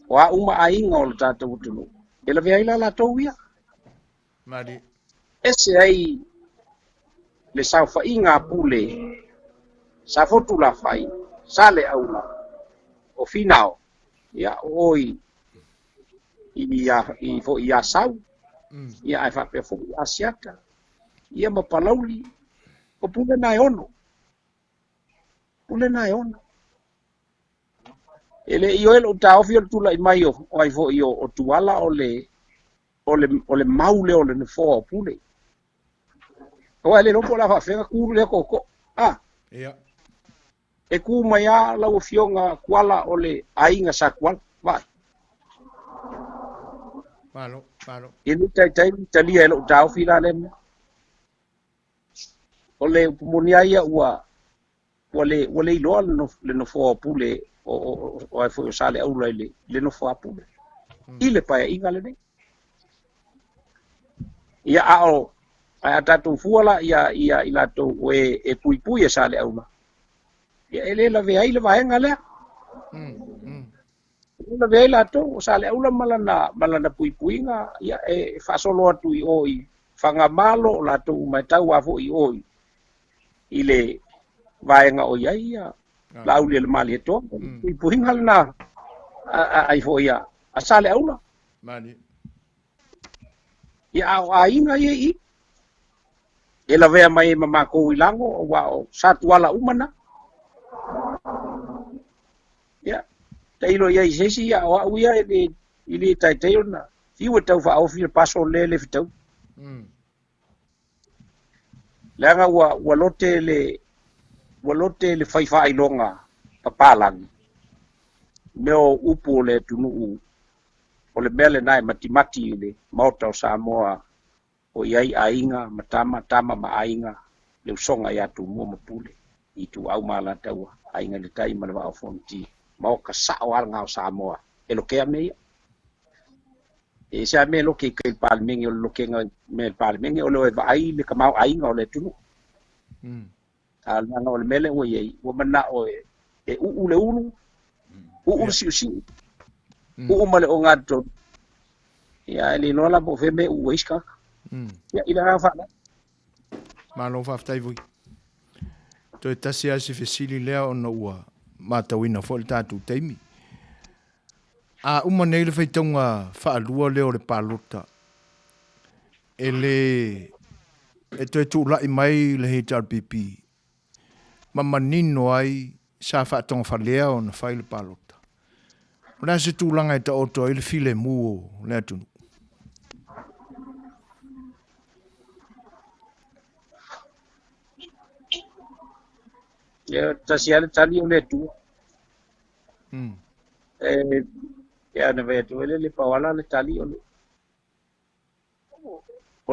O a uma aiga o le tatou atunuu, e lavea ai la latou ia. Malie. Ese ai le saofaiga a Pule, Safotulafai, Saleaula, o Finao, ia o oi i foi i Asau, ia ae faapea foi i Asiata, ia ma Palauli, o Pule na e ono. Pule na e ono. E le i oe lou taofi o le tulai mai o ai foi o Tuala o le o le mau lea o le nofoa o Pule. Aua e le iloa po o le a faafefea ku lea tootoo. Ia. E ku mai lava lau afioga Tuala o le aiga sa Tuala. Vaai. Malo, malo. E le taitai talia e lou taofi la lea mea. O le upu moni lava ia ua le iloa le nofoa o Pule o ai foi o Saleaula i le nofoa a Pule. I le paeaiga lenei. Ia a o ae a tatou fua la ia i latou o e puipui e Saleaula. Ia e le lavea ai le vaega lea. E le lavea ai latou o Saleaula ma lana puipuiga, ia e faasolo atu i o i Fagamalo o latou uma e tau lava foi i o i le vaega o i ai ia Laauli e le Malietoa. Puipuiga lena ai foi a Saleaula. Malie. Ia a o aiga ia i e lavea mai ai ma makou i lago aua o Sa Tuala uma na. Ia, tailo ia i se isi, ia o au ia i le taitai ona fiu e tau faaofi le paso le le fetau. Leaga ua lote le fai faailoga papalagi. Mea o upu o le atunuu o le mea lena e matimati i le Maota o Samoa o i ai aiga ma tama, tama ma aiga, le usoga ia Tumua ma Pule, i Ituau ma Alataua, Aiga i le Tai ma le Vaa o Fonoti, maoka sao lava lena o Samoa, e lokea mea ia. E se a mea loke i kai le Palemene o le lokega mea le Palemene o le oe vaai le kamau aiga o le atunuu. A leaga o le mea lea ua i ai, ua manao e uu le ulu, uu le siusiu, uu ma le ogatotonu. Ia, e le iloa la po o fea mea e uu ai isi tagata. Ia, i le agaga faaaloalo. Malo faafetai foi. Toe tasi lava si fesili lea ona ua matauina foi le tatou taimi. A uma nei le faitauga faalua lea o le palota, e le e toe tulai mai le HRPP ma manino ai sa faatogafalea ona fai le palota. O le a se tulaga e taoto ai le filemu o le atunuu? Ia, tasi lava le tali o le Atua. Ia, na vai atu ai le pau ala le tali o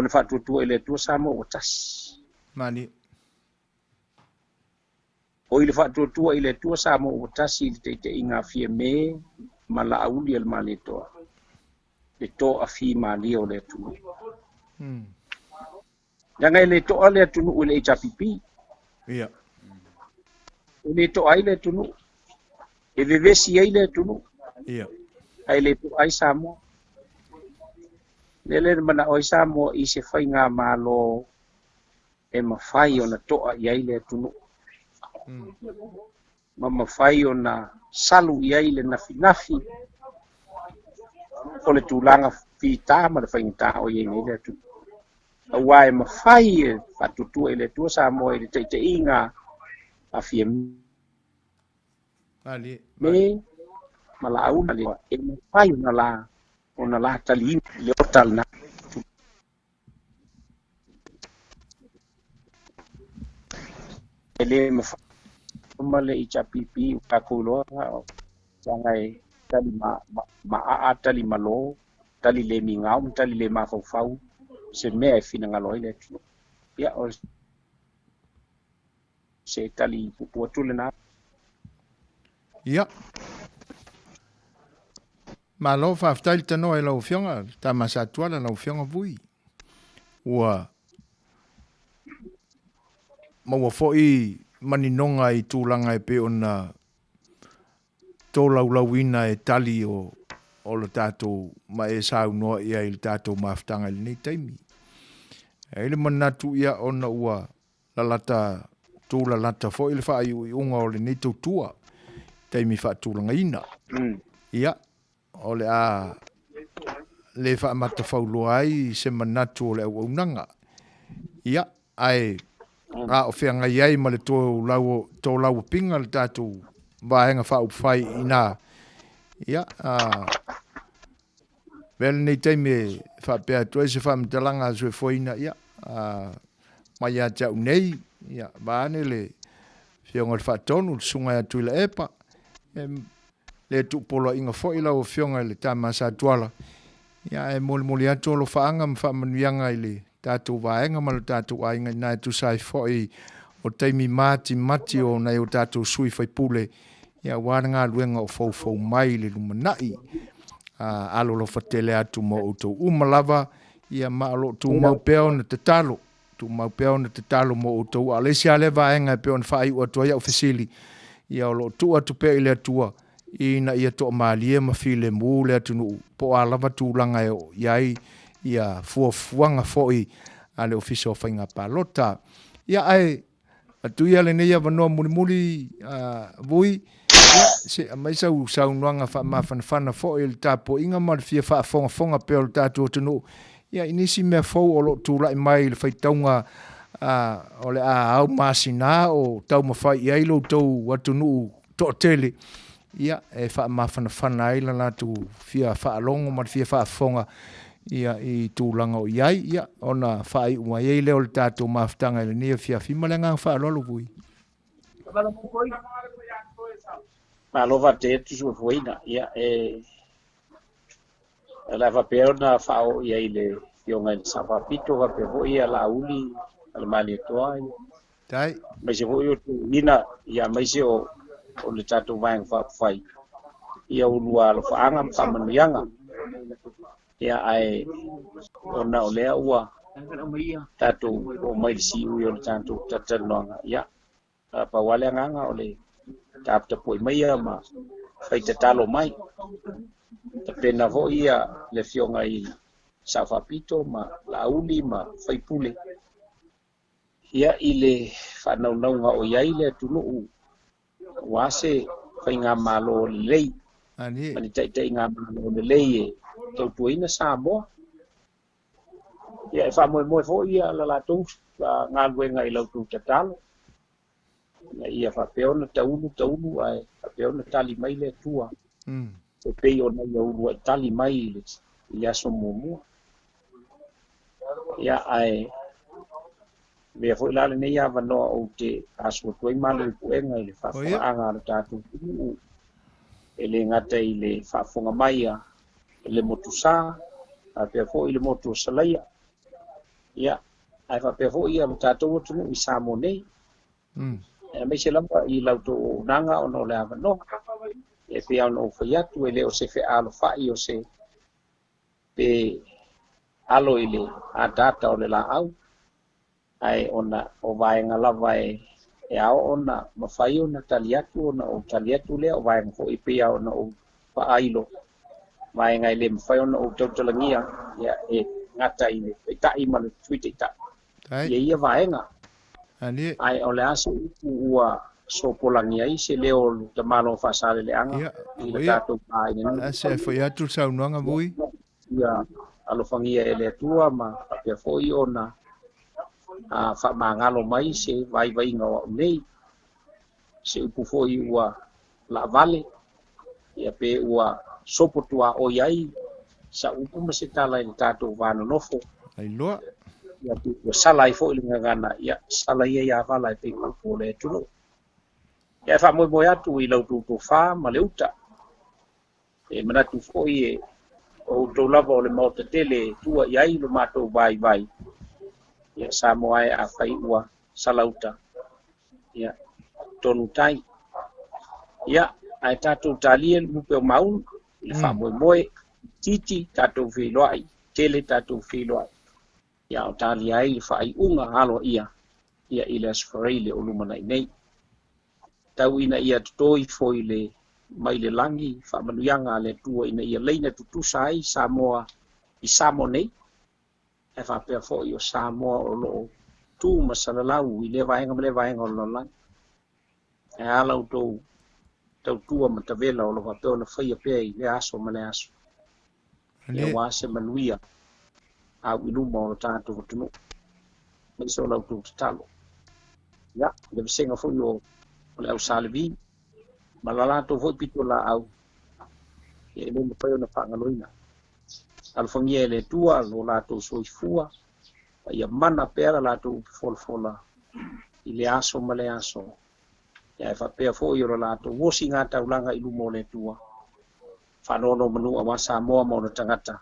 le faatuatua i le Atua Samoa ua tasi. Malie. O i le faatuatua i le Atua Samoa ua tasi i le taitaiga a Fiame ma Laauli a le Malietoa, le toafī malie o le atunuu. Leaga e le toa le atunuu i le HRPP. Ia. E le toa ai le atunuu. E vevesi ai le atunuu. Ia. Ae le toa ai Samoa. Le le manao ai Samoa i se faiga malo E mafai ona to'a i ai le atunuu ma mafai ona salu i ai le nafinafi o le tulaga fitā ma le faigata o i ai nei le atunuu. Auā e mafai e faatuatua i le Atua Samoa i le taitaiga a Fiame ma Laauli e mafai ona la ona la taliina le ota lena. E le mafai ma le HRPP ua tatou iloa leaga e tali ma ma aa, tali malo, tali le migao ma tali le mafaufau se mea e finagalo ai le atunuu. Ia o se tali puupuu atu lena. Ia. Malo faafetai le tanoa i lau Afioga le Tama Sa Tuala, lau Afioga Vui. Ua maua foi maninoga i tulaga e pei ona tolaulauina e tali o o le tatou ma e saunoa i ai i le tatou mafutaga i lenei taimi. E i ai le manatu ia ona ua lalata tūlalata foi le faaiuiuga o lenei tautua i taimi faatulagaina. Ia, o le a le faamatafauloa ai se manatu o le auaunaga. Ia, ae a o feagai ai ma le tolauapiga le tatou Vaega Faaupufai i ina, ia, a avea lenei taimi e faapea atu ai se faamatalaga a Soifuaina, ia, a mai ia te au nei, ia, vaeane le Afioga i le Faatonu, le Susuga ia Tuilaepa, e le tuupoloaiga foi lau Afioga i le Tama Sa Tuala, ia, ae molimoli atu alofaaga ma faamanuiaga i le tatou vaega ma le tatou aiga ina e tusa ai foi o taimi matimati o nai o tatou sui faipule, ia, aua le galuega o foufou mai i le lumanai. Alolofa tele atu mo outou uma lava, ia, ma o lo o tumau pea ona tatalo, tumau pea ona tatalo mo outou. A o le isi lava lea vaega e pei ona faaiu atu ai au fesili, ia o lo o tuu atu pea i le Atua ina ia toamalie ma filemu le atunuu, po o a lava tulaga e oo i ai ia fuafuaga foi a le Ofisa o Faiga Palota. Ia ae atu ia lenei avanoa mulimuli, Vui, ia, se aumai sau saunoaga faamafanafana foi i le tapuaiga ma le fia faafogafoga pea o le tatou atunuu, ia, i nisi mea fou o lo o tulai mai i le faitauga o le a au masina o taumafai i ai lo outou atunuu toatele, ia, e faamafanafana ai le latou fia faalogo ma le fia faafofoga ia, i tulaga o i ai, ia, ona faaiu mai ai lea o le tatou mafutaga i lenei afiafi. Ma le agaga faaaloalo, Vui. Malo faafetai atu Suafuaina. Ia, e o le a faapea ona faaoo i ai le Afioga i le Sao Faapito, faapea foi ia Laauli ma le Malietoa, ia. Tai. Aemaise foi o Tuuina, ia aemaise o, o le tatou Vaega Faaupufai, ia ulua alofaaga ma faamanuiaga. Ia, ae ona o lea ua tatou oo mai i le siui o le tatou talatalanoaga, ia, pau lava le agaga o le taputapuai maia ma fai tatalo mai. Tapena foi ia le Afioga i Sao Faapito ma Laauli ma Faipule ia i le faanaunauga o i ai le atunuu aua se faigamalo lelei ma ni taitaigamalo lelei e tautuaina Samoa. Ia, e faamoemoe foi ia la latou galuega i la outou tatalo, ina ia faapea ona taulu taulu ae faapea ona tali mai le Atua, e pei ona ia uluai tali mai i le aso muamua. Ia, ae avea foi la lenei avanoa ou te asu atu ai malu i puega i le faafofogaaga a lo tatou atunuu, e le gata i le faafofoga mai a le motu Sa, faapea foi le motu o Salaia, ia, ae faapea foi ia lo tatou atunuu i Samoa nei. Aemaise lava i la outou auaunaga ona o le avanoa. E pei lava ona ou fai atu, e le o se fealofai o se pe alo i le ataata o le laau, ae ona o vaega lava e e ao ona mafai ona tali atu ona ou tali atu lea, o vaega foi e pei lava ona ou faailo, vaega e le mafai ona ou tautalagia, ia, e gata i le Taitai ma le Sui Taitai ia ia vaega. Alie. Ae o le a se upu ua sopolagia ai se leo o le tamaloa Faasaleleaga Ia, i le ia. tatou aiga nei. A se foi atu le saunoaga Vui. Ia alofagia e le Atua ma faapea foi ona faamagalo mai se vaivaiga o au nei. Se upu foi ua laavale, ia pe ua sopo tuaoi ai sa upu ma se tala i le tatou va nonofo. Ailoa. Ia ua sala ai foi le gagana, ia sala ia ia vala e pei o upu o le atunuu. Ia e faamoemoe atu i la outou tofa ma le uta. E manatu foi e o outou lava o le Maota tele e tua i ai lo matou vaivai. Ia Samoa e afai ua sala uta, ia tonu tai. Ia, ae tatou talia le mupe o maunu i le faamoemoe, titi tatou feiloai, tele tatou feiloai. Ia o talia ai le faaiuga aloaia ia i le Aso Faraile o lumanai nei. Tau ina ia toto ifo i le mai le lagi faamanuiaga a le Atua ina ia laina tutusa ai Samoa i Samoa nei, ae faapea foi o Samoa o lo o tu ma salalau i lea vaega ma lea vaega o le lalolagi. Ae a la outou tautua ma tavela o lo o faapea ona faia pea i lea aso ma lea aso. Ia aua se manuia au i luma o lo tatou atunuu, aemaise o la outou tatalo. Ia, i le vasega foi o le au Sa Levi ma la latou foi pitolaau, ia e le mafai ona faagaloina. Alofagia e le Atua lo latou soifua, ma ia mana pea la latou upu folafola i le aso ma le aso. Ia e faapea foi o lo latou osiga taulaga i luma o le Atua. Faanonomanu aua Samoa ma ona tagata,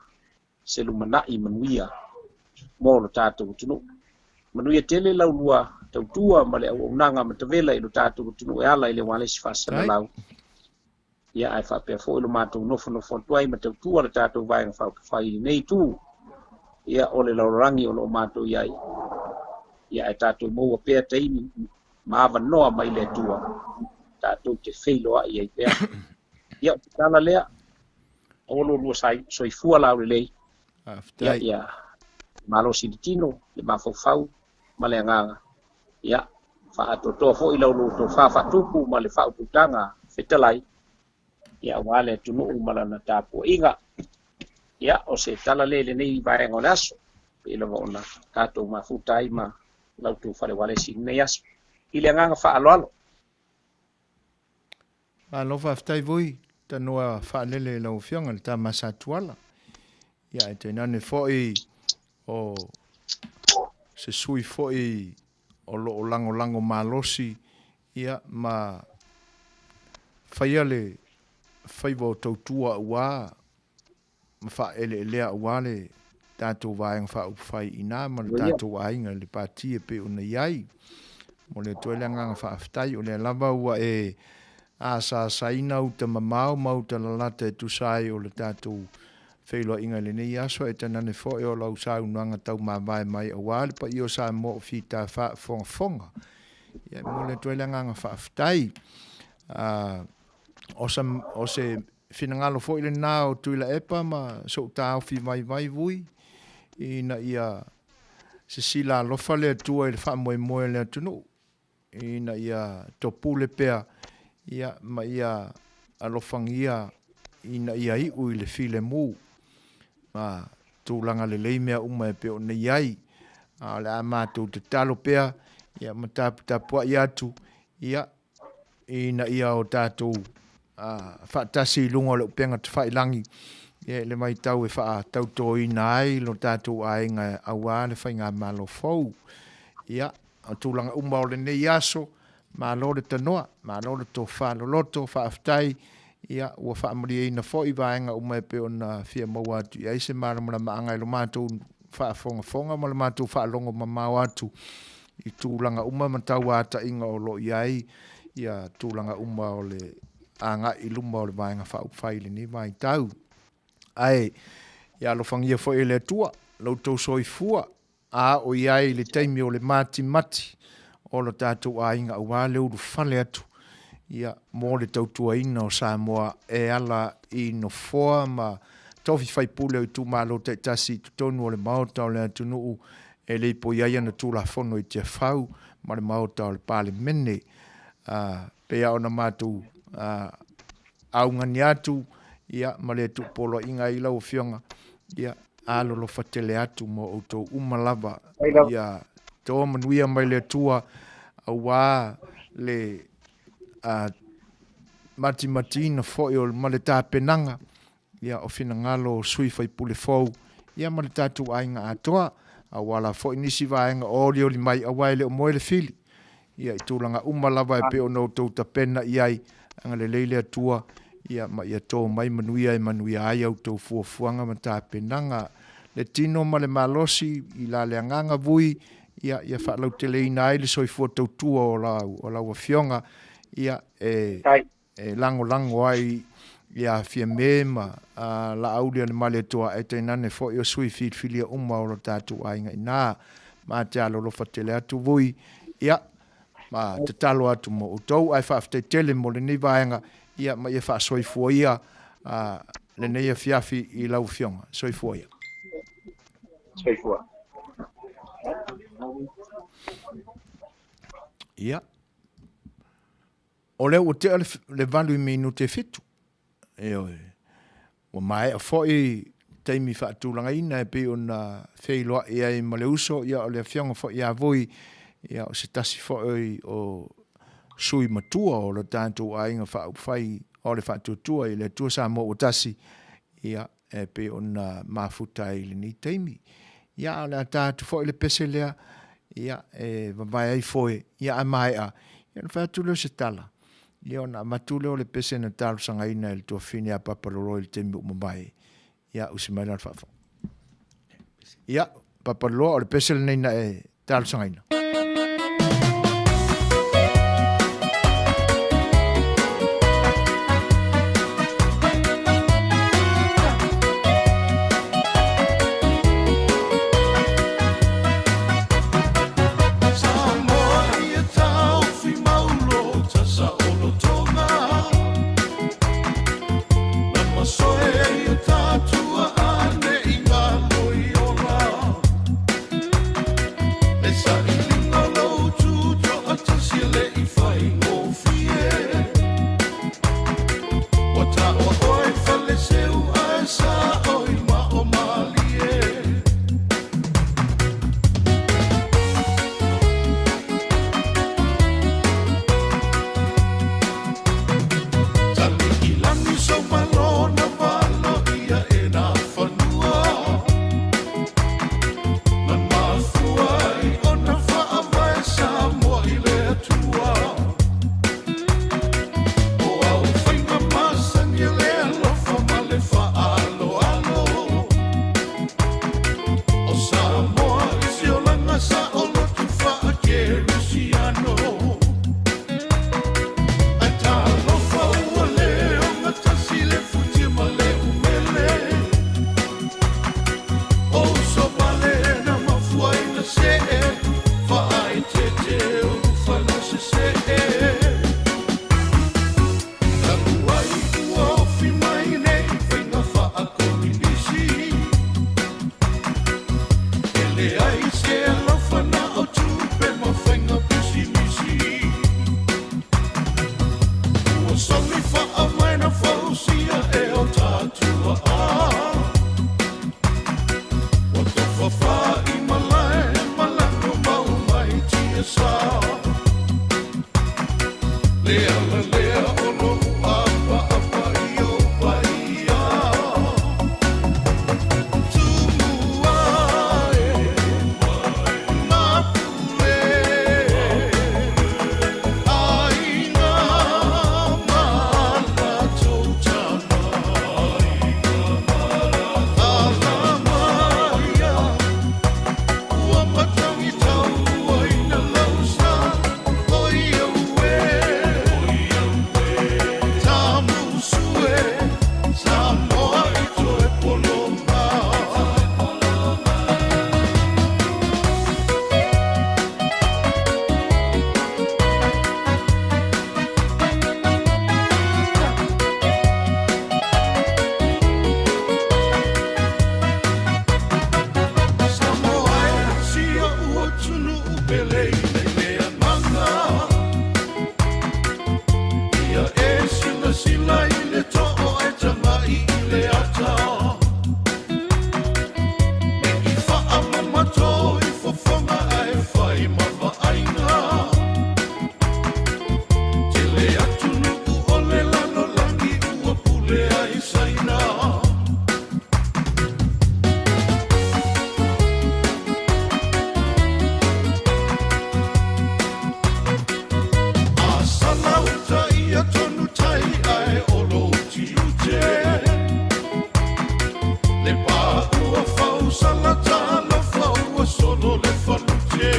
se lumanai manuia mo lo tatou atunuu. Manuia tele laulua tautua ma le auaunaga ma tavela i lo tatou atunuu e ala i le ualesi faasalalau. Ia ae faapea foi lo matou nofonofo atu ai ma tautua le tatou Vaega Faaupufai i lenei itu, ia o le lalolagi o lo o matou i ai. Ia ae tatou maua pea taimi ma avanoa mai le Atua tatou te feiloai ai pea. Ia, o te tala lea, aua lo lua soifua laulelei. Ia, ia malosi le tino, le mafaufau ma le agaga. Ia, faaatoatoa foi la outou tofa faatupu ma le faautautaga fetalai, ia aua le atunuu ma lana tapuaiga. Ia, o se tala lea i lenei vaega o le aso, pei lava ona tatou mafuta ai ma la outou fale ualesi i lenei aso. I le agaga faaaloalo. Malo faafetai Vui, tanoa faalele i lau Afioga i le Tama Sa Tuala. Ia ae tainane foi o se sui foi o lo o lagolago malosi ia ma faia le faiva o tautua aua ma faaeleelea aua le tatou Vaega Faaupufai i ina ma le tatou aiga i le Pati e pei ona i ai. Momoli atu ai le agaga faafetai, o lea lava ua e asaasaina uta mamao ma uta lalata e tusa ai o le tatou feiloaiga i lenei aso, ae tainane foi o lau saunoaga taumavae mai aua le paia o Samoa o fita faafogafoga. Ia, e momoli atu ai le agaga faafetai. O se finagalo foi lena o Tuilaepa ma sou taofi vaivai vui, ina ia sisila alofa le Atua i le faamoemoe o le atunuu, ina ia topule pea ia ma ia alofagia ina ia iu i le filemu ma tulaga lelei mea uma e pei ona i ai. A o le a matou tatalo pea ia ma taputapuai atu ia ina ia o tatou faatasi i luga o le upega tafailagi i le vaitau e faatautoina ai lo tatou aiga aua le faigamalo fou. Ia, o tulaga uma o lenei aso, malo le tanoa, malo le tofa loloto, faafetai, ia, ua faamalieina foi vaega uma e pei ona fia maua atu i ai se malamalamaaga i lo matou faafogafoga ma le matou faalogo mamao atu i tulaga uma ma tauataiga o lo o i ai ia tulaga uma o le agai i luma o le Vaega Faaupufai i lenei vaitau. Ae ia alofagia foi e le Atua lo outou soifua a o i ai i le taimi o le matimati o lo tatou aiga aua le ulufale atu ia mo le tautuaina o Samoa e ala i nofoa ma tofi faipule o itumalo taitasi i totonu o le Maota o le atunuu e lipoi ai ana Tulafono i Tiafau. ma le Maota o le Palemene. Pei lava ona matou augani atu ia ma le tuupoloaiga ai lau Afioga, ia alolofa tele atu mo outou uma lava. Ia toa manuia mai le Atua aua le matimatiina foi o ma le tapenaga ia o finagalo o sui faipule fou ia ma le tatou aiga atoa aua la foi nisi vaega o olioli mai aua e le o moe le fili ia i tulaga uma lava e pei ona outou tapena i ai agalelei le Atua ia ma ia to mai manuia e manuia ai a outou fuafuaga ma tapenaga le tino ma le malosi i la le agaga vui ia ia faalauteleina ai le soifua tautua o lau o lau afioga ia e e lagolago ai ia Fiame ma Laaulialemalietoa ae tainane foi o sui filifilia uma o lo tatou aiga ina. Ma te alolofa tele atu vui, ia, ma tatalo atu mo outou, ae faafetai tele mo lenei vaega, ia, ma ia faasoifua ia lenei afiafi i lau afioga. Soifua ia. Soifua. Ia. O lea ua tea le 8 i minute e 7. Ioe. Ua maea foi taimi faatulagaina e pei ona feiloai ai ma le uso, ia o le afioga foi ia Vui, ia o se tasi foi o sui matua o lo tatou aiga faaupufai o le Faatuatua i le Atua Samoa ua tasi, ia e pei ona mafuta ai i lenei taimi. Ia a o le a ta atu foi le pese lea, ia e vavae ai foe, ia a maea, ia ona fai atu lea o se tala, ia ona avatu lea o le pese na talosagaina e le tuafafine a Papaloloa i le taimi ua mavae, ia usi mai la le faafofoga. Ia, Papaloloa, o le pese lenei na e talosagaina. silasila i le too ae tagai i le ata. Ne i faamamato i fofoga ae fai ma vaaiga. Tele atunuu o le lalolagi ua pule ai Saina. A sala uta ia tonu tai ae o lou tiute. Le pā ua fau sala talofa ua solo le falute.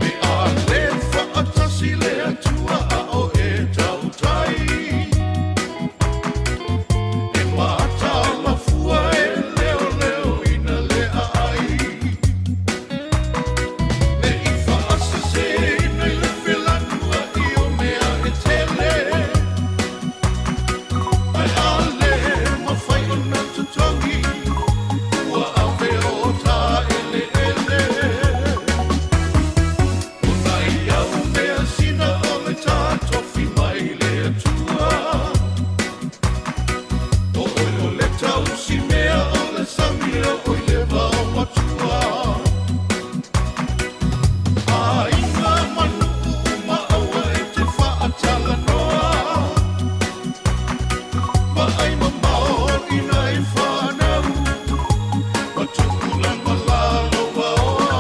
Pe a le faatasi le Atua a o e tautai. E mataala fua e leoleoina le aai. Ne i faaseseina i le felanuai o mea e tele. Ae a le mafai ona totogi, ua ave o ta eleele. O nai au measina o le ta tofi mai le Atua. O oe o le tausi mea o le sami o oe le vao matua. Aiga ma nuu ma aua e te faatalanoa. Vaai mamao i nai fanau, ma tupulaga lalovaoa.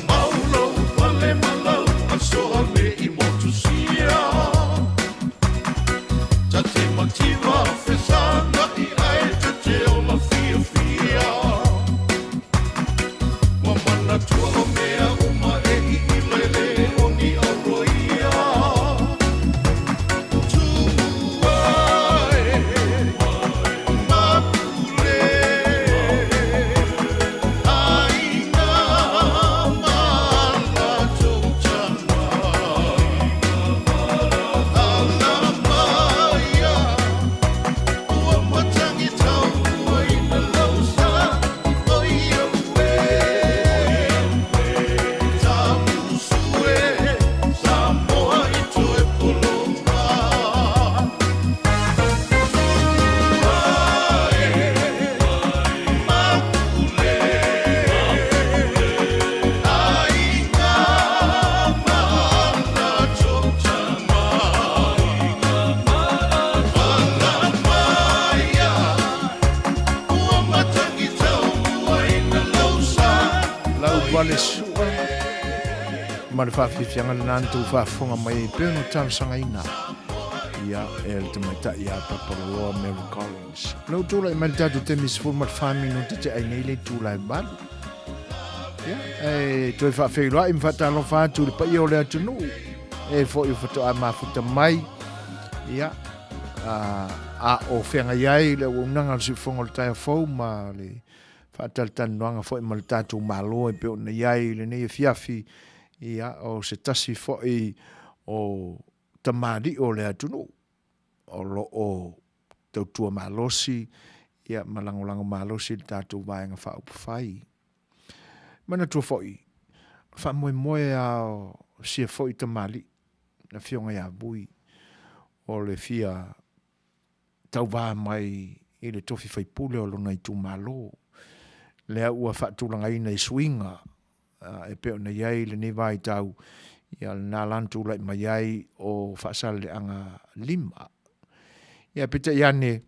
Mau lou pale ma lau asoa me i motusia. Ta te mativa fesagai ae ta te ola fiafia. Ua manatua o mea uma e iila e le o ni auroia. Tumua e mapule, aiga ma latou tama. Alamaia, ua matagi tauaina lau sa, oi au e. Tamusu e, Samoa i toe pologa. Tumua e mapule, aiga ma latou tama. Alamaia, ua matagi tauaina lau sa. Lau vale sua ma le faafiafiaga lena na tou faafofoga mai ai pei ona talosagaina ia e le tamaitai ia Papaloloa Mary Collins. O lea ua tulai mai le tatou taimi 14 minute te ai nei le itula e 8. Ia, e toe faafeiloai ma faatalofa atu i le paia o le atunuu e foi o faatoa mafuta mai. Ia, a o feagai ai le auaunaga o le siufofoga o le taeao fou ma le faatalatalanoaga foi ma le tatou Malo e pei ona i ai i lenei afiafi, ia, o se tasi foi o tamalii o le atunuu o lo o tautua malosi, ia, ma lagolago malosi i le tatou Vaega Faaupufai. Manatua foi, o le faamoemoe lava o sia foi tamalii, le Afioga ia Vui, o le fia tauva mai i le tofi faipule o lona itumalo, lea ua faatulagaina i suiga e pei ona i ai lenei vaitau, ia lena la na tulai mai ai o Faasaleleaga 5. Ia peitai ane,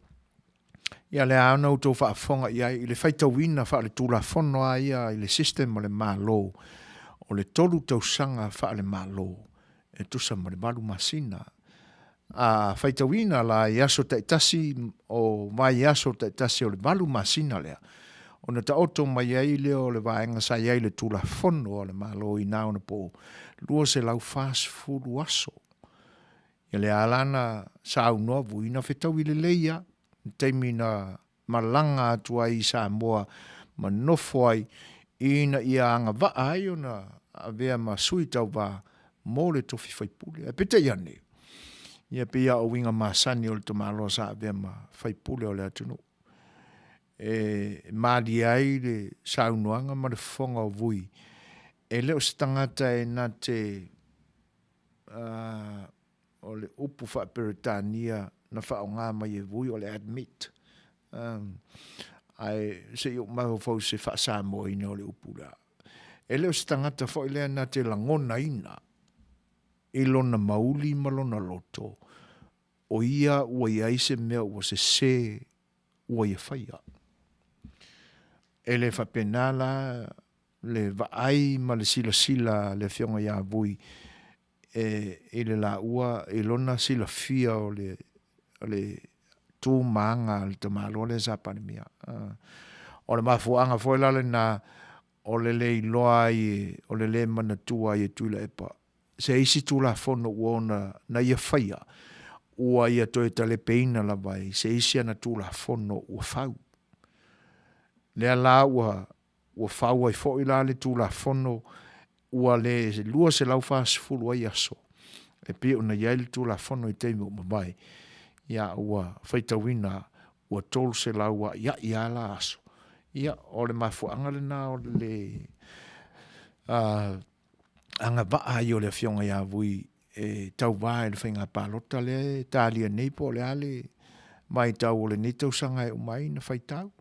ia lea lava ona outou faafofoga i ai i le faitauina faaletulafono lava ia i le system a le Malo, o le 3 tausaga faale-Malo e tusa ma le 8 masina. A faitauina la i aso taitasi o vaiaso taitasi o le 8 masina lea, ona taoto mai ai lea o le vaega sa i ai le Tulafono a le Malo i na ona po 240 aso. Ia lea la na saunoa Vui na fetaui lelei lava i le taimi na malaga atu ai i Samoa ma nofo ai ina ia agavaa ai ona avea ma sui tauva mo le tofi faipule. Ae peitai ane, ia pei lava o uiga masani o le tamaloa sa avea ma faipule o le atunuu. E malie ai le saunoaga ma le fofoga o Vui, e le o se tagata e na te. upu faa-Peretania na faaaoga mai e Vui o le admit. Ae se i ou mafaufau i se faa-Samoaina o le upu lea. E le o se tagata foi lea na te lagonaina i lona mauli ma lona loto, o ia ua i ai se mea ua sese ua ia faia. E le faapena la le vaai ma le silasila a le Afioga ia Vui e i le laua i lona silafia o le o le tu ma aga a le tamaloa lea sa Palemia. O le mafuaaga foi la lena o le le iloa ai o le le manatua ai e Tuilaepa se isi Tulafono ua ona na ia faia ua ia toe talepeina lava i se isi ana Tulafono ua fau. Lea la ua ua fau ai foi la le Tulafono ua le 240 ai aso e pei ona i ai le Tulafono i taimi ua mavae, ia ua faitauina ua 300 a'ia'i a la aso. Ia, o le mafuaaga lena o le agavaa ai o le Afioga ia Vui e tauva i le faiga palota lea e talia nei po o le a le vaitau o lenei tausaga e uma ai ona faitau.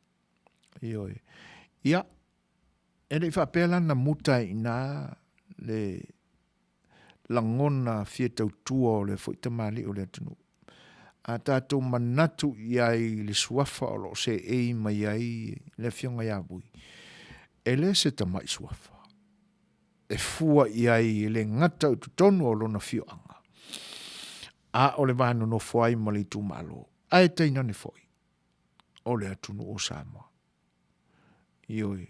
Ioe. Ia, e le i faapea la na muta ai i ina le lagona fia tautua o lea foi tamalii o le atunuu. A tatou manatu i ai i le suafa o lo o seei mai ai le Afioga ia Vui, e le se tamai suafa e fua i ai e le gata i totonu o lona afioaga, a o le va nonofo ai ma le itumalo, ae tainane foi o le atunuu o Samoa. Ioe,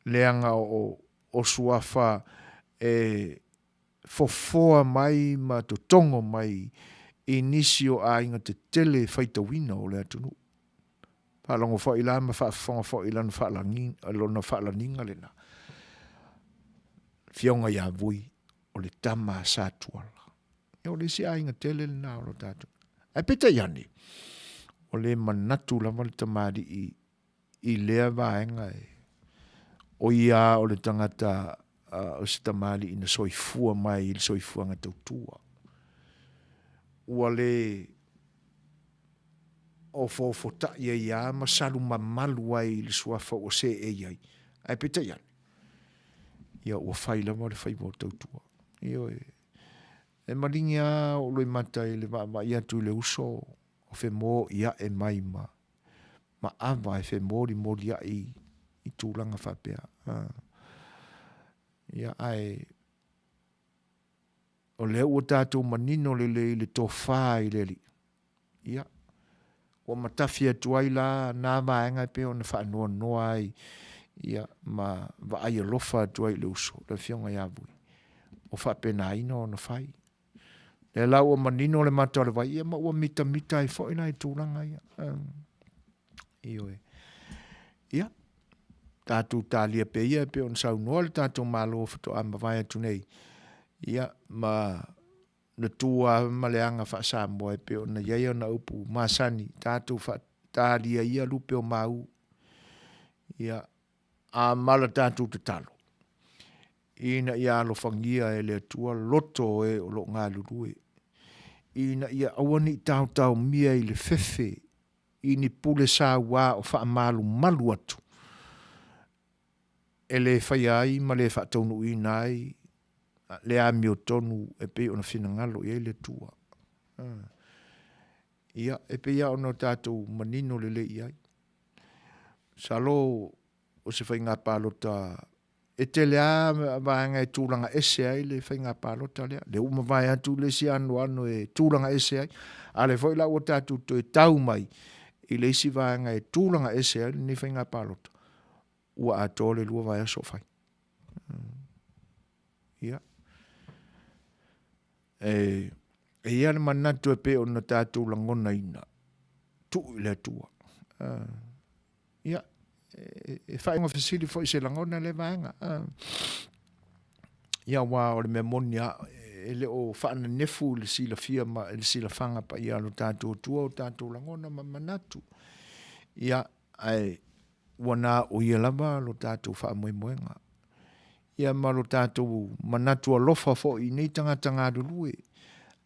leaga o, o suafa e fofoa mai ma totogo mai i nisi o aiga tetele faitauina o le atunuu. Faalogo foi la ma faafofoga foi i lana faalagi, lona faalaniga lena. Afioga ia Vui, o le tama a Satuala. Ia o le isi aiga tele lena o lo tatou. Ae peitai ane, ua le manatu lava le tamalii i lea vaega e o ia o le tagata o se tamalii na soifua mai i le soifuaga tautua. Ua le ofoofotai ai lava ma salu mamalu ai i le suafa ua seei ai. Ae peitai ane, ia ua fai lava le faiva o tautua. Ioe. E maligi lava ou loimata i le vaavaai atu i le uso o femoiae mai ma ma ava e femolimolia'i i tulaga faapea. Ia, ae o lea ua tatou manino lelei i le tofa i le Alii, ia, ua matafi atu ai la na vaega e pei ona faanoanoa ai, ia, ma vaai alofa atu ai i le uso, le Afioga ia Vui, o faapenaina ona fai. Lea la ua manino le mata o le vai, ia ma ua mitamita ai foi la i tulaga ia. Ioe. Ia, tatou talia pea ia e pei ona saunoa le tatou Malo faatoa mavae atu nei, ia, ma le tu lava ma le aga faa-Samoa e pei ona i ai ana upu masani, tatou talia ia lupe o mau, ia, a ma la tatou tatalo, ina ia alofagia e le Atua loto o e o lo o galulue, ina ia aua ne i taotaomia i le fefe i ni pule saua o faamalumalu atu e le faia ai ma le faataunuuina ai le amiotonu e pei ona finagalo i ai le Atua. Ia, e pei lava ona tatou manino lelei i ai. Masalo o se faiga palota e tele lava vaega e tulaga ese ai le faiga palota lea. Lea ua mavae atu le isi anoano e tulaga ese ai, a o lea foi la ua tatou toe tau mai i le isi vaega e tulaga ese ai lenei faiga palota, ua atoa le 2 vaiaso o fai. Ia. E, e i ai le manatu e pei ona tatou lagonaina, tuu i le Atua. Ia, e faaiuga fesili foi se lagona lea vaega. Ia, aua o le mea moni lava, e le o faanenefu i le silafia ma i le silafaga paia a lo tatou Atua o tatou lagona ma manatu. Ia, ae ua na o ia lava lo tatou faamoemoega. Ia ma lo tatou manatu alofa foi i nei tagata galulue.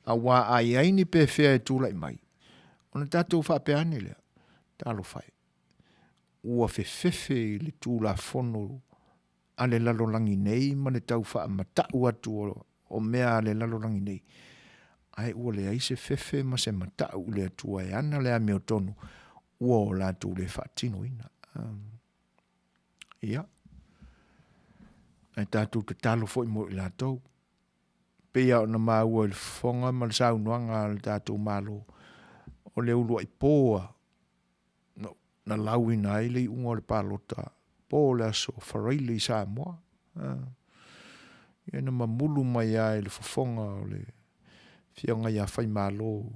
Auā a i ai ni pefea e tulai mai, ona tatou faapea ane lea, Talofa e, ua fefefe i le Tulafono a le lalolagi nei ma le tau faamata'u atu o mea a le lalolagi nei, ae ua leai se fefe ma se mata'u i le Atua e ana le amiotonu ua o latou le faatinoina. Ia, ae tatou tatalo foi mo i latou. Pei lava ona maua i le fofoga ma le saunoaga a le tatou Malo, o le uluai po a na lauina ai le iuga o le palota po o le aso Faraile i Samoa. Ia na mamulu mai lava i le fofoga o le Afioga ia Faimalo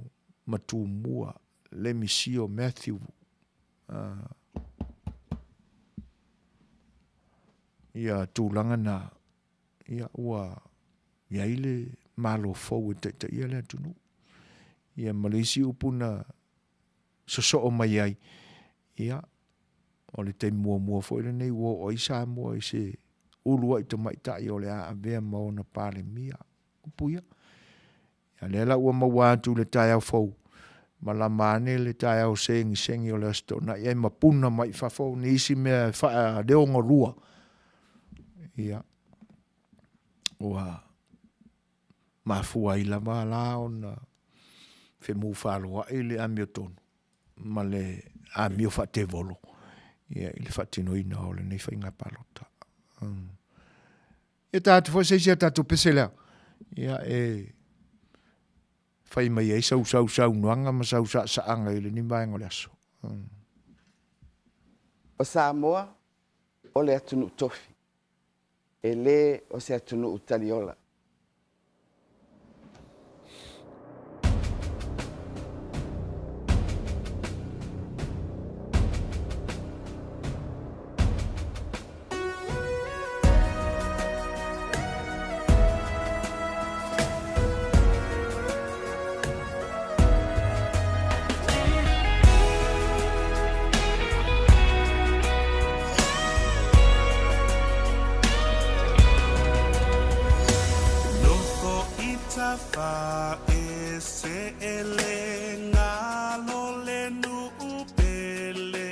Matumua Lemisio Matthew ia tulaga na ia ua i ai le Malo fou e taitaia le atunuu. Ia ma le isi upu na sosoo mai ai, ia, o le taimi muamua foi lenei ua oo ai Samoa i se uluai tamaitai o le a avea ma ona Palemia. Upu ia. Ia lea la ua maua atu i le taeao fou, malama ane le taeao segisegi o le Aso Toonai ae mapuna mai i fafo nisi mea e faaleogolua. Ia, ua mafua ai lava la ona femufaloai le amiotonu ma le amio faatevolo ia i le faatinoina o lenei faiga palota. Ia ta atu foi se isi a tatou pese lea. Ia e fai mai ai sau sausaunoaga ma sau saasaaga i lenei vaega o le aso. O Samoa o le atunuu tofi, e le o se atunuu taliola. Nofo i tafa e se le ngalo le nuu pele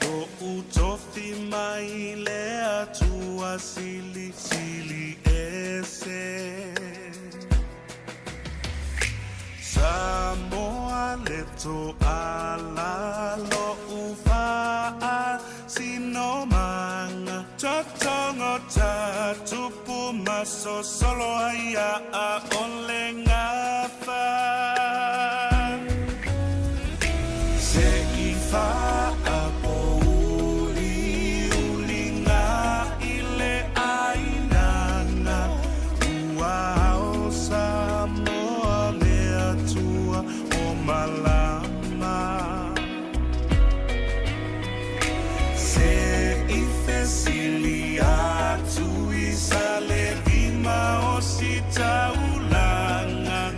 Lo'u tofi mai le Atua sili sili ese Samoa le toala lo'u faasinomaga Totogo ta tupu ma sosolo ai a'ole gafa Se i faapouliuliga i le ʻāinana Ua ao Samoa le Atua o malama Se i fesili atu i Salelima o Sitaulaga.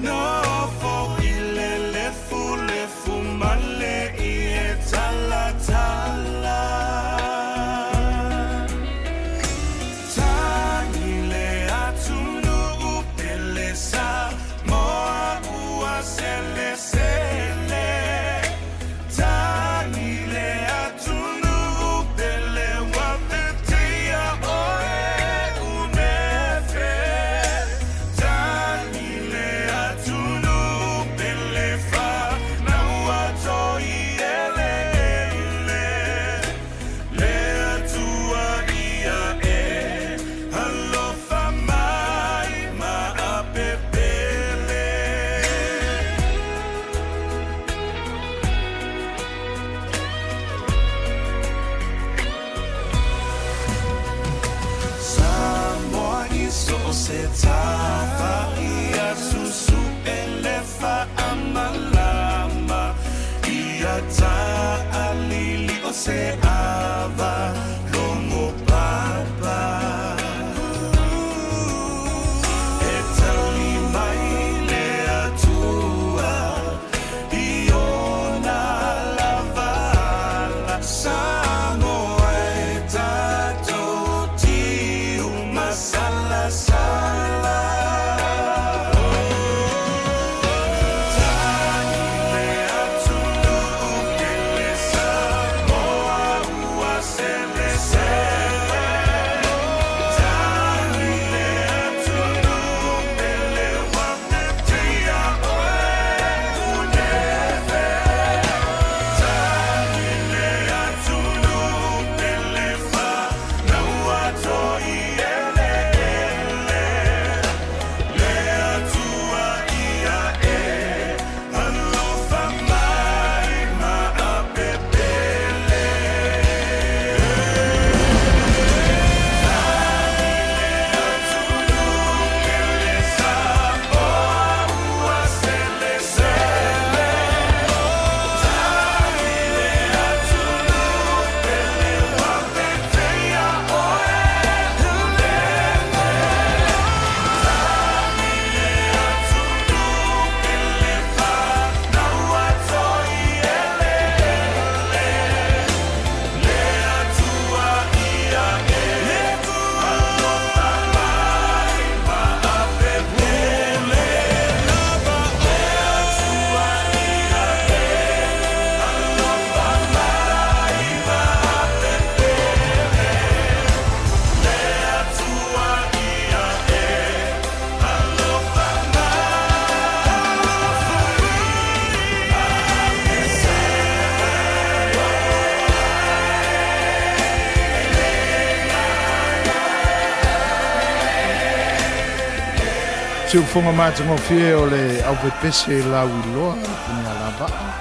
Siufofoga matagofie o le aupepese lauiloa le punialavaa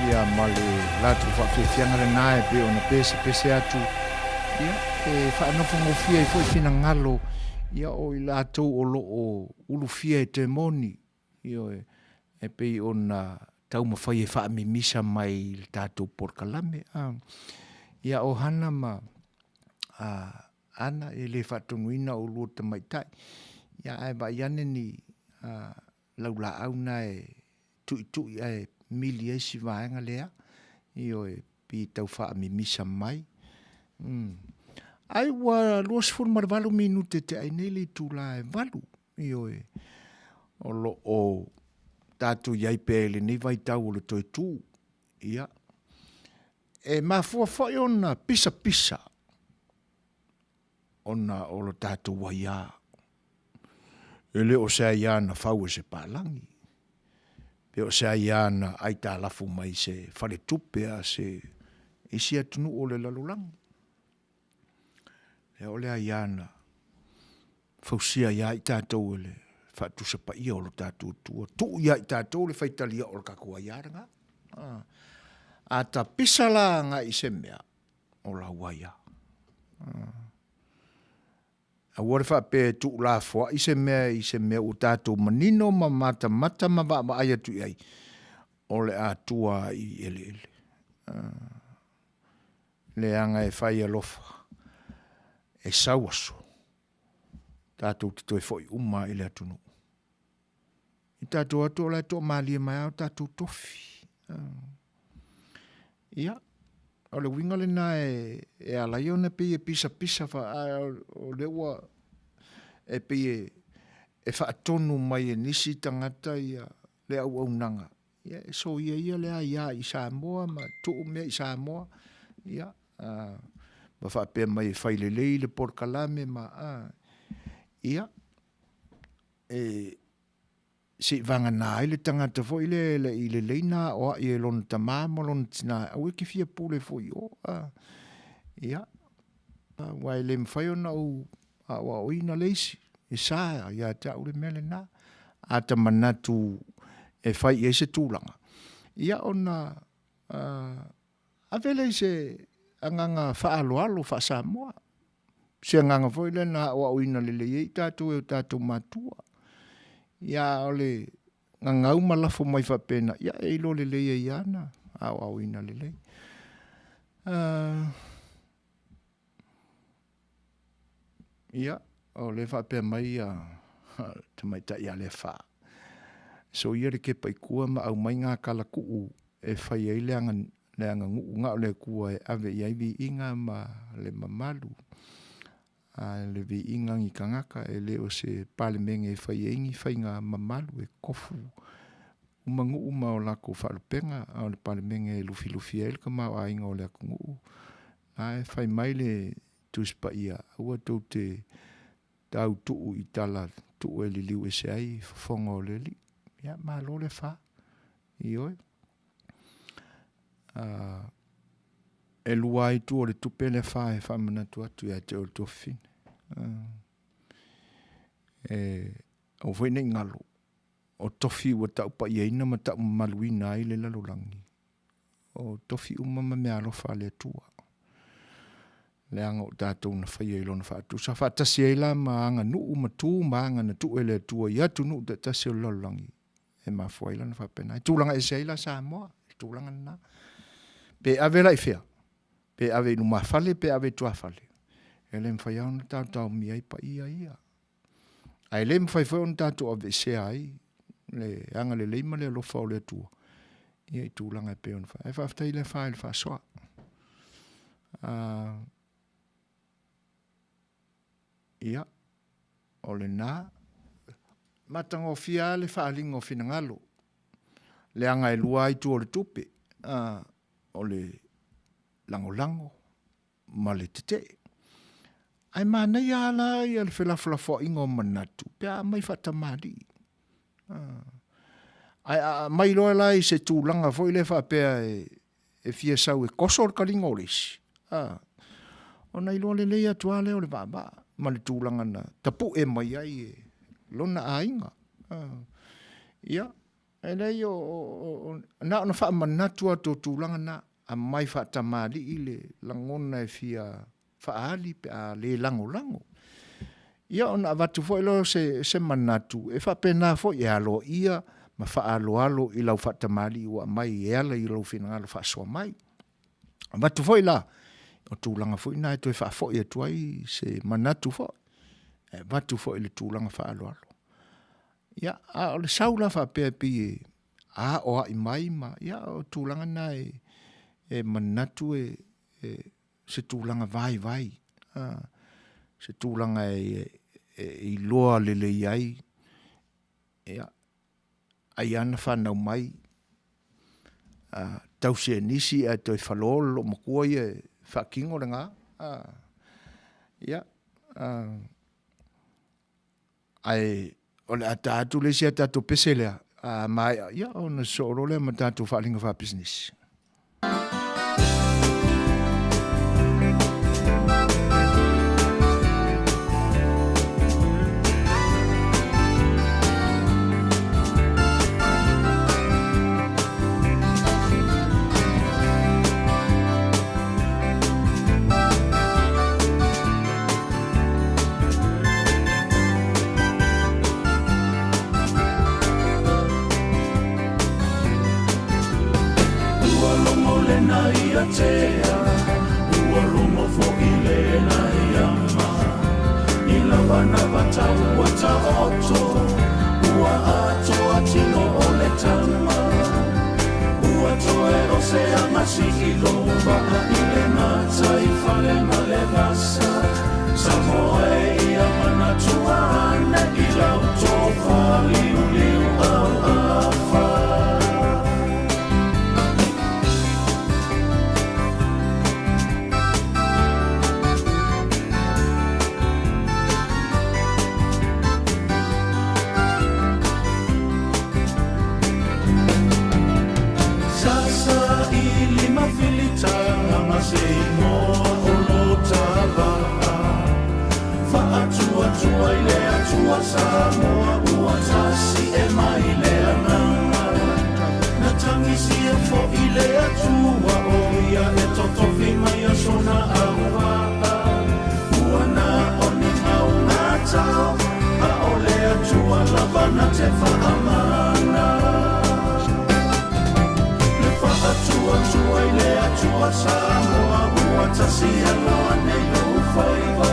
ia ma le latou faafiafiaga lena e pei ona pesepese atu ia e faanofogofie ai foi finagalo ia o i latou o lo o ulufia e temoni ioe e pei ona taumafai e faamimisa mai i le tatou polokalame a ia o Hana ma a Ana e le faatonuina oulua tamaitai ia ae vaai ane ni a laulaau na e tuitui ae mili ai si vaega lea, ioe, pi tau faamimisa mai. Ai ua 28 minute te ai nei le itula e 8, ioe, o lo o tatou i ai pea i lenei vaitau o le toe tu. Ia, e mafua foi ona pisapisa ona o lo tatou aiā. E le o se aiā na fau e se palagi, pe o se aiā na aitalafu mai se faletupe a se isi atunuu o le lalolagi. Lea o le aiā na fausia ia i tatou e le faatusa paia o lo tatou Atua, tuu ia i tatou le faitalia o le tatou aiā lena. A ta pisa la agai i se mea, o lau aiā. Aua le faapea e tuulafoai se mea i se mea ua tatou manino ma matamata ma vaavaai atu i ai, o le a tua ai i eleele. Leaga e fai alofa, e sau aso, tatou te toe foi uma lava i le atunuu. I tatou atu o la e toamalie mai lava o tatou tofi. Ia, o le uiga lena e, e ala ai ona pei e pisapisa fa, a o lea ua e pei e, e faatonu mai e nisi tagata ia le auaunaga. Ia, e soia ia le aia i Samoa ma tuu mea i Samoa. Ia, a, ma faapea mai e fai lelei le polokalame ma, a, ia, e, seivagana ai le tagata foi lea e le i lelei na aoai e lona tamā ma lona tinā, aua e te fia pule foi i o. A, ia, aua e le mafai ona ou aoaoina le isi, e sa ia te au le mea lena. A ta manatu e fai i ai se tulaga, ia ona ave lea i se agaga faaaloalo faa-Samoa, se agaga foi lea na aoaoina lelei ai tatou e o tatou matua. Ia o le gagau ma lafo mai faapena, ia e iloa lelei ai lava na aoaoina lelei. Ia, o lea faapea mai ia tamaitai ia Lefa. Soia le kepa i tua ma aumai ngā kalakuu e fai ai le aga, le aganuu na o le Atua e ave i ai viiga ma le mamalu. A le viiga ni tagata e le o se Palemene e fai ai ni faiga mamalu e tofu uma nuu ma o latou faalupega, a o le Palemene e lufilufi ai le tamaoaiga o le atunuu. A e fai mai le Tusi Paia, aua tou te tau tuu i tala tuu e liliu ese ai fofoga o le Alii. Ia, malo le fa. Ioe. E lua ai tua o le tupe le fa e faamanatu atu ia te oe le tuafafine. E, aua foi ne i galo, o tofi ua taupaiaina ma taumamaluina ai le lalolagi, o tofi uma ma meaalofa a le Atua. Leaga o tatou na faia i lona faatusa, faatasi ai la ma aganuu ma tu ma aga na tuu e le Atua i atunuu taitasi o le lalolagi, e mafua ai lana faapena. E tulaga ese ai la Samoa, i le tulaga lena. Pe ave la i fea? Pe ave i lumafale, pe ave i tuafale. E le mafai lava ona taotaomia ai paia ia. Ae le mafai foi ona tatou aveesea ai le agalelei ma le alofa o le Atua ia i tulaga e pei ona fai. Ae faafetai le afa i le faasoa. Ia, o lena. Matagofie lava le faaaliga o finagalo, leaga e lua lava itu o le tupe, o le lagolago ma le tetee. Ae manaia lava la ia le felafolafoaiga o manatu pe a aumai faatamalii. Ae a aumai loa la i se tulaga foi lea faapea e fia sau e toso le taliga o le isi, ona iloa lelei atu lava lea o le vaavaa ma le tulaga na tapue mai ai e. lona aiga. Ia, e leai o, o, o, na ona faamanatu atu o tulaga na, aumai faatamalii le lagona e fia faaali pe a le lagolago. Ia ona avatu foi lea o se, se manatu e faapena foi e aloaia ma faaaloalo i lau faatamalii ua aumai e ala i lou finagalo faasoa mai. Avatu foi la, o tulaga foi na e toe faafoi atu ai se manatu foi, e avatu foi i le tulaga faaaloalo. Ia, a o le sau la faapea e pei e aoai mai ma, ia, o tulaga na e, e manatu e, e se tulaga vaivai, a, se tulaga e, e, e iloa lelei ai, ia, ai lava na fanau mai, a, tausi e nisi ae toe falo le loomatua ia e faatino lena, a, ia, a, ae o le a ta atu le isi a tatou pese lea, a maea, ia, ona sosoo loa lea ma tatou faaaliga faapisinisi. Ua logo lena ia tea, ua logo foi lena ia ma. I lavanava tau ua taoto, ua atoa tino o le tama. Ua toe o se agasi i lou vaa i le gataifale ma le vasa. Samoa e ia manatua ane i lau tofa liuliu auafa. Sasa i lima filitaga ma se igoa o lo tavaa. Faatuatua i le Atua Samoa ua tasi e mai le agaga. Na tagisia foi le Atua o ia e totofi mai a sona auvaa. Ua na o ni mau matao, a o le Atua lava na te faamana. Le faatuatua i le Atua Samoa ua tasi e loa nei lou faiva.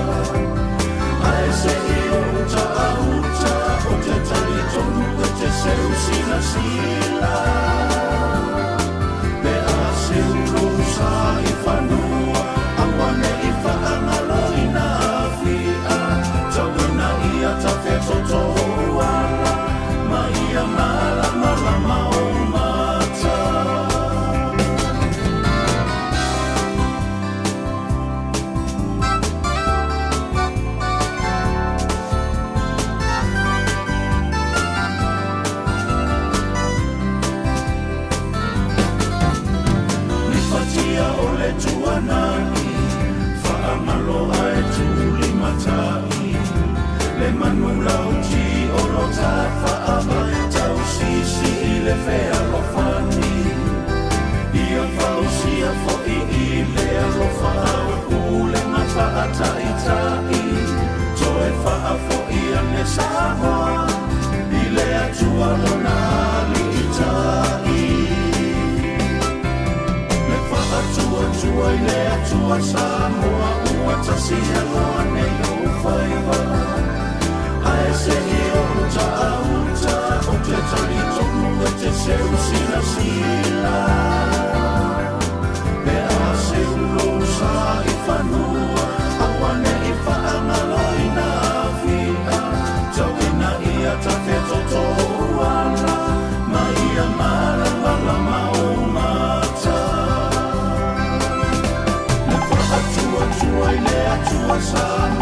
Ae se i uta a uta o te talitonu e te seu silasila. Pe a seu lou sa i fanua, aua ne i faagaloina afia. Tauina ia tafetoto ou ala, ma ia malamalama ou mata. Ni fatia o le tuanai, faagalo ae tulimatai. Le manu lauti o lo tafaava, tausisi i le fealofani. Ia fausia foi i le alofa au pulega faataitai. Toe faafoi ane Samoa i le Atua lona aliitai. Le faatuatua i le Atua Samoa ua tasi e loa nei lou faiva. Ae se i uta a uta o te talitonu e te seu silasila. Pe a seu lou sa i fanua, aua ne i faagaloina afia. Tauina ia tafetoto ou ala, ma ia malamalama ou mata. Le faatuatua i le Atua Samoa.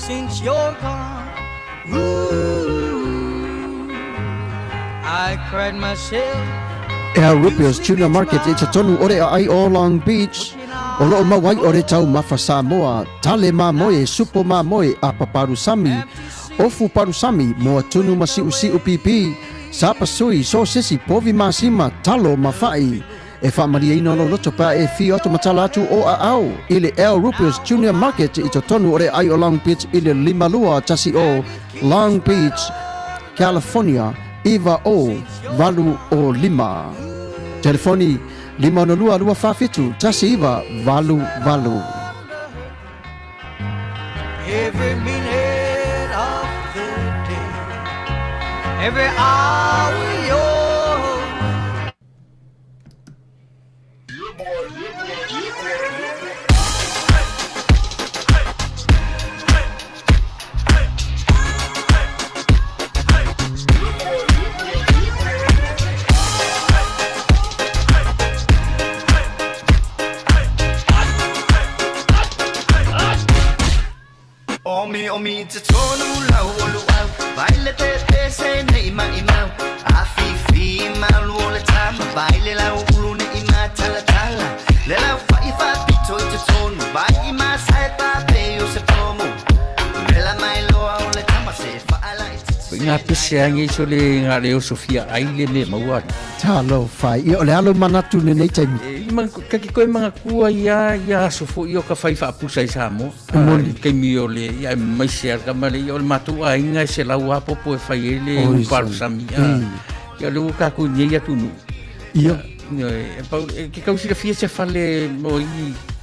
since you're gone. Ooh, I cried myself. Al Rupio's Tuna Market i totonu o le aai o Long Beach, o loo mau ai o le taumafa Samoa, tale mamoe, supo mamoe, apa palusami, ofu palusami, moa tunu ma siusiu pipi, sapasui, sosesi, povi masima, talo ma fa'i. E faamalieina lou loto pe a e afio atu ma tala atu o aao i le Al Rupio's Junior Market i totonu o le aai o Long Beach i le 5210 Long Beach, California 90805. Telefoni 562 247 1988. Every minute of the day, every hour you're Omi omi te tonu lau o luau Vai le te te se nei mai mau A fi fi malu o le tama Vai le lau ulu nei ma tala tala Le lau fa i fa pito i te tonu Vai i ma sae pa pe o se pomo Le la mai loa o le tama se fa ala i te Ngā pese a ngei so le ngā leo Sofia ai le me maua. Talofa, ia o le alo manatu lenei taimi. E, ma, ka ki koe manatua ia, ia aso foi o ka whai whaapusa i Samoa. E moni. I kaimi o le, ia e mai se ara ma le, ia o le mātou aiga e se lau apopo e whai e le Oi, uparu sami. sami. A, ia le ua kākou nei atu nu. Ia. Ia, e, pau, e, ke kau silafia se fale mo i...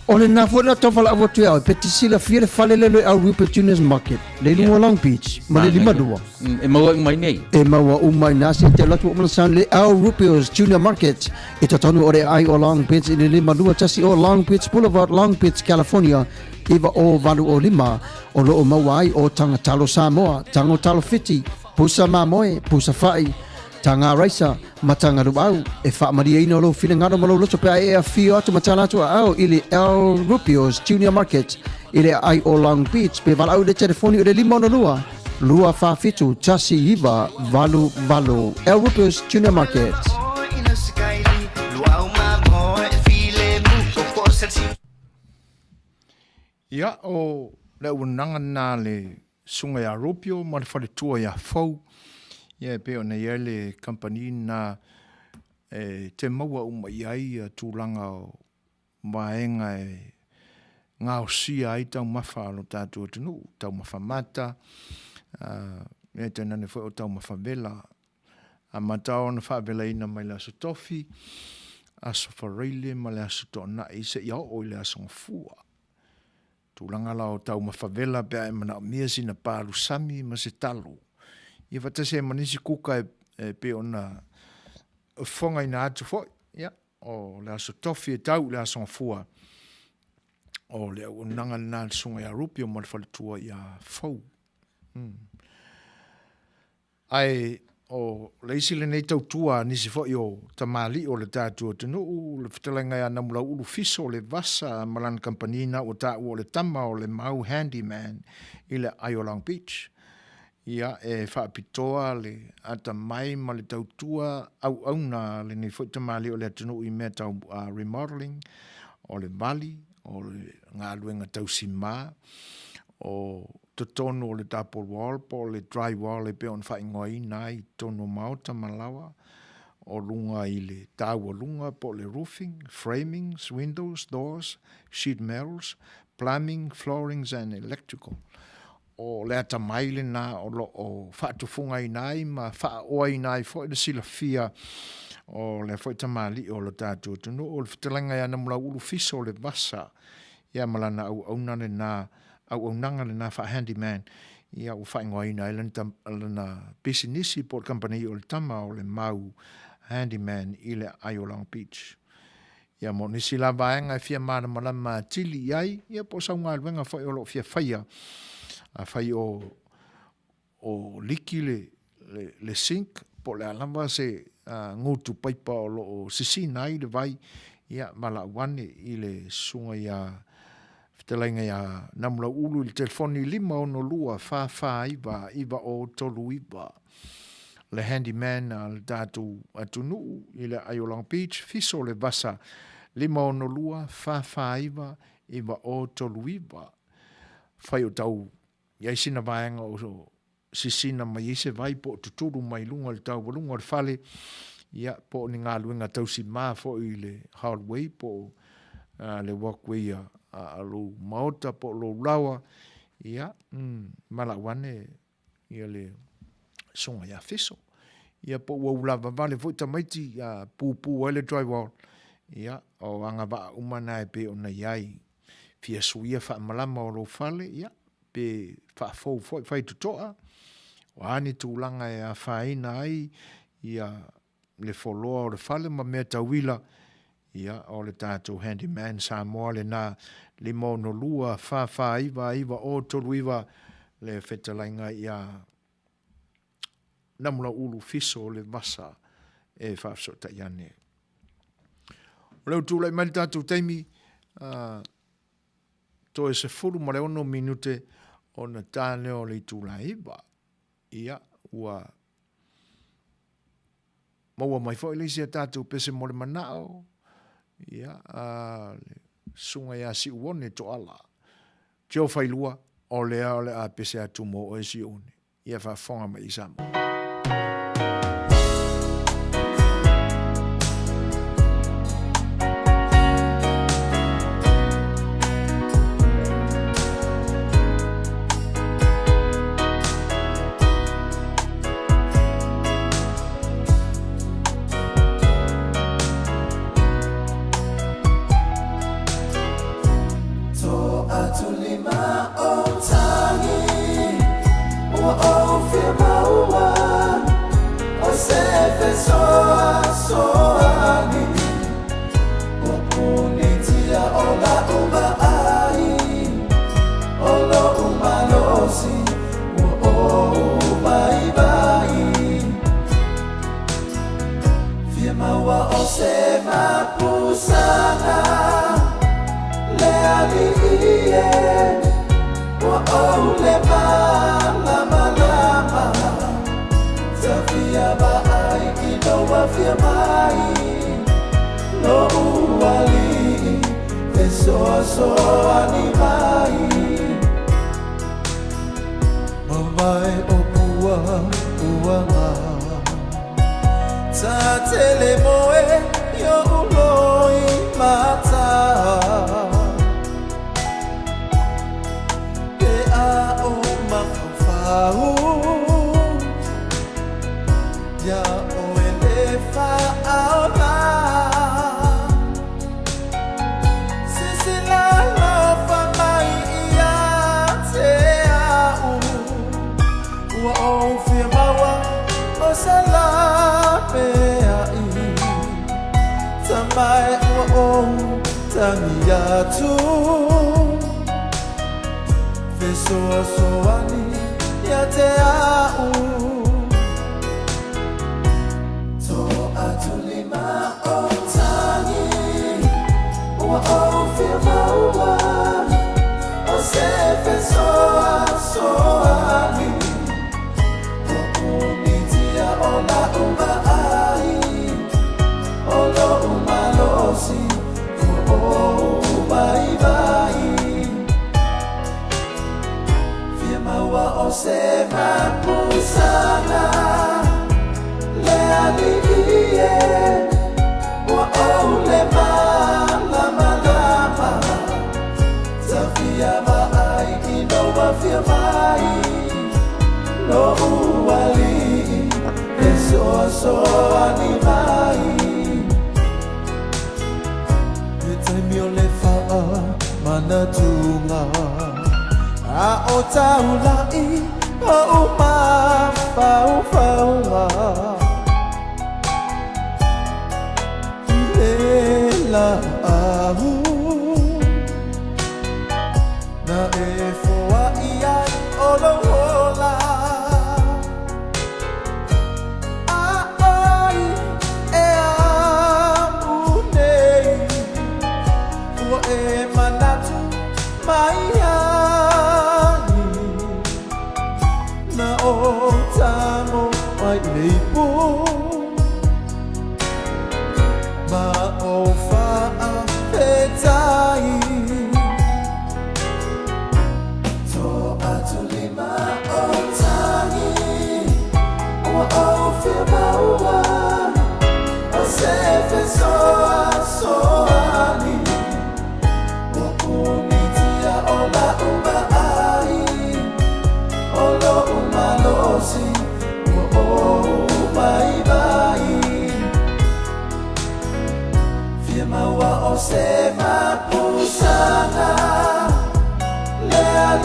O le na foi na tau whalaau atu e au, pe te silafia le fale le le au Rupert Junior's Market, le lunga o Long Beach, ma le lima lua. E maua uma i nei. E maua uma i nā se te alu atu o mana sound le Al Rupio's Junior Market i totonu o le aai o Long Beach i le 521 o Long Beach Boulevard, Long Beach, California 90805 o loo maua ai o Taga Talo Samoa, Tago Talo Fiti, Pusa Mamoe, Pusa Fa'i, Taga Raisa ma Taga Luau. E faamalieina lou finagalo ma lou loto pe a e afio atu ma tala atu aao i le Al Rupio's Junior Market i le aai o Long Beach pe valaau i le telefoni o le 562 247 1988. Al Rupio's Junior Market. Ia, o le auaunaga lena a le Susuga ia Rupio ma le faletua ia Fou, ia e pei ona i ai le kamupani lena e te maua uma i ai ia tulaga o vaega e gaosia ai taumafa a lo tatou atunuu, taumafa mata, ia tainane foi o taumafa vela. Amata ona faavelaina mai le Aso Tofi, Aso Faraile ma le Aso Toonai seia oo i le Aso Gafua. Tulaga la o taumafa vela pe a e manaomia sina palu sami ma se talo. Ia faatasi ai ma nisi kuka e pei ona fofogaina atu foi. Ia, o le Aso Tofi e tau i le Aso Gafua, o le auaunaga lena a le Susuga ia Rupio ma le faletua ia Fou. Ae o le isi lenei tautua a nisi foi o tamalii o le tatou atunuu, le fetalaiga ia Namulauulu Fiso le Vasa ma lana kamupani na ua taua o le tama o le mau handyman i le aai o Long Beach. Ia, e faapitoa le atamai ma le tautua auauna a lenei foi tamalii o le atunuu i mea tau remodeling, o le vali, o le galuega tausimā, o totonu o le double wall po o le dry wall e pei ona faaigoaina ai i totonu o maota ma laoa, o luga i le taualuga po o le roofing, framings, windows, doors, sheet metals, plumbing, floorings and electrical. O le atamai lena o lo o faatufugaina ai ma faaoaina ai foi le silafia o lea foi tamalii o lo tatou atunuu. O le fetalaiga ia Namulauulu Fiso o le Vasa, ia ma lana auauna lena auaunaga lena faa-handyman, ia ua faaigoaina ai lana, lana pisinisi po o le kamupani o le tama o le mau handyman i le aai o Long Beach. Ia mo nisi la vaega e fia malamalama atili i ai, ia po o sau galuega foi o lo o fia faia, afai o, o liki le, le, le sink, po o le a lava se uh, gutu paipa o lo o sisina ai le vai, ia valaau ane i le susuga ia. Fetalaiga ia Namulauulu i le telefoni 562 449 9039. Le handyman a le tatou atunuu i le aai o Long Beach, Fiso Levasa, 562 449 9039. Fai o tau i ai sina vaega o sisina mai ai se vai po o tutulu mai luga o le taualuga o le fale, ia, po o ni galuega tausi ma foi i le hallway po o le walkway a lou maota po o lou laoa, ia, malau ane ia le susuga ia Fiso. Ia po ua ulava vale foi tamaiti a pupu ai le drywall, ia, o agavaa uma na e pei ona i ai. Fia suia faamalama o lou fale, ia, pe faafou foi faitotoa, o a ni tulaga e afaina ai ia le foloa o le fale ma mea tauila, ia o le tatou handyman Samoa lena, 562 449 9039 le fetalaiga ia Namulauulu Fiso Levasa e faafesootai ane. O lea ua tulai mai le tatou taimi, toe 16 minute ona ta lea o le itula 9. Ia, ua maua mai foi le isi a tatou pese mo le manao, ia, a le susuga ia Siuone Toala. Tio Failua, o lea o le a pese atu mo oe Siuone. Ia faafofoga mai i Samoa.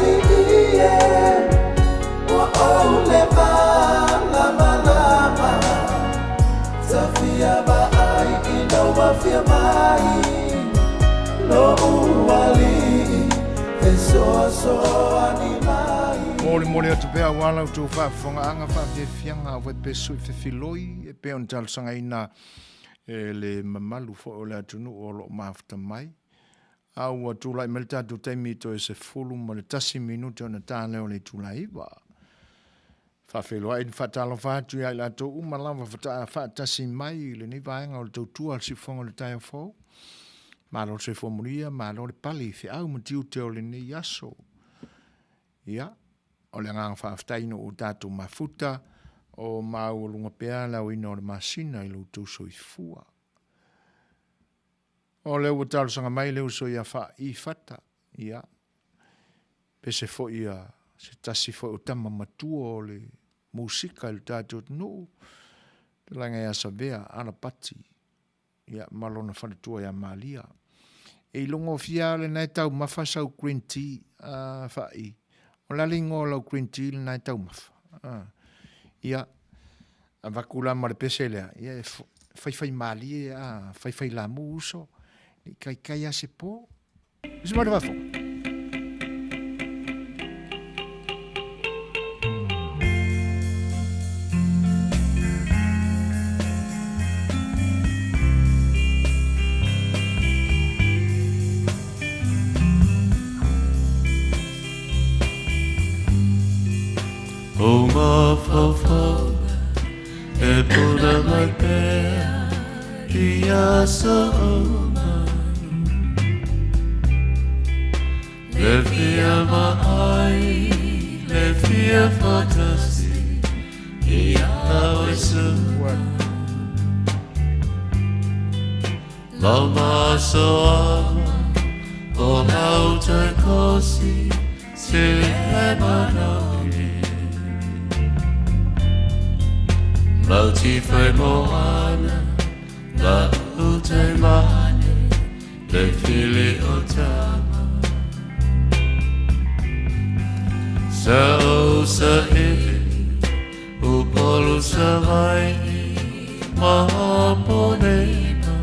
alii e Ua ou le malamalama Ta fia vaai ina ua fia mai Lo'u alii fesoasoani mai. Molimoli atu pea aua la outou faafofogaaga faafiafiaga au faipesu i fefiloi e pei ona talosagaina e le mamalu foi o le atunuu o lo o mafuta mai. A ua tulai mai le tatou taimi toe 11 minute ona ta lea o le itula e 9. Faafeiloai ma faatalofa atu ia i latou uma lava faatoa faatasi mai i lenei vaega o le tautua a le siufofoga o le taeao fou. Malo le soifua manuia, malo le pale i feau ma tiute o lenei aso. Ia, o le agaga faafetai ina ua tatou mafuta o maualuga pea le aoina o le masina i lo outou soifua. O lea ua talosaga mai le uso ia Faaii Fata, ia, pese foi ia se tasi foi o tama matua o le musika i le tatou atunuu, fetalaiga ia Savea Alapati, ia, ma lona faletua ia Malia. E ilogofia lava lena e taumafa sau green tea, a, Faaii. O le a le igoa o lau green tea lena e taumafa? A, ia, avatu la ma le pese lea, ia e faifaimalie a, faifailamu uso, ne i taitai lava se po. Uso mai le faafofoga. O mafaufauga e puna mai pea i aso uma. Le fia vaai, le fia faatasi i a oe suka. Lau masoaga o lau toe kosi se le manaomi. Lau tifai moana, lau taimane, le fili o tama. Sa o sa ili, Upolu Savaii ma Ponena.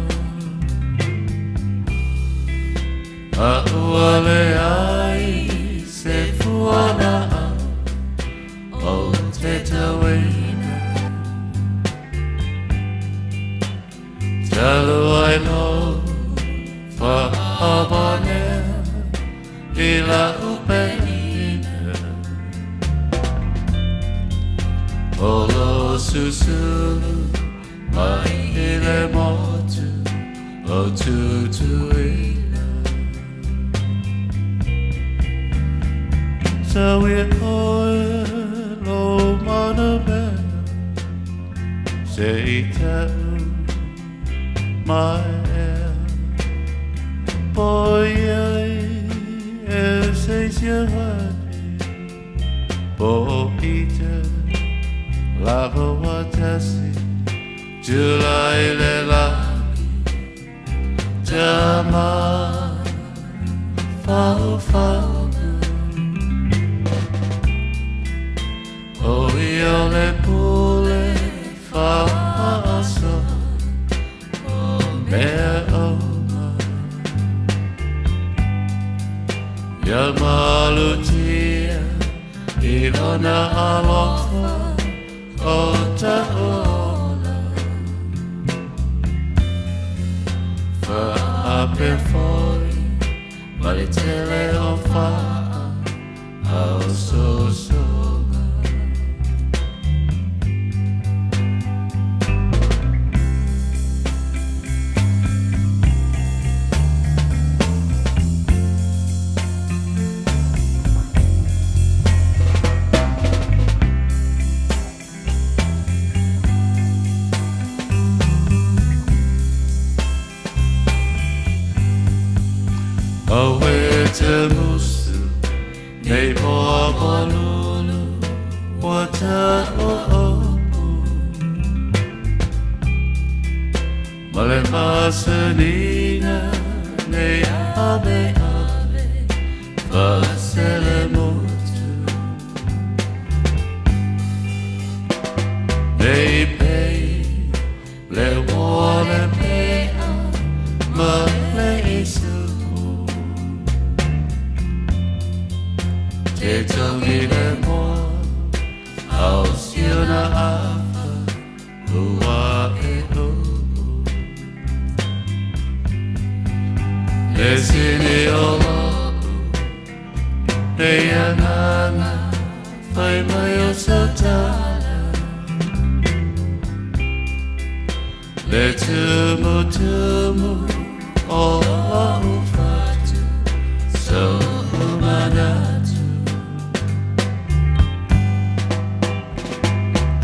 A ua leai se fualaau o te tauina. Talu ai lou faamanea i lau penina. O lo susulu mai i le motu o Tutuila. Tau i oe lo mana mea se i tau mai ea. Poi ai e se sia po i te lava watasi July le lagi tama fau fau O ia le pule faaso o mea uma Ia malutia i lona alofa o ta ola Faape foi ma le tele o faa au sosoga. Auē te musu nei moa malulu ua taopu Ma le masanina nei ave ave faaselemutu. E taungi le moa Ao siona afa Ua e uu Le sini o lo'u Nei agaga Fai mai o sau tala Le tumutumu o lo'u fatu So'u manatu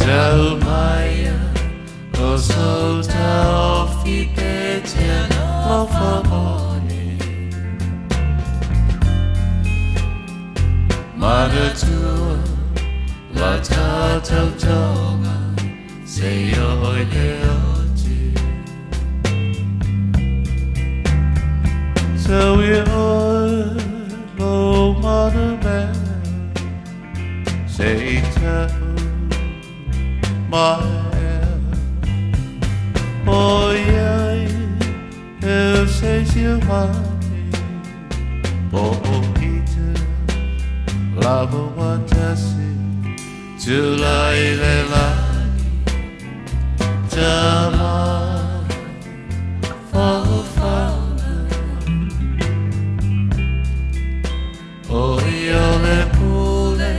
Tau maia o sou taofi pe te alofa ʻole Manatua la tātou taoga Seia oo i le oti Tau ia oe lou manumea Se i tau mai ea ʻOiai e se isi mate Po o ita lava ua tasi Tulai i le lagi Tama faofaoga ʻO ia le pule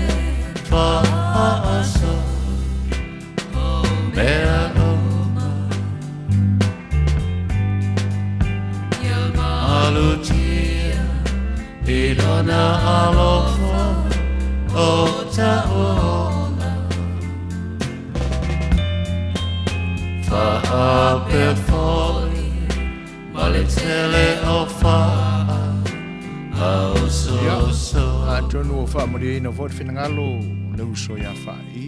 faasoa o mea uma Ia malutia i lona alofa o ta'u ola Faapea foi ma le tele o faa Ia, atonu ua faamalieina foi le finagalo o le uso ia Faai,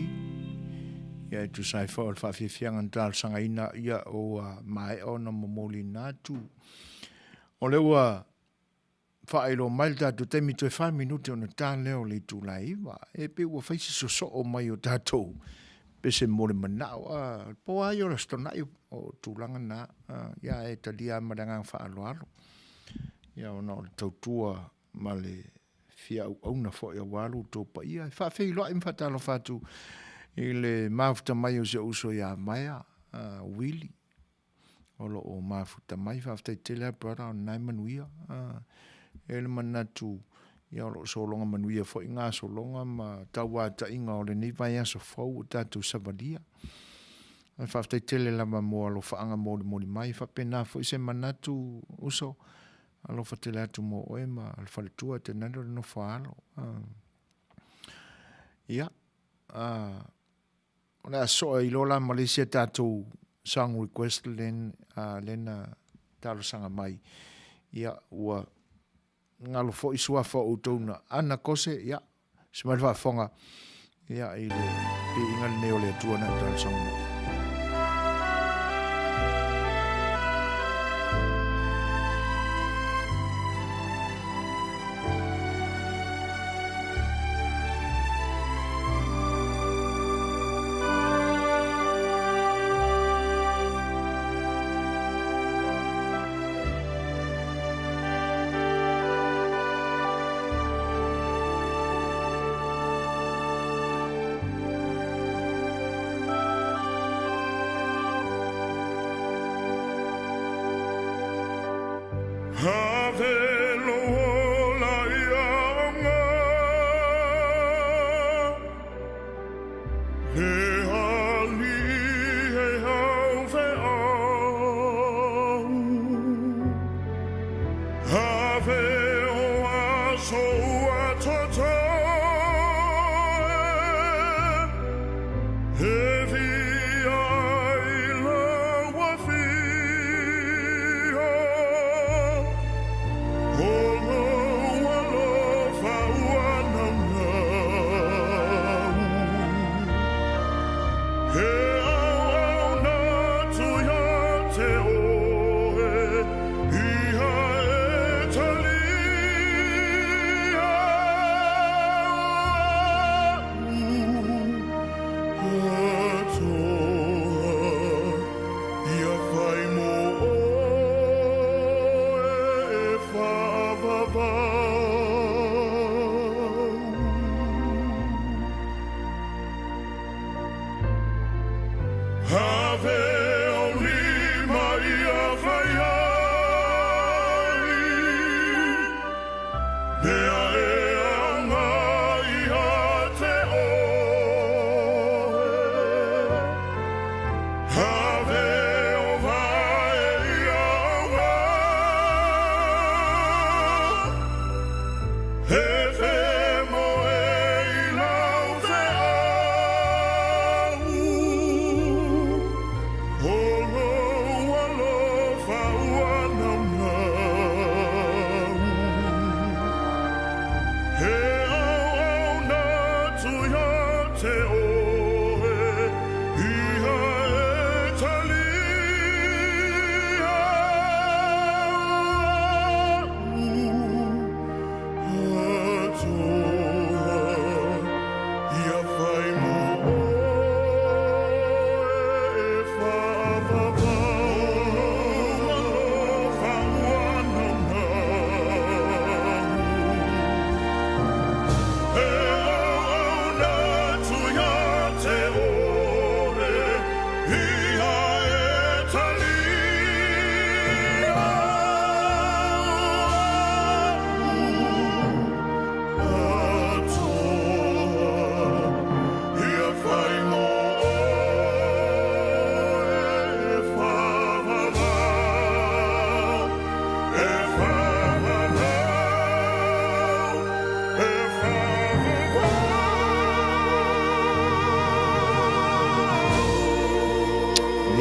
ia e tusa ai foi o le faafiafiaga na talosagaina ia ua maea ona momoliina atu. O lea ua faailoa mai le tatou taimi toe fa minute ona ta lea o le itula e 9. E pei ua fai si sosoo mai o tatou pese mo le manao. A, po lava ia o le Aso Toonai o tulaga na, ia e talia lava ma le agaga faaaloalo. Ia ona o le tautua ma le fia auauna foi aua lo outou paia. E faafeiloai ma faatalofa atu i le mafuta mai o si ou uso ia Maea Willie o lo o mafuta mai. Faafetai tele lava brother, o lena e manuia. E i ai le manatu ia o lo o sologa manuia foi gasologa ma tauataiga o lenei vaiaso fou ua tatou savalia. Ae faafetai tele lava mo alofaaga molimoli mai. E faapena foi se manatu uso, alofa tele atu mo oe ma le faletua tainane o le nofo a alo. Ia, o le a soa i loa la ma le isi a tatou song request len, lena talosaga mai. Ia, ua galo foi suafa o outou na ana kose, ia, se mai le faafofoga, ia, i le piiga lenei o le Atua na talosaga mai.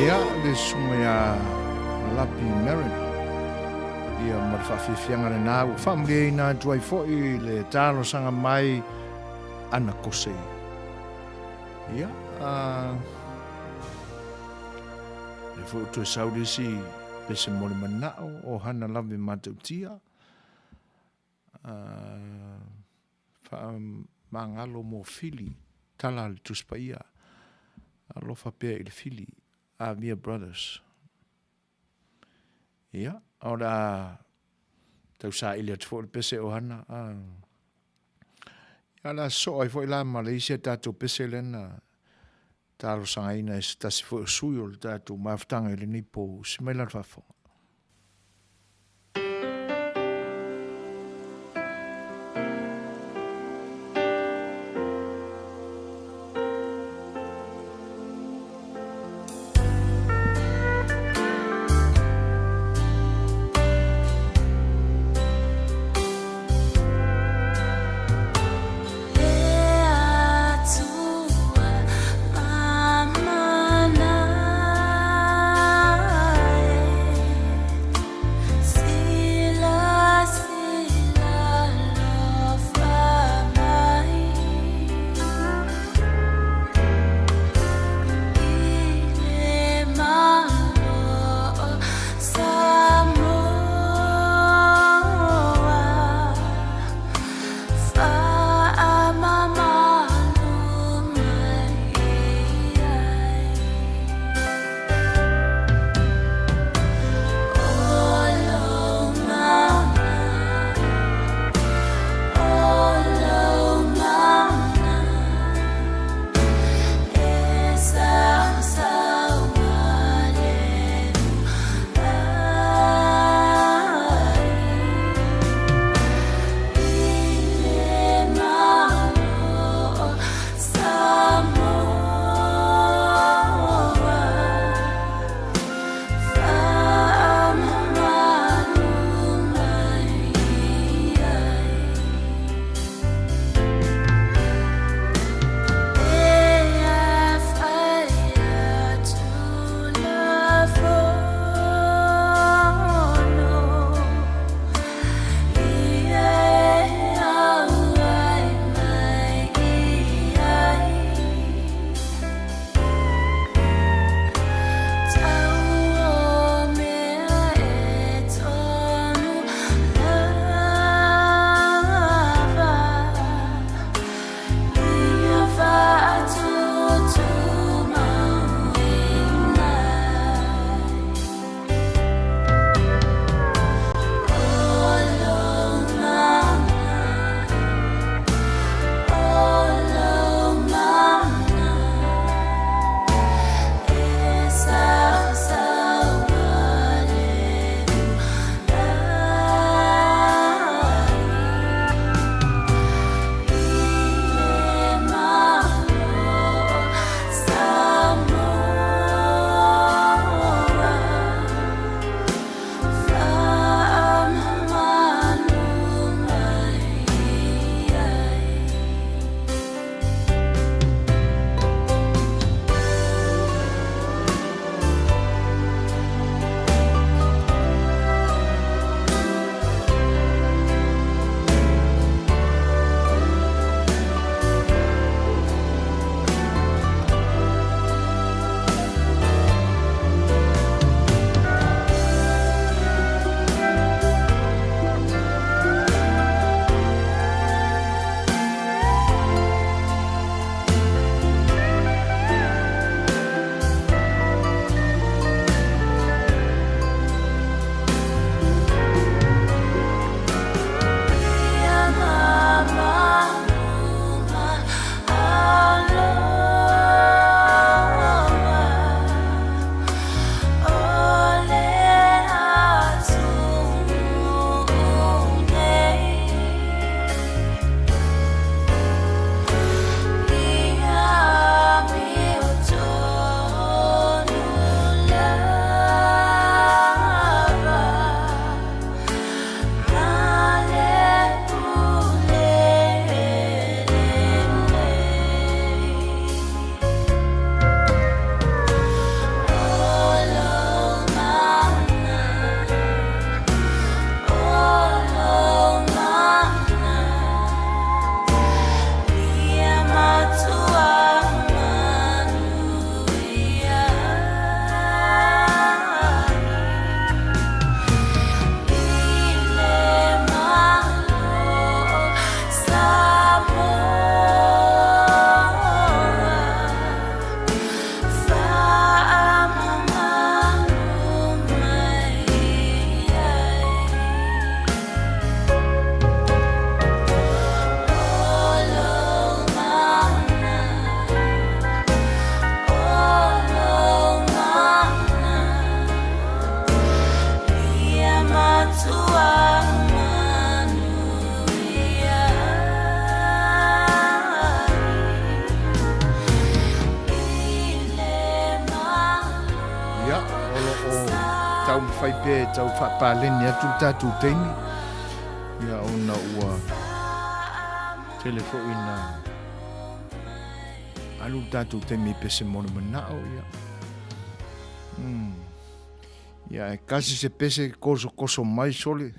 Ia, le susuga ia Lapi Mariner, ia ma le faafiafiaga lena ua faamalieina atu ai foi le talosaga mai ana kose. Ia, a, le foi o toe sau le isi pese mo le manao o hana lave matautia, a, Faamagalo mo Fili, tala a le Tusi Paia, alofa pea i le Fili, Avia Brothers. Ia, o le a tausaili atu foi le pese o hana. A, ia, o le a sosoo ai foi la ma le isi a tatou pese lea na talosagaina e se tasi foi o sui o le tatou mafutaga i lenei po. Usi mai la le faafofoga. taumafai pea e tau faapaleni atu le tatou taimi, ia ona ua tele foi ina alu le tatou taimi i pese mo le manao, ia. Ia, e kasi se pese kosokoso mai sole.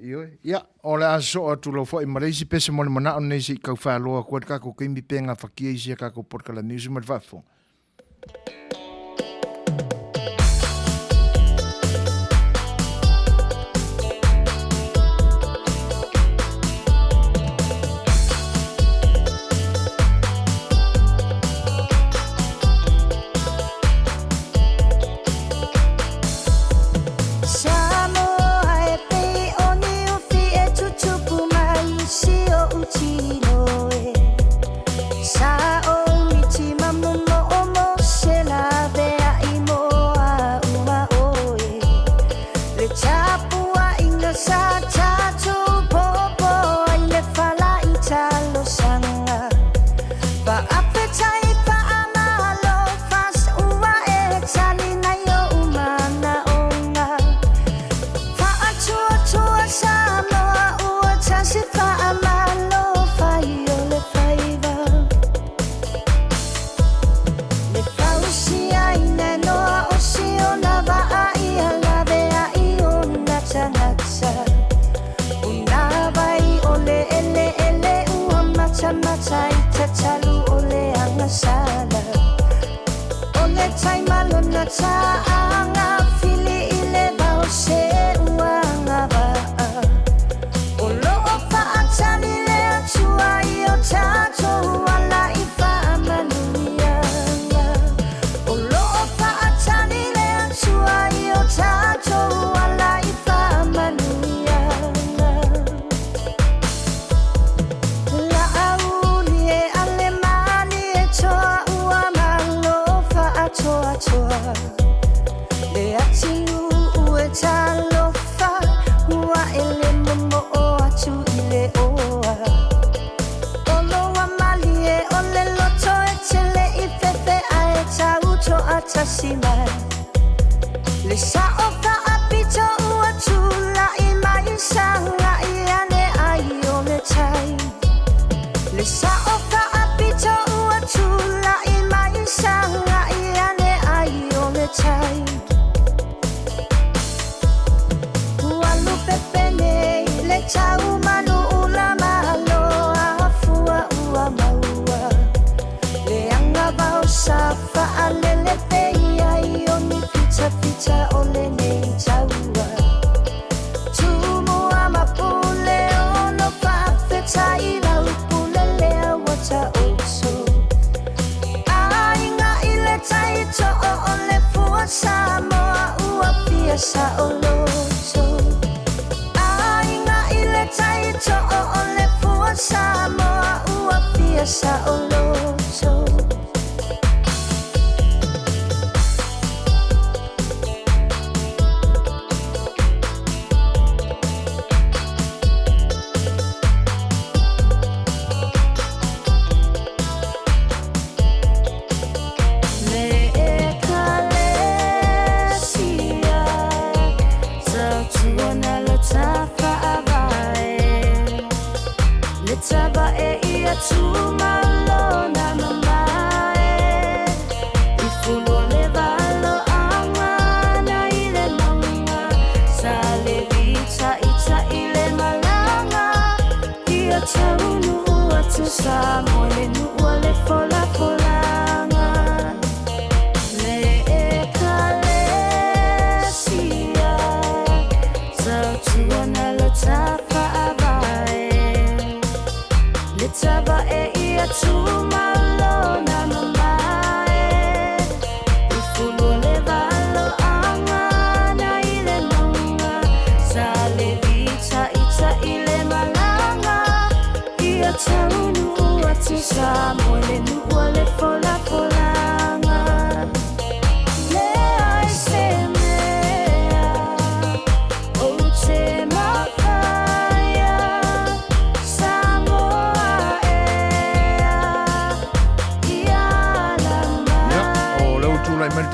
Ioe. Ia, o le a sosoo atu lau foi ma le isi pese mo le manao lenei se i kau faaloa atu ai le tatou taimi pe gafatia isi a tatou polokalame usi ma le faafofoga.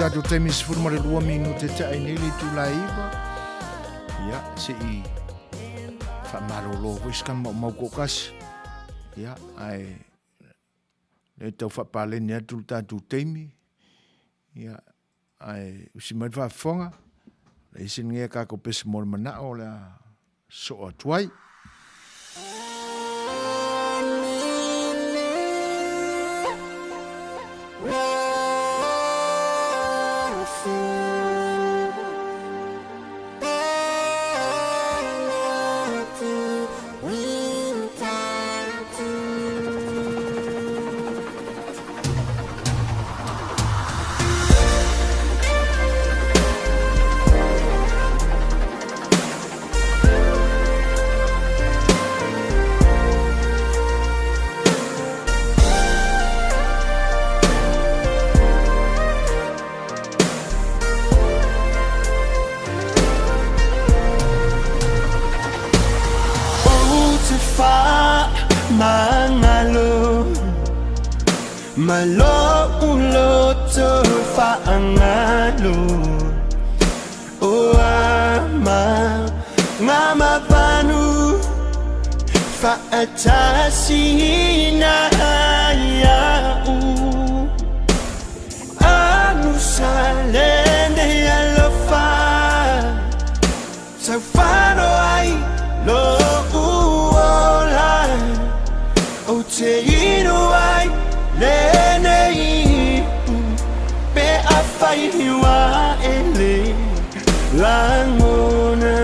tatou taimi 12 minute te ai nei le itula e 9. Ia, se i faamalolo foi se kama mau toatasi. Ia, ae le tau faapaleni atu le tatou taimi. Ia, ae usi mai le faafofoga, leai se lenei a tatou pese mo le manao o le a soo atu ai. Ou te faamagalo Ma lou loto faagalo O ama ngamavanu Faatasina ia'u Anusa lenei alofa Saufano ai lo'u ola Ou te inu ai lenei ipu Pe afai ua e le lagona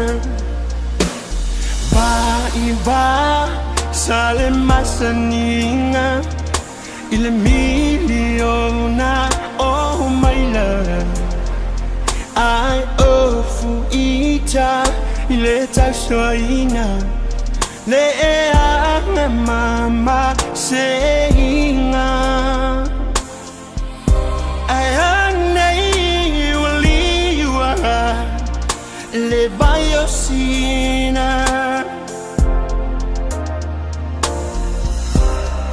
Vaivai sa le masaniga I le miliona o maila Ae ofu ita i le tausoaina Le aga ma maseiga Ae anei ua liua le vai o Sina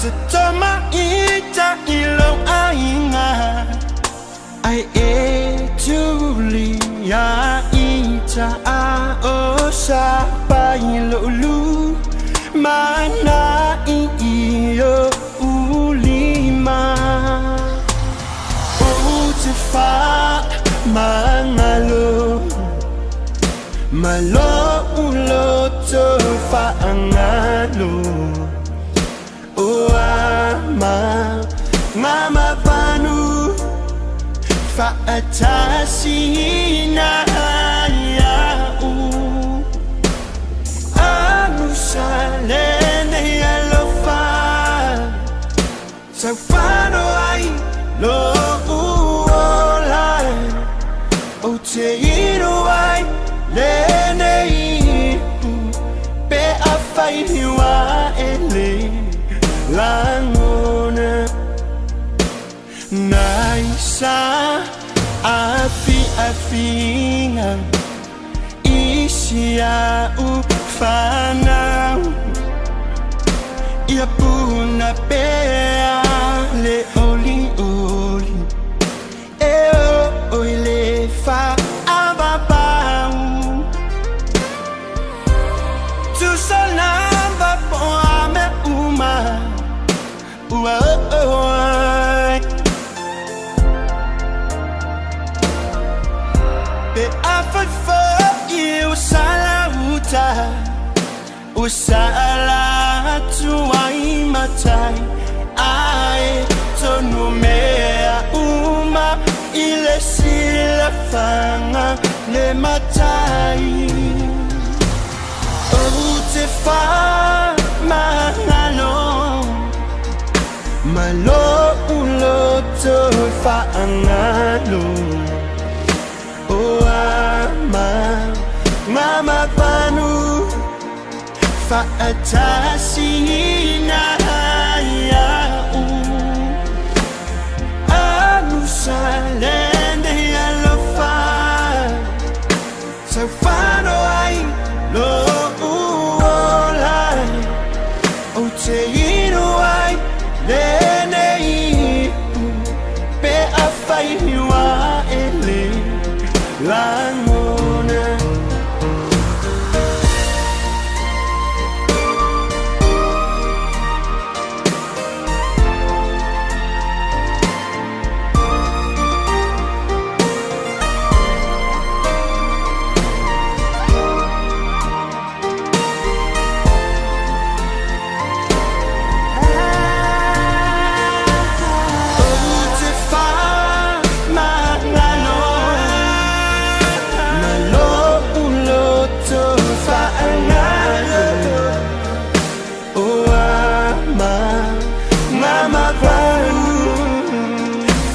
Tatama ita i lou aiga Ae e tulia ita a o sapai lou lumanai i ou lima. Ou te faamagalo Ma lou loto faagalo O ama ngamavanu Faatasina ia'u Anusa lenei alofa Saufano ai lo'u ola Ou te inu ai lenei ipu Pe afai ua e le lagona Nai sa afiafiga I si a'u fanau Ia puna pea le olioli E oo i le faavavau Tusa lava po o a mea uma ua oo ai Pe afai foi ua sala uta Ua sala atu ai matai Ae tonu mea uma i le silafaga le matai Ou te faamagalo Ma lou loto faagalo O ama ngamavanu Faatasina ia'u Anusa lenei alofa Saufano ai lo'u ola Ou te inu ai lenei ipu Pe afai ua e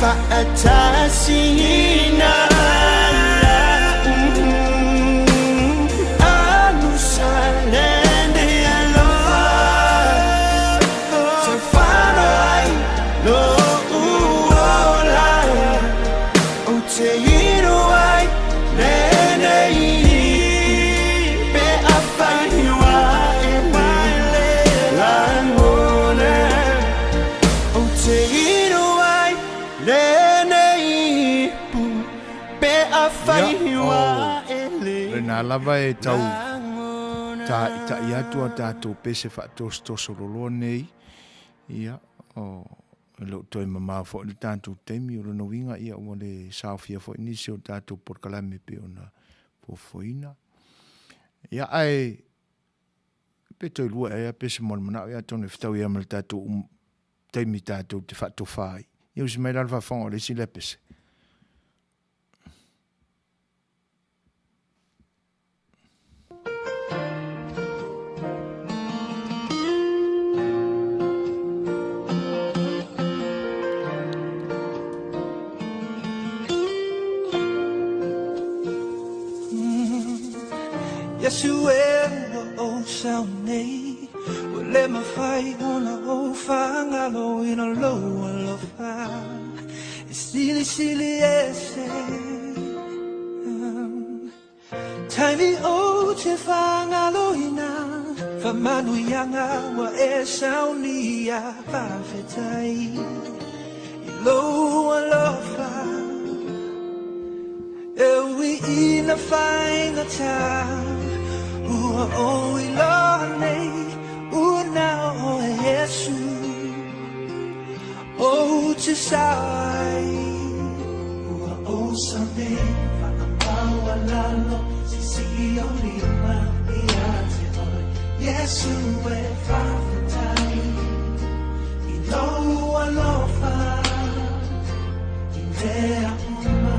Fa'atasiina Alusa lenei alofa Saofano ai lo'u ola Ou te inu ai lenei Pe afai ua e le lagona Ou te inu ai lenei ipu Pe afai Ia, ua o e le lena lava e tau tāitaʻi atu a tatou pese faatosotoso loloa nei. Ia, o E le o toe mamao foi le tatou taimi, o lona uiga ia ua le saofia foi nisi o tatou polokalame e pei ona fuafuaina. Ia ae pe toe lua ea pe se mo le manao, ia atonu e fetaui lava ma le tatou um, taimi tatou te faatofa ai. Ia usi mai la le faafofoga o le isi lea pese. Iesu e ua ou sao nei Ua le mafai ona ou faagaloina lou alofa E silisili ese Taimi ou te faagaloina Faamanuiaga ua e saunia Faafetai i lou alofa E ui ina faigata Ua ou iloa nei Ua na o oe Iesu Ou te sao ai Ua ou sao nei Faamaualalo Sisii ou lima Ia te oe Iesu e faafetai I lou alofa I mea uma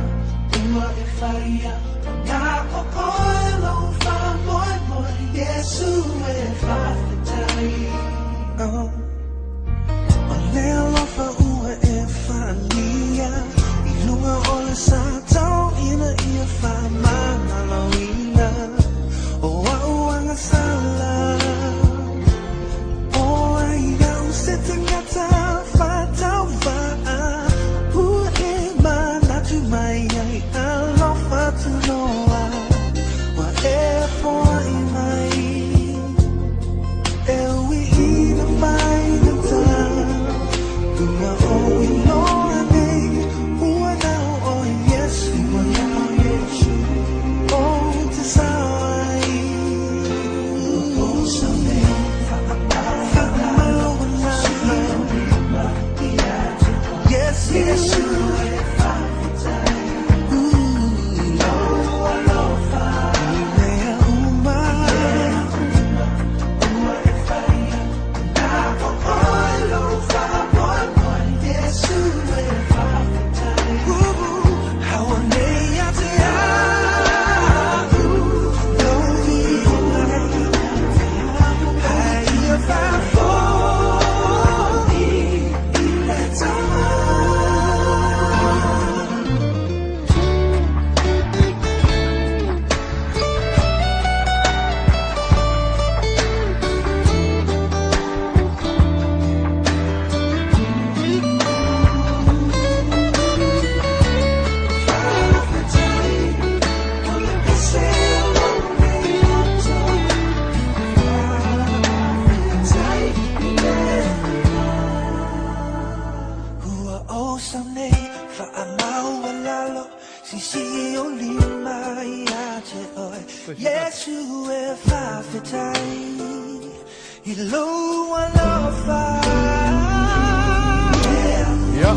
ua e faia Ua na o oe lou faamoemoe Iesu e faafetai Oh. O le alofa ua e faaalia I luga o le sa tau ina ia faamagaloina O a'u agasala O ai au se tagata faatauvaa Ua e manatu mai ai Alofa tunoa Ua e foai mai E ui ina faigata Ua ou iloa nei Ua na o oe Iesu Ua na o Iesu Ou te sao ai Ua ou sao nei Faamaualalo Iesu Iesu I mea uma Ua e faia Na o oe lou faamoemoe Iesu e faafetai Hao nei ia te a'u Lou viiga Ae ia faafoi I le Tama. Faafetai o le pese o lou loto Faafetai i le Ua ou sao nei faamaualalo Sisii ou lima ia te oe Iesu e faafetai I lou alofa Ia, o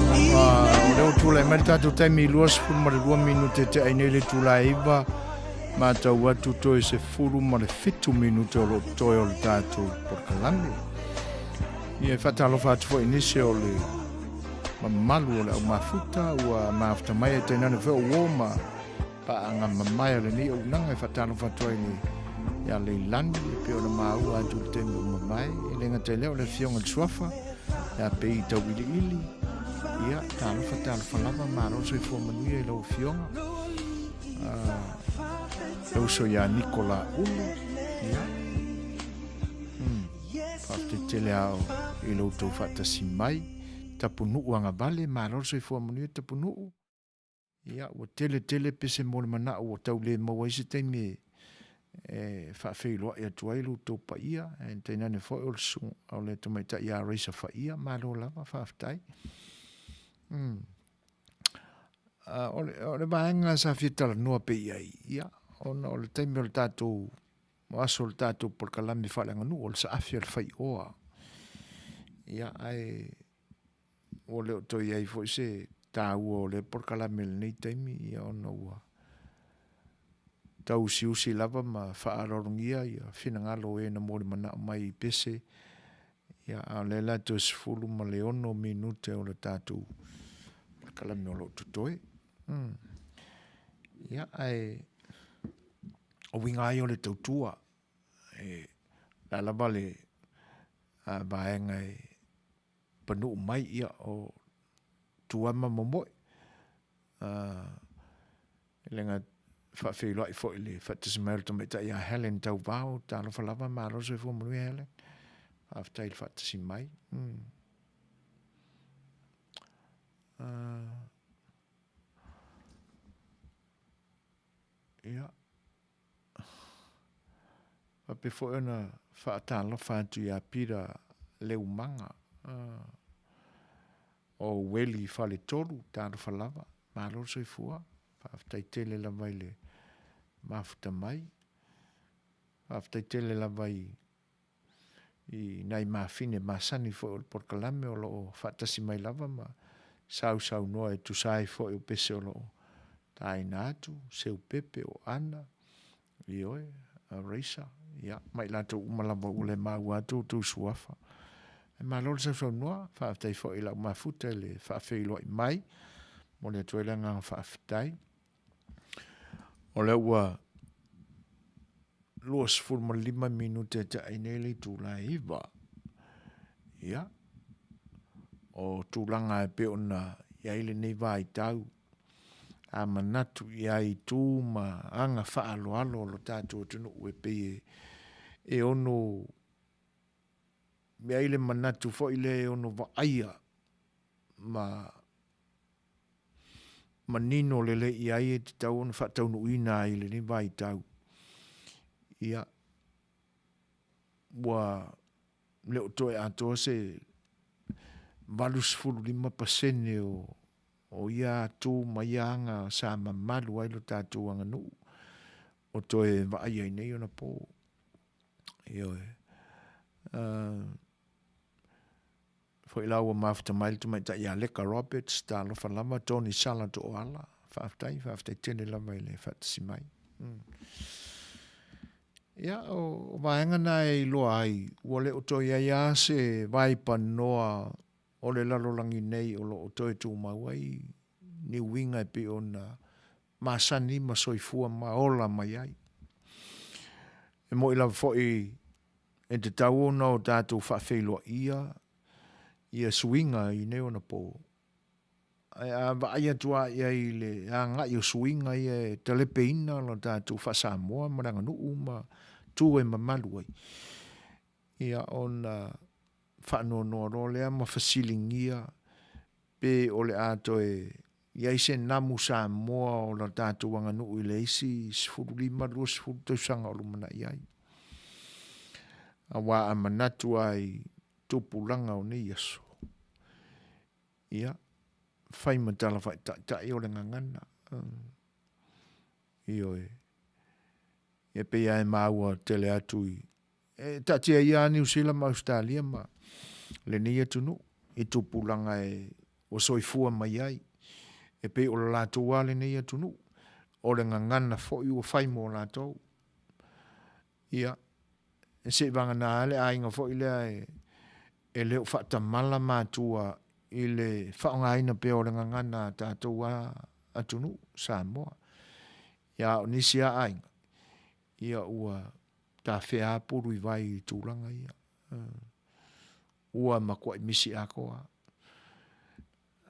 lea ua tulai mai le tatou taimi i 22 minute e tea ai nei le itula e 9, matau atu toe 17 minute o lo o totoe o le tatou polokalame. Ia, e faatalofa atu foi i nisi o le mamalu o le au mafuta ua mafuta mai e tainane foi o uo ma paaga mamae o lenei auaunaga e faatalofa atu ai le ia Leilani e pei ona maua atu i le taimi ua mavae. E le gata i lea o le afioga i le Suafa ia Pei Tauiliili. Ia, talofa, talofa lava, malo le soifua manuia i lau afioga. Le uso ia Nikola Ulu, ia. Faafetai tele ao i lo outou faatasi mai. Tapunuu agavale, malo le soifua manuia Tapunuu. Ia, ua tele tele pese mo le manao ua tau le maua ai se taimi e faafeiloai atu ai lo outou paia, e tainane foi o le susuga o le tamaitai ia Raisa Faia, malo lava, faafetai. O le vaega sa fia talanoa pea i ai, ia, ona o le taimi o le tatou, o aso o le tatou polokalame faaleaganuu, o le saafi o le faioa. Ia, ae ua le o toe i ai foi se taua o lea polokalame i lenei taimi, ia ona ua tauusiusi lava ma faaaloalogia ia finagalo o e na molimanaʻo mai i pese, ia a o lea la toe 16 minute o le tatou polokalame o lo o totoe. Ia, ae o uiga lava ia o le tautua, e la lava le vaega e panuu mai ia o Tuama Momoe. E le gata faafeiloai foi i le faatasi mai o le tamaitai ia Helen Tauvao, talofa lava, malo le soifua manuia Helen. Faafetai i le faatasi mai. Ia. Faapea foi ona faatalofa atu ia Peter Leumaga o Ueli Faletolu, talofa lava, malo le soifua, faafetai tele lava i le mafuta mai. Faafetai tele lava i i nai mafine masani foi o le polokalame o lo o faatasi mai lava ma sausaunoa e tusa ai foi o pese o lo o taina atu, Seupepe, o Ana, ioe, Raisa, ia, ma i latou uma lava ua le maua atu outou suafa. E malo le sausaunoa, faafetai foi i lau mafuta i le faafeiloai mai, momoli atu ai le agaga faafetai. O lea ua 25 minute e taʻi nei le itula e 9. Ia, o tulaga e pei ona i ai lenei vaitau, a manatu i ai i tu ma aga faaaloalo o lo tatou atunuu e pei e ono i ai le manatu foi lea e ono vaaia ma manino lelei i ai e tatau ona faataunuuina ai i lenei vaitau. Ia, ua le o toe atoa se 85% o ia tu ma ia aga sa mamalu ai lo tatou aganuu o toe vaaia ai nei ona po. Ioe. Foi la ua mafuta mai le tamaitai ia Leka Roberts, talofa lava, Tony Sala Tooala, faafetai, faafetai tele lava i le faatasi mai. Ia, o vaega na e iloa ai, ua le o toe i ai lava se vaipanoa o le lalolagi nei o lo o toe tumau ai ni uiga e pei ona masani ma soifua ma ola mai ai. E moni lava foi e tatau ona o tatou faafeiloaia ia suiga i nei ona po. Ae a vaai atu lava i ai i le agai o suiga ia e talepeina lo tatou faa-Samoa ma le aganuu ma tu e mamalu ai, ia ona faanoanoa loa lea ma fesiligia pe o le a toe i ai se namu Samoa o la tatou aganuu i le isi 15, 20 tausaga o lumanai ai. Aua a manatu lava i tupulaga o nei aso, ia, fai ma tala faataitai o le gagana. Ioe. Ia pei lava e maua tele atu i E taatia ia a Niu Sila ma Ausetalia ma lenei atunuu i tupulaga e ua soifua mai ai. E pei o le latou lava lenei atunuu, o le gagana foi ua fai mo latou. Ia, e seivagana lava le aiga foi lea e le o faatamala matua i le faaaogaina pea o le gagana a tatou lava atunuu, Samoa. Ia, a o nisi lava aiga, ia ua tafea lava pulu i vai i tulaga ia. Ua matuai misi atoa.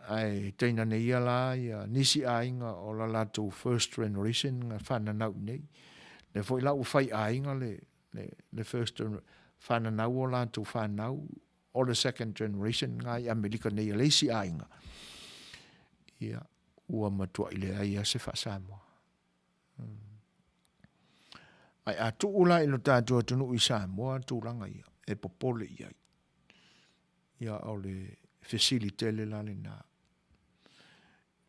Ae tainane ia la ia nisi aiga o la latou first generation na fananau i nei. Lea foi la ua fai aiga le, le, le first fananau o latou fanau o le second generation nga i Amerika nei a le isi aiga. Ia, ua matuai leai lava se faa-Samoa. Ae a tuu la i lo tatou atunuu i Samoa tulaga ia, e popole i ai. Ia o le fesili tele la lena.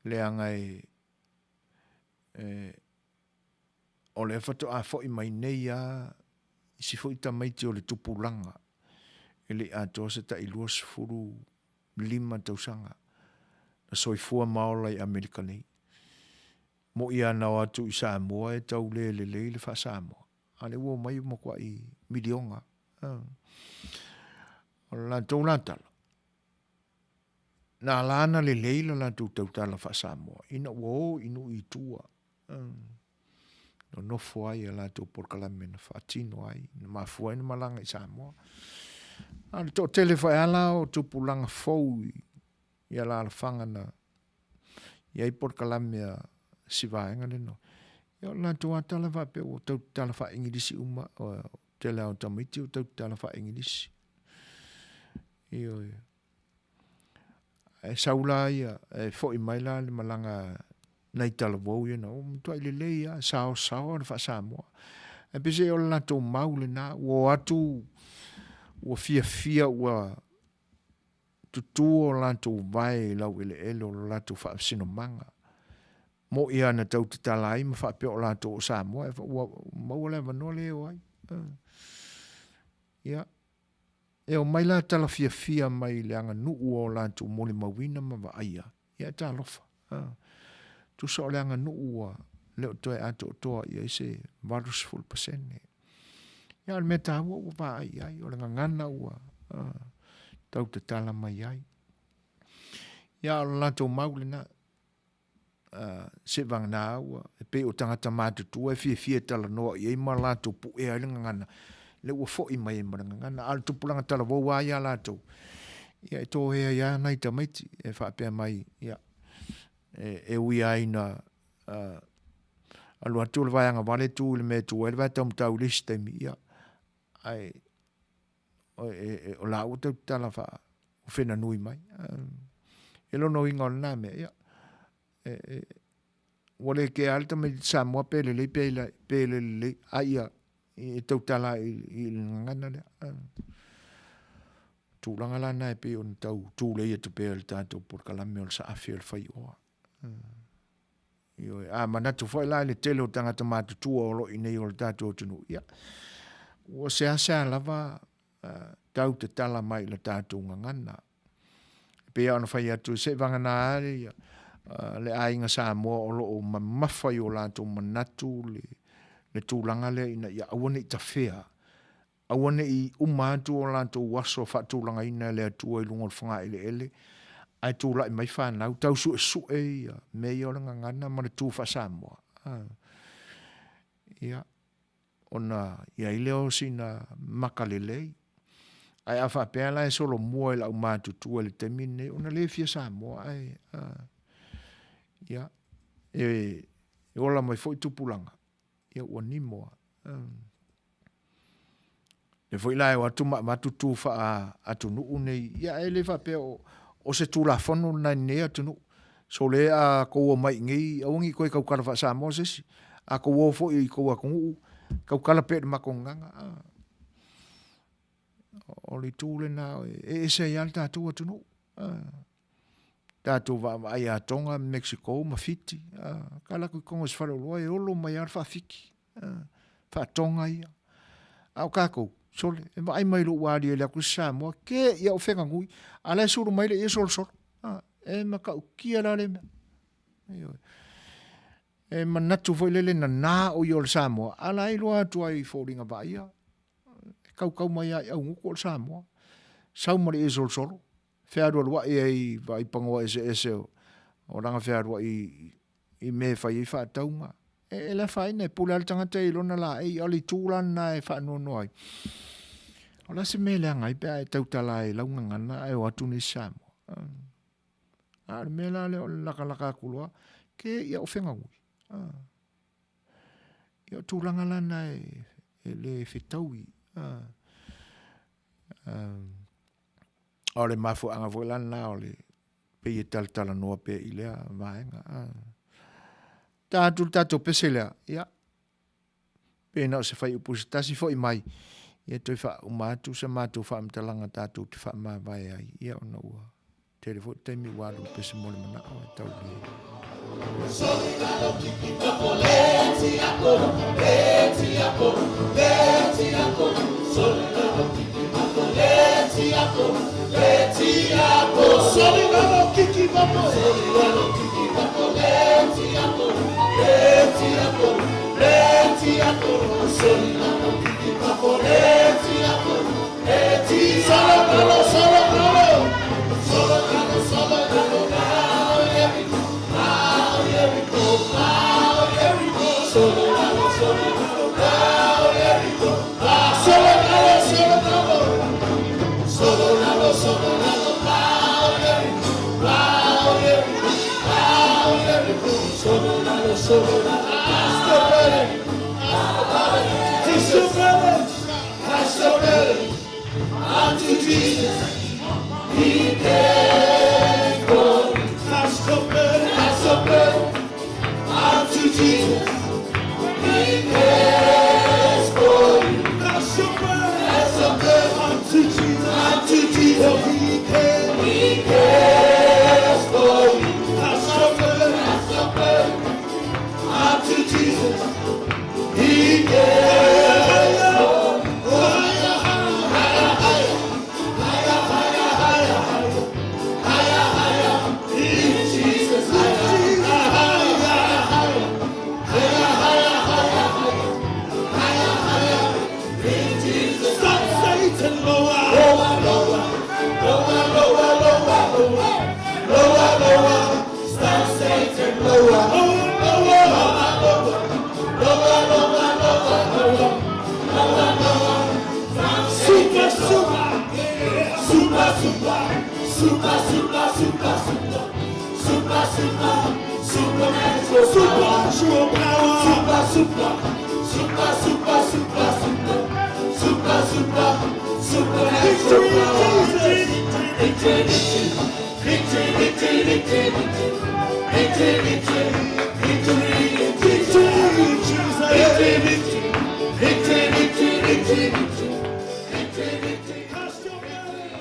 Leaga e, e o lea faatoa foi mai nei a isi foi tamaiti o le tupulaga e le i atoa se tai 25 tausaga na soifua ma ola i Amerika nei. Moʻi ana o atu i Samoa e tau le lelei le faa-Samoa. A lea ua omai ua matuai miliona. O le latou la tala, na ala ana lelei le latou tautala faa-Samoa ina ua o i nuu i tua. Nonofo ai a latou polokalame na faatino ai, na mafua ai na malaga i Samoa. A o le toatele foi lava la o tupulaga fou i alaalafaga na i ai polokalame a si vaega lea no. Ia o le latou lava tala faapea ua tau tatala faa-Igilisi uma, o tele lava o tamaiti ua tau tatala faa-Igilisi. Ioe. Ae sau la ia, e foi mai la le malaga nai talavou ia na, ua matuai lelei lava, saosaoa le faa-Samoa. Ae peiseai o le latou mau lena, ua o atu, ua fiafia, ua tutu o latou vae i laueleele o lo latou faasinomaga. Moʻi lava na tau tatala ai ma faapea o latou o Samoa, ua maua le avanoa lea e o ai. Ia, e omai la tala fiafia mai le aganuu o latou molimauina ma vaaia, ia talofa. Tusa o le aganuu ua le o toe atoatoa i ai se 80%. Ia, o le mea taua ua vaai i ai, o le gagana ua tau tatala mai ai. Ia, o le latou mau lena, seivagana ua, e pei o tagata matutua e fiafia e talanoa i ai ma latou puea ai le gagana, lea ua foi mai ai ma le gagana. A o le tupulaga talavou lava ia latou, ia e tohea ai lava nai tamaiti e faapea mai, ia, e ui lava ina alu atu le vaeaga vale tu i le mea e tu ai le vae taumatau i le isi taimi, ia, ae o la ua tau tatala faa-ufenanui mai. E lona uiga o lena mea, ia, ua le kea lava le tamaitiiti Samoa pe lelei pe le lelei, a ia e tautala i le gagana lea. Tulaga la na e pei ona tau tulei atu pea i le tatou polokalame o le saafi o le faioa. Ioe, a manatu foi la i le tele o tagata matutua o lo o i inei o le tatou atunuu, ia, ua seasea lava tau tatala mai i le tatou gagana. E pei lava ona fai atu, seivagana lava le aiga Samoa o lo o mamafa i o latou manatu le tulaga lea ina ia aua ne i tafea Aua ne i uma atu o latou aso faatulagaina e le Atua i luga o le fogaeleele, ae tulai mai fanau, tau suesue ia mea ia o le gagana ma le tu faa-Samoa. Ia, ona i ai lea o sina maka lelei. Ae a faapea la e solomua i le aumatutua i le taimi lenei, ona le fia Samoa, ae, ia, e ola mai foi tupulaga, ia ua nimo lava. Lea foi la e o atu ma avatu tu faa-atunuu nei, ia e le faapea o se Tulafono lena i lenei atunuu. So le a tou omai i inei, aua ne i toe tautala faa-Samoa se isi. A tou o foi i tou atunuu, tautala pea i le matou gagana. O le itu lena e ese ai lava le tatou atunuu. Tatou vaavaai ia Tonga, Mexico ma Fiti, ka alu atu i totonu o se faleoloa e olo mai lava le faa-Fiti, faa-Tonga ia. A o tatou, sole, e vaai mai loa ua aliali atu se Samoa, te i a ua feganui, a o la e sulu mai le ie solosolo. E matautia la lea mea. Ioe. E manatu foi lele nana o ia o le Samoa, a o la e iloa atu ai i foliga vaaia, e kaukau mai lava i augutu o le Samoa. Sau ma le ie solosolo, fealualuai ai i vaipanoa eseese o lana fealuai i mea e fai ai faatauga. E le afaina, e pule lava le tagata i lona laei, a o le itu la lena e faanoanoa ai. O le a se mea e leaga ai pe a e tautala ai i lau gagana ae o atu nei Samoa? A o le mea la lea o le lakalaka atu loa, ke ia o fegaui. A. Ia o tulaga la na e, e le fetaui. A. A, o le mafuaaga foi la na o le pei e talatalanoa pea i lea vaega. A. Ta atu le tatou pese lea, ia, pe na o se faiupu se tasi foi mai, ia toe faauma atu sa matou faamatalaga tatou te faamavae ai, ia ona ua tele foi taimi ua alu i pese mo le manao e tau le.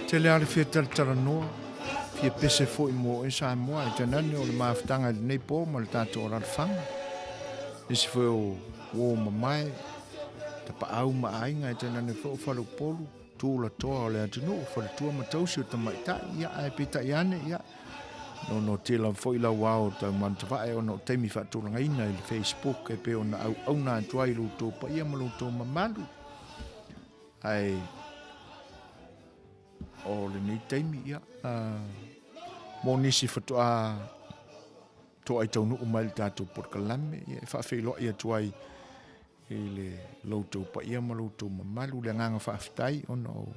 Tele lava le fia talatalanoa, fia pese foi mo oe Samoa e tainane o le mafutaga i lenei po ma le tatou alalafaga. Nisi foi o uo mamae, tapaau ma aiga e tainane foi o faleupolu, tulatoa o le atunuu, faletua ma tausi o tamaitai, ia ae peitai ane, ia, nono tele lava foi lau ao taumanatavae ona o taimi faatulagaina i le Facebook e pei ona auauna atu ai lo outou paia ma lo outou mamalu. Ae o lenei taimi, ia, mo nisi faatoa toai taunuu mai le tatou polokalame, ia, e faafeiloai atu ai i le lo outou paia ma lo outou mamalu, le agaga faafetai ona o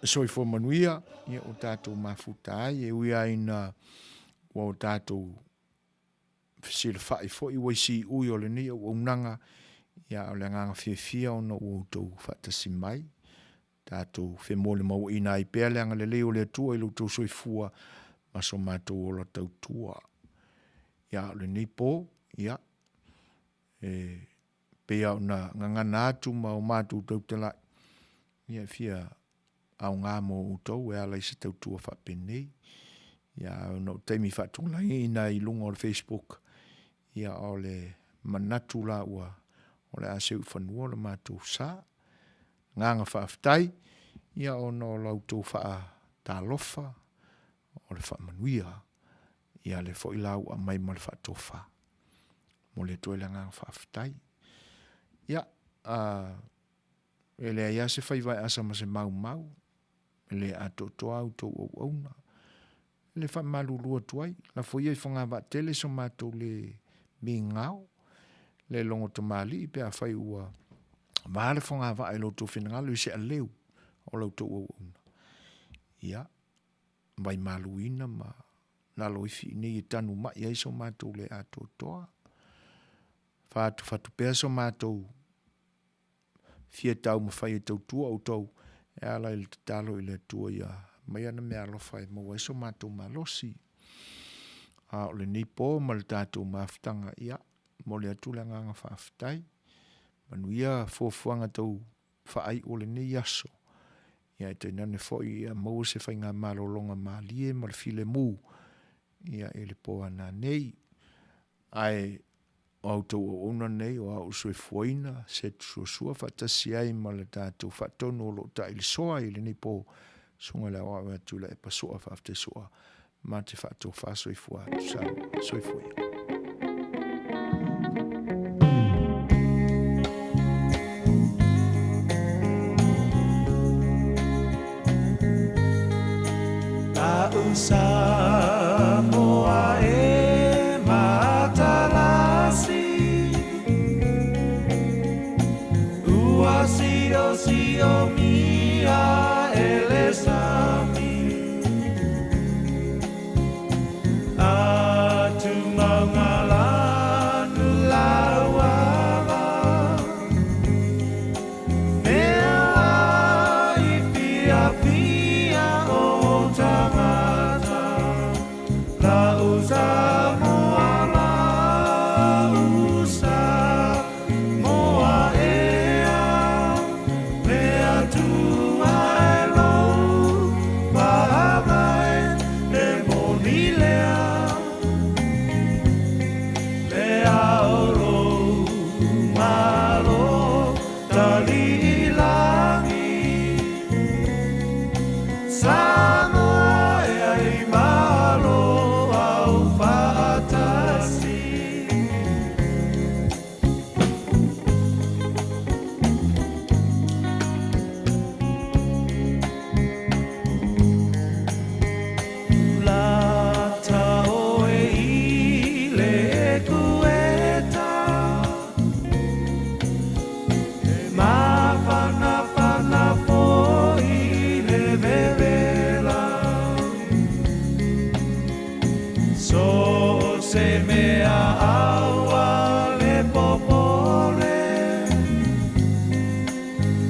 soifua manuia, ia, o tatou mafuta ai, e ui lava ina ua o tatou fesilafai foi ua i siui o lenei auaunaga, ia, o le agaga fiafia ona ua outou faatasi mai, tatou femolimauina ai pea le agalelei o le Atua i lo outou soifua ma so matou ola tautua. Ia, o lenei po, ia, e pei lava ona gagana atu ma o matou tautalai, ia, e fia aoga mo outou e ala i se tautua faapenei. Ia, ona o taimi faatulagiina i luga o le Facebook, ia, o le manatu la ua, o le a seu i fanua lo matou sa. Agaga faafetai, ia, ona o la outou faatalofa, o le faamanuia, ia, lea foi la ua aumai ma le faatofa. Momoli atu ai le agaga faafetai. Ia, a, E leai lava se faiva e asa ma se maumau, e le atoatoa a outou auauna. E le faamalulu atu ai, lafo ia i fogavaatele so matou le migao, le logo tamalii pe afai ua va le fogavaa i lo outou finagalo i se aleu o la outou auauna. Ia, vaimaluina ma. Laloifi i inei e tanu mai ai so matou le atoatoa. Whātuwhatu pea so matou fia taumafai e tautua outou e ala i le tatalo i le Atua ia aumai ana meaalofa e maua ai so matou malosi. A o lenei po ma le tatou mafutaga, ia, momoli atu le agaga faafetai. Manuia fuafuaga tau faaiu o lenei aso. Ia e tainane foi ia maua se faigamalologa malie ma le filemu ia i le po a nanei. Ae o a outou auauna nei o a ou soifuaina se tusuasua faatasi ai ma le tatou faatonu o lo o tailisoa i lenei po, Susuga i le Aoao ia Tuilaepa Sua, faafetai Sua, ma te faatofa soifua atu Samoa. Soifua ia. La'u Samoa e matalasi Ua siosiomia e le sami Atu maugalanu lauala Mea i fiafia o tangata La'u Samoa la'u Samoa ea Mea tua e lou faavae e moni lea Le ao lou malo taliilagi Samoa ea i malo au faatasi. Lata oe i le ekueta E mafanafana foi le vevela So se mea aua le popole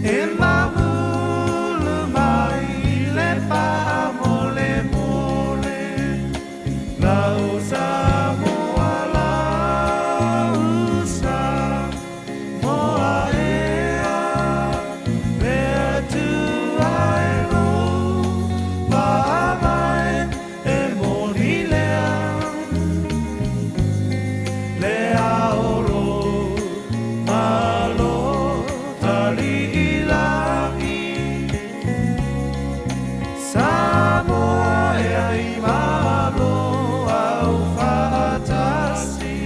E mamulu mai le faamolemole Lau Samoa, lau Samoa ea Le Atua e lou faavae e moni lea Le ao lou malo taliilagi Samoa ea i malo au faatasi.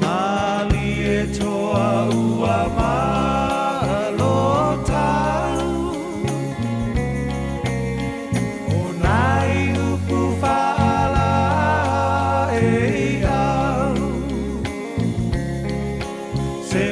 Malie toa ua malo tau O nai upu faala e au Se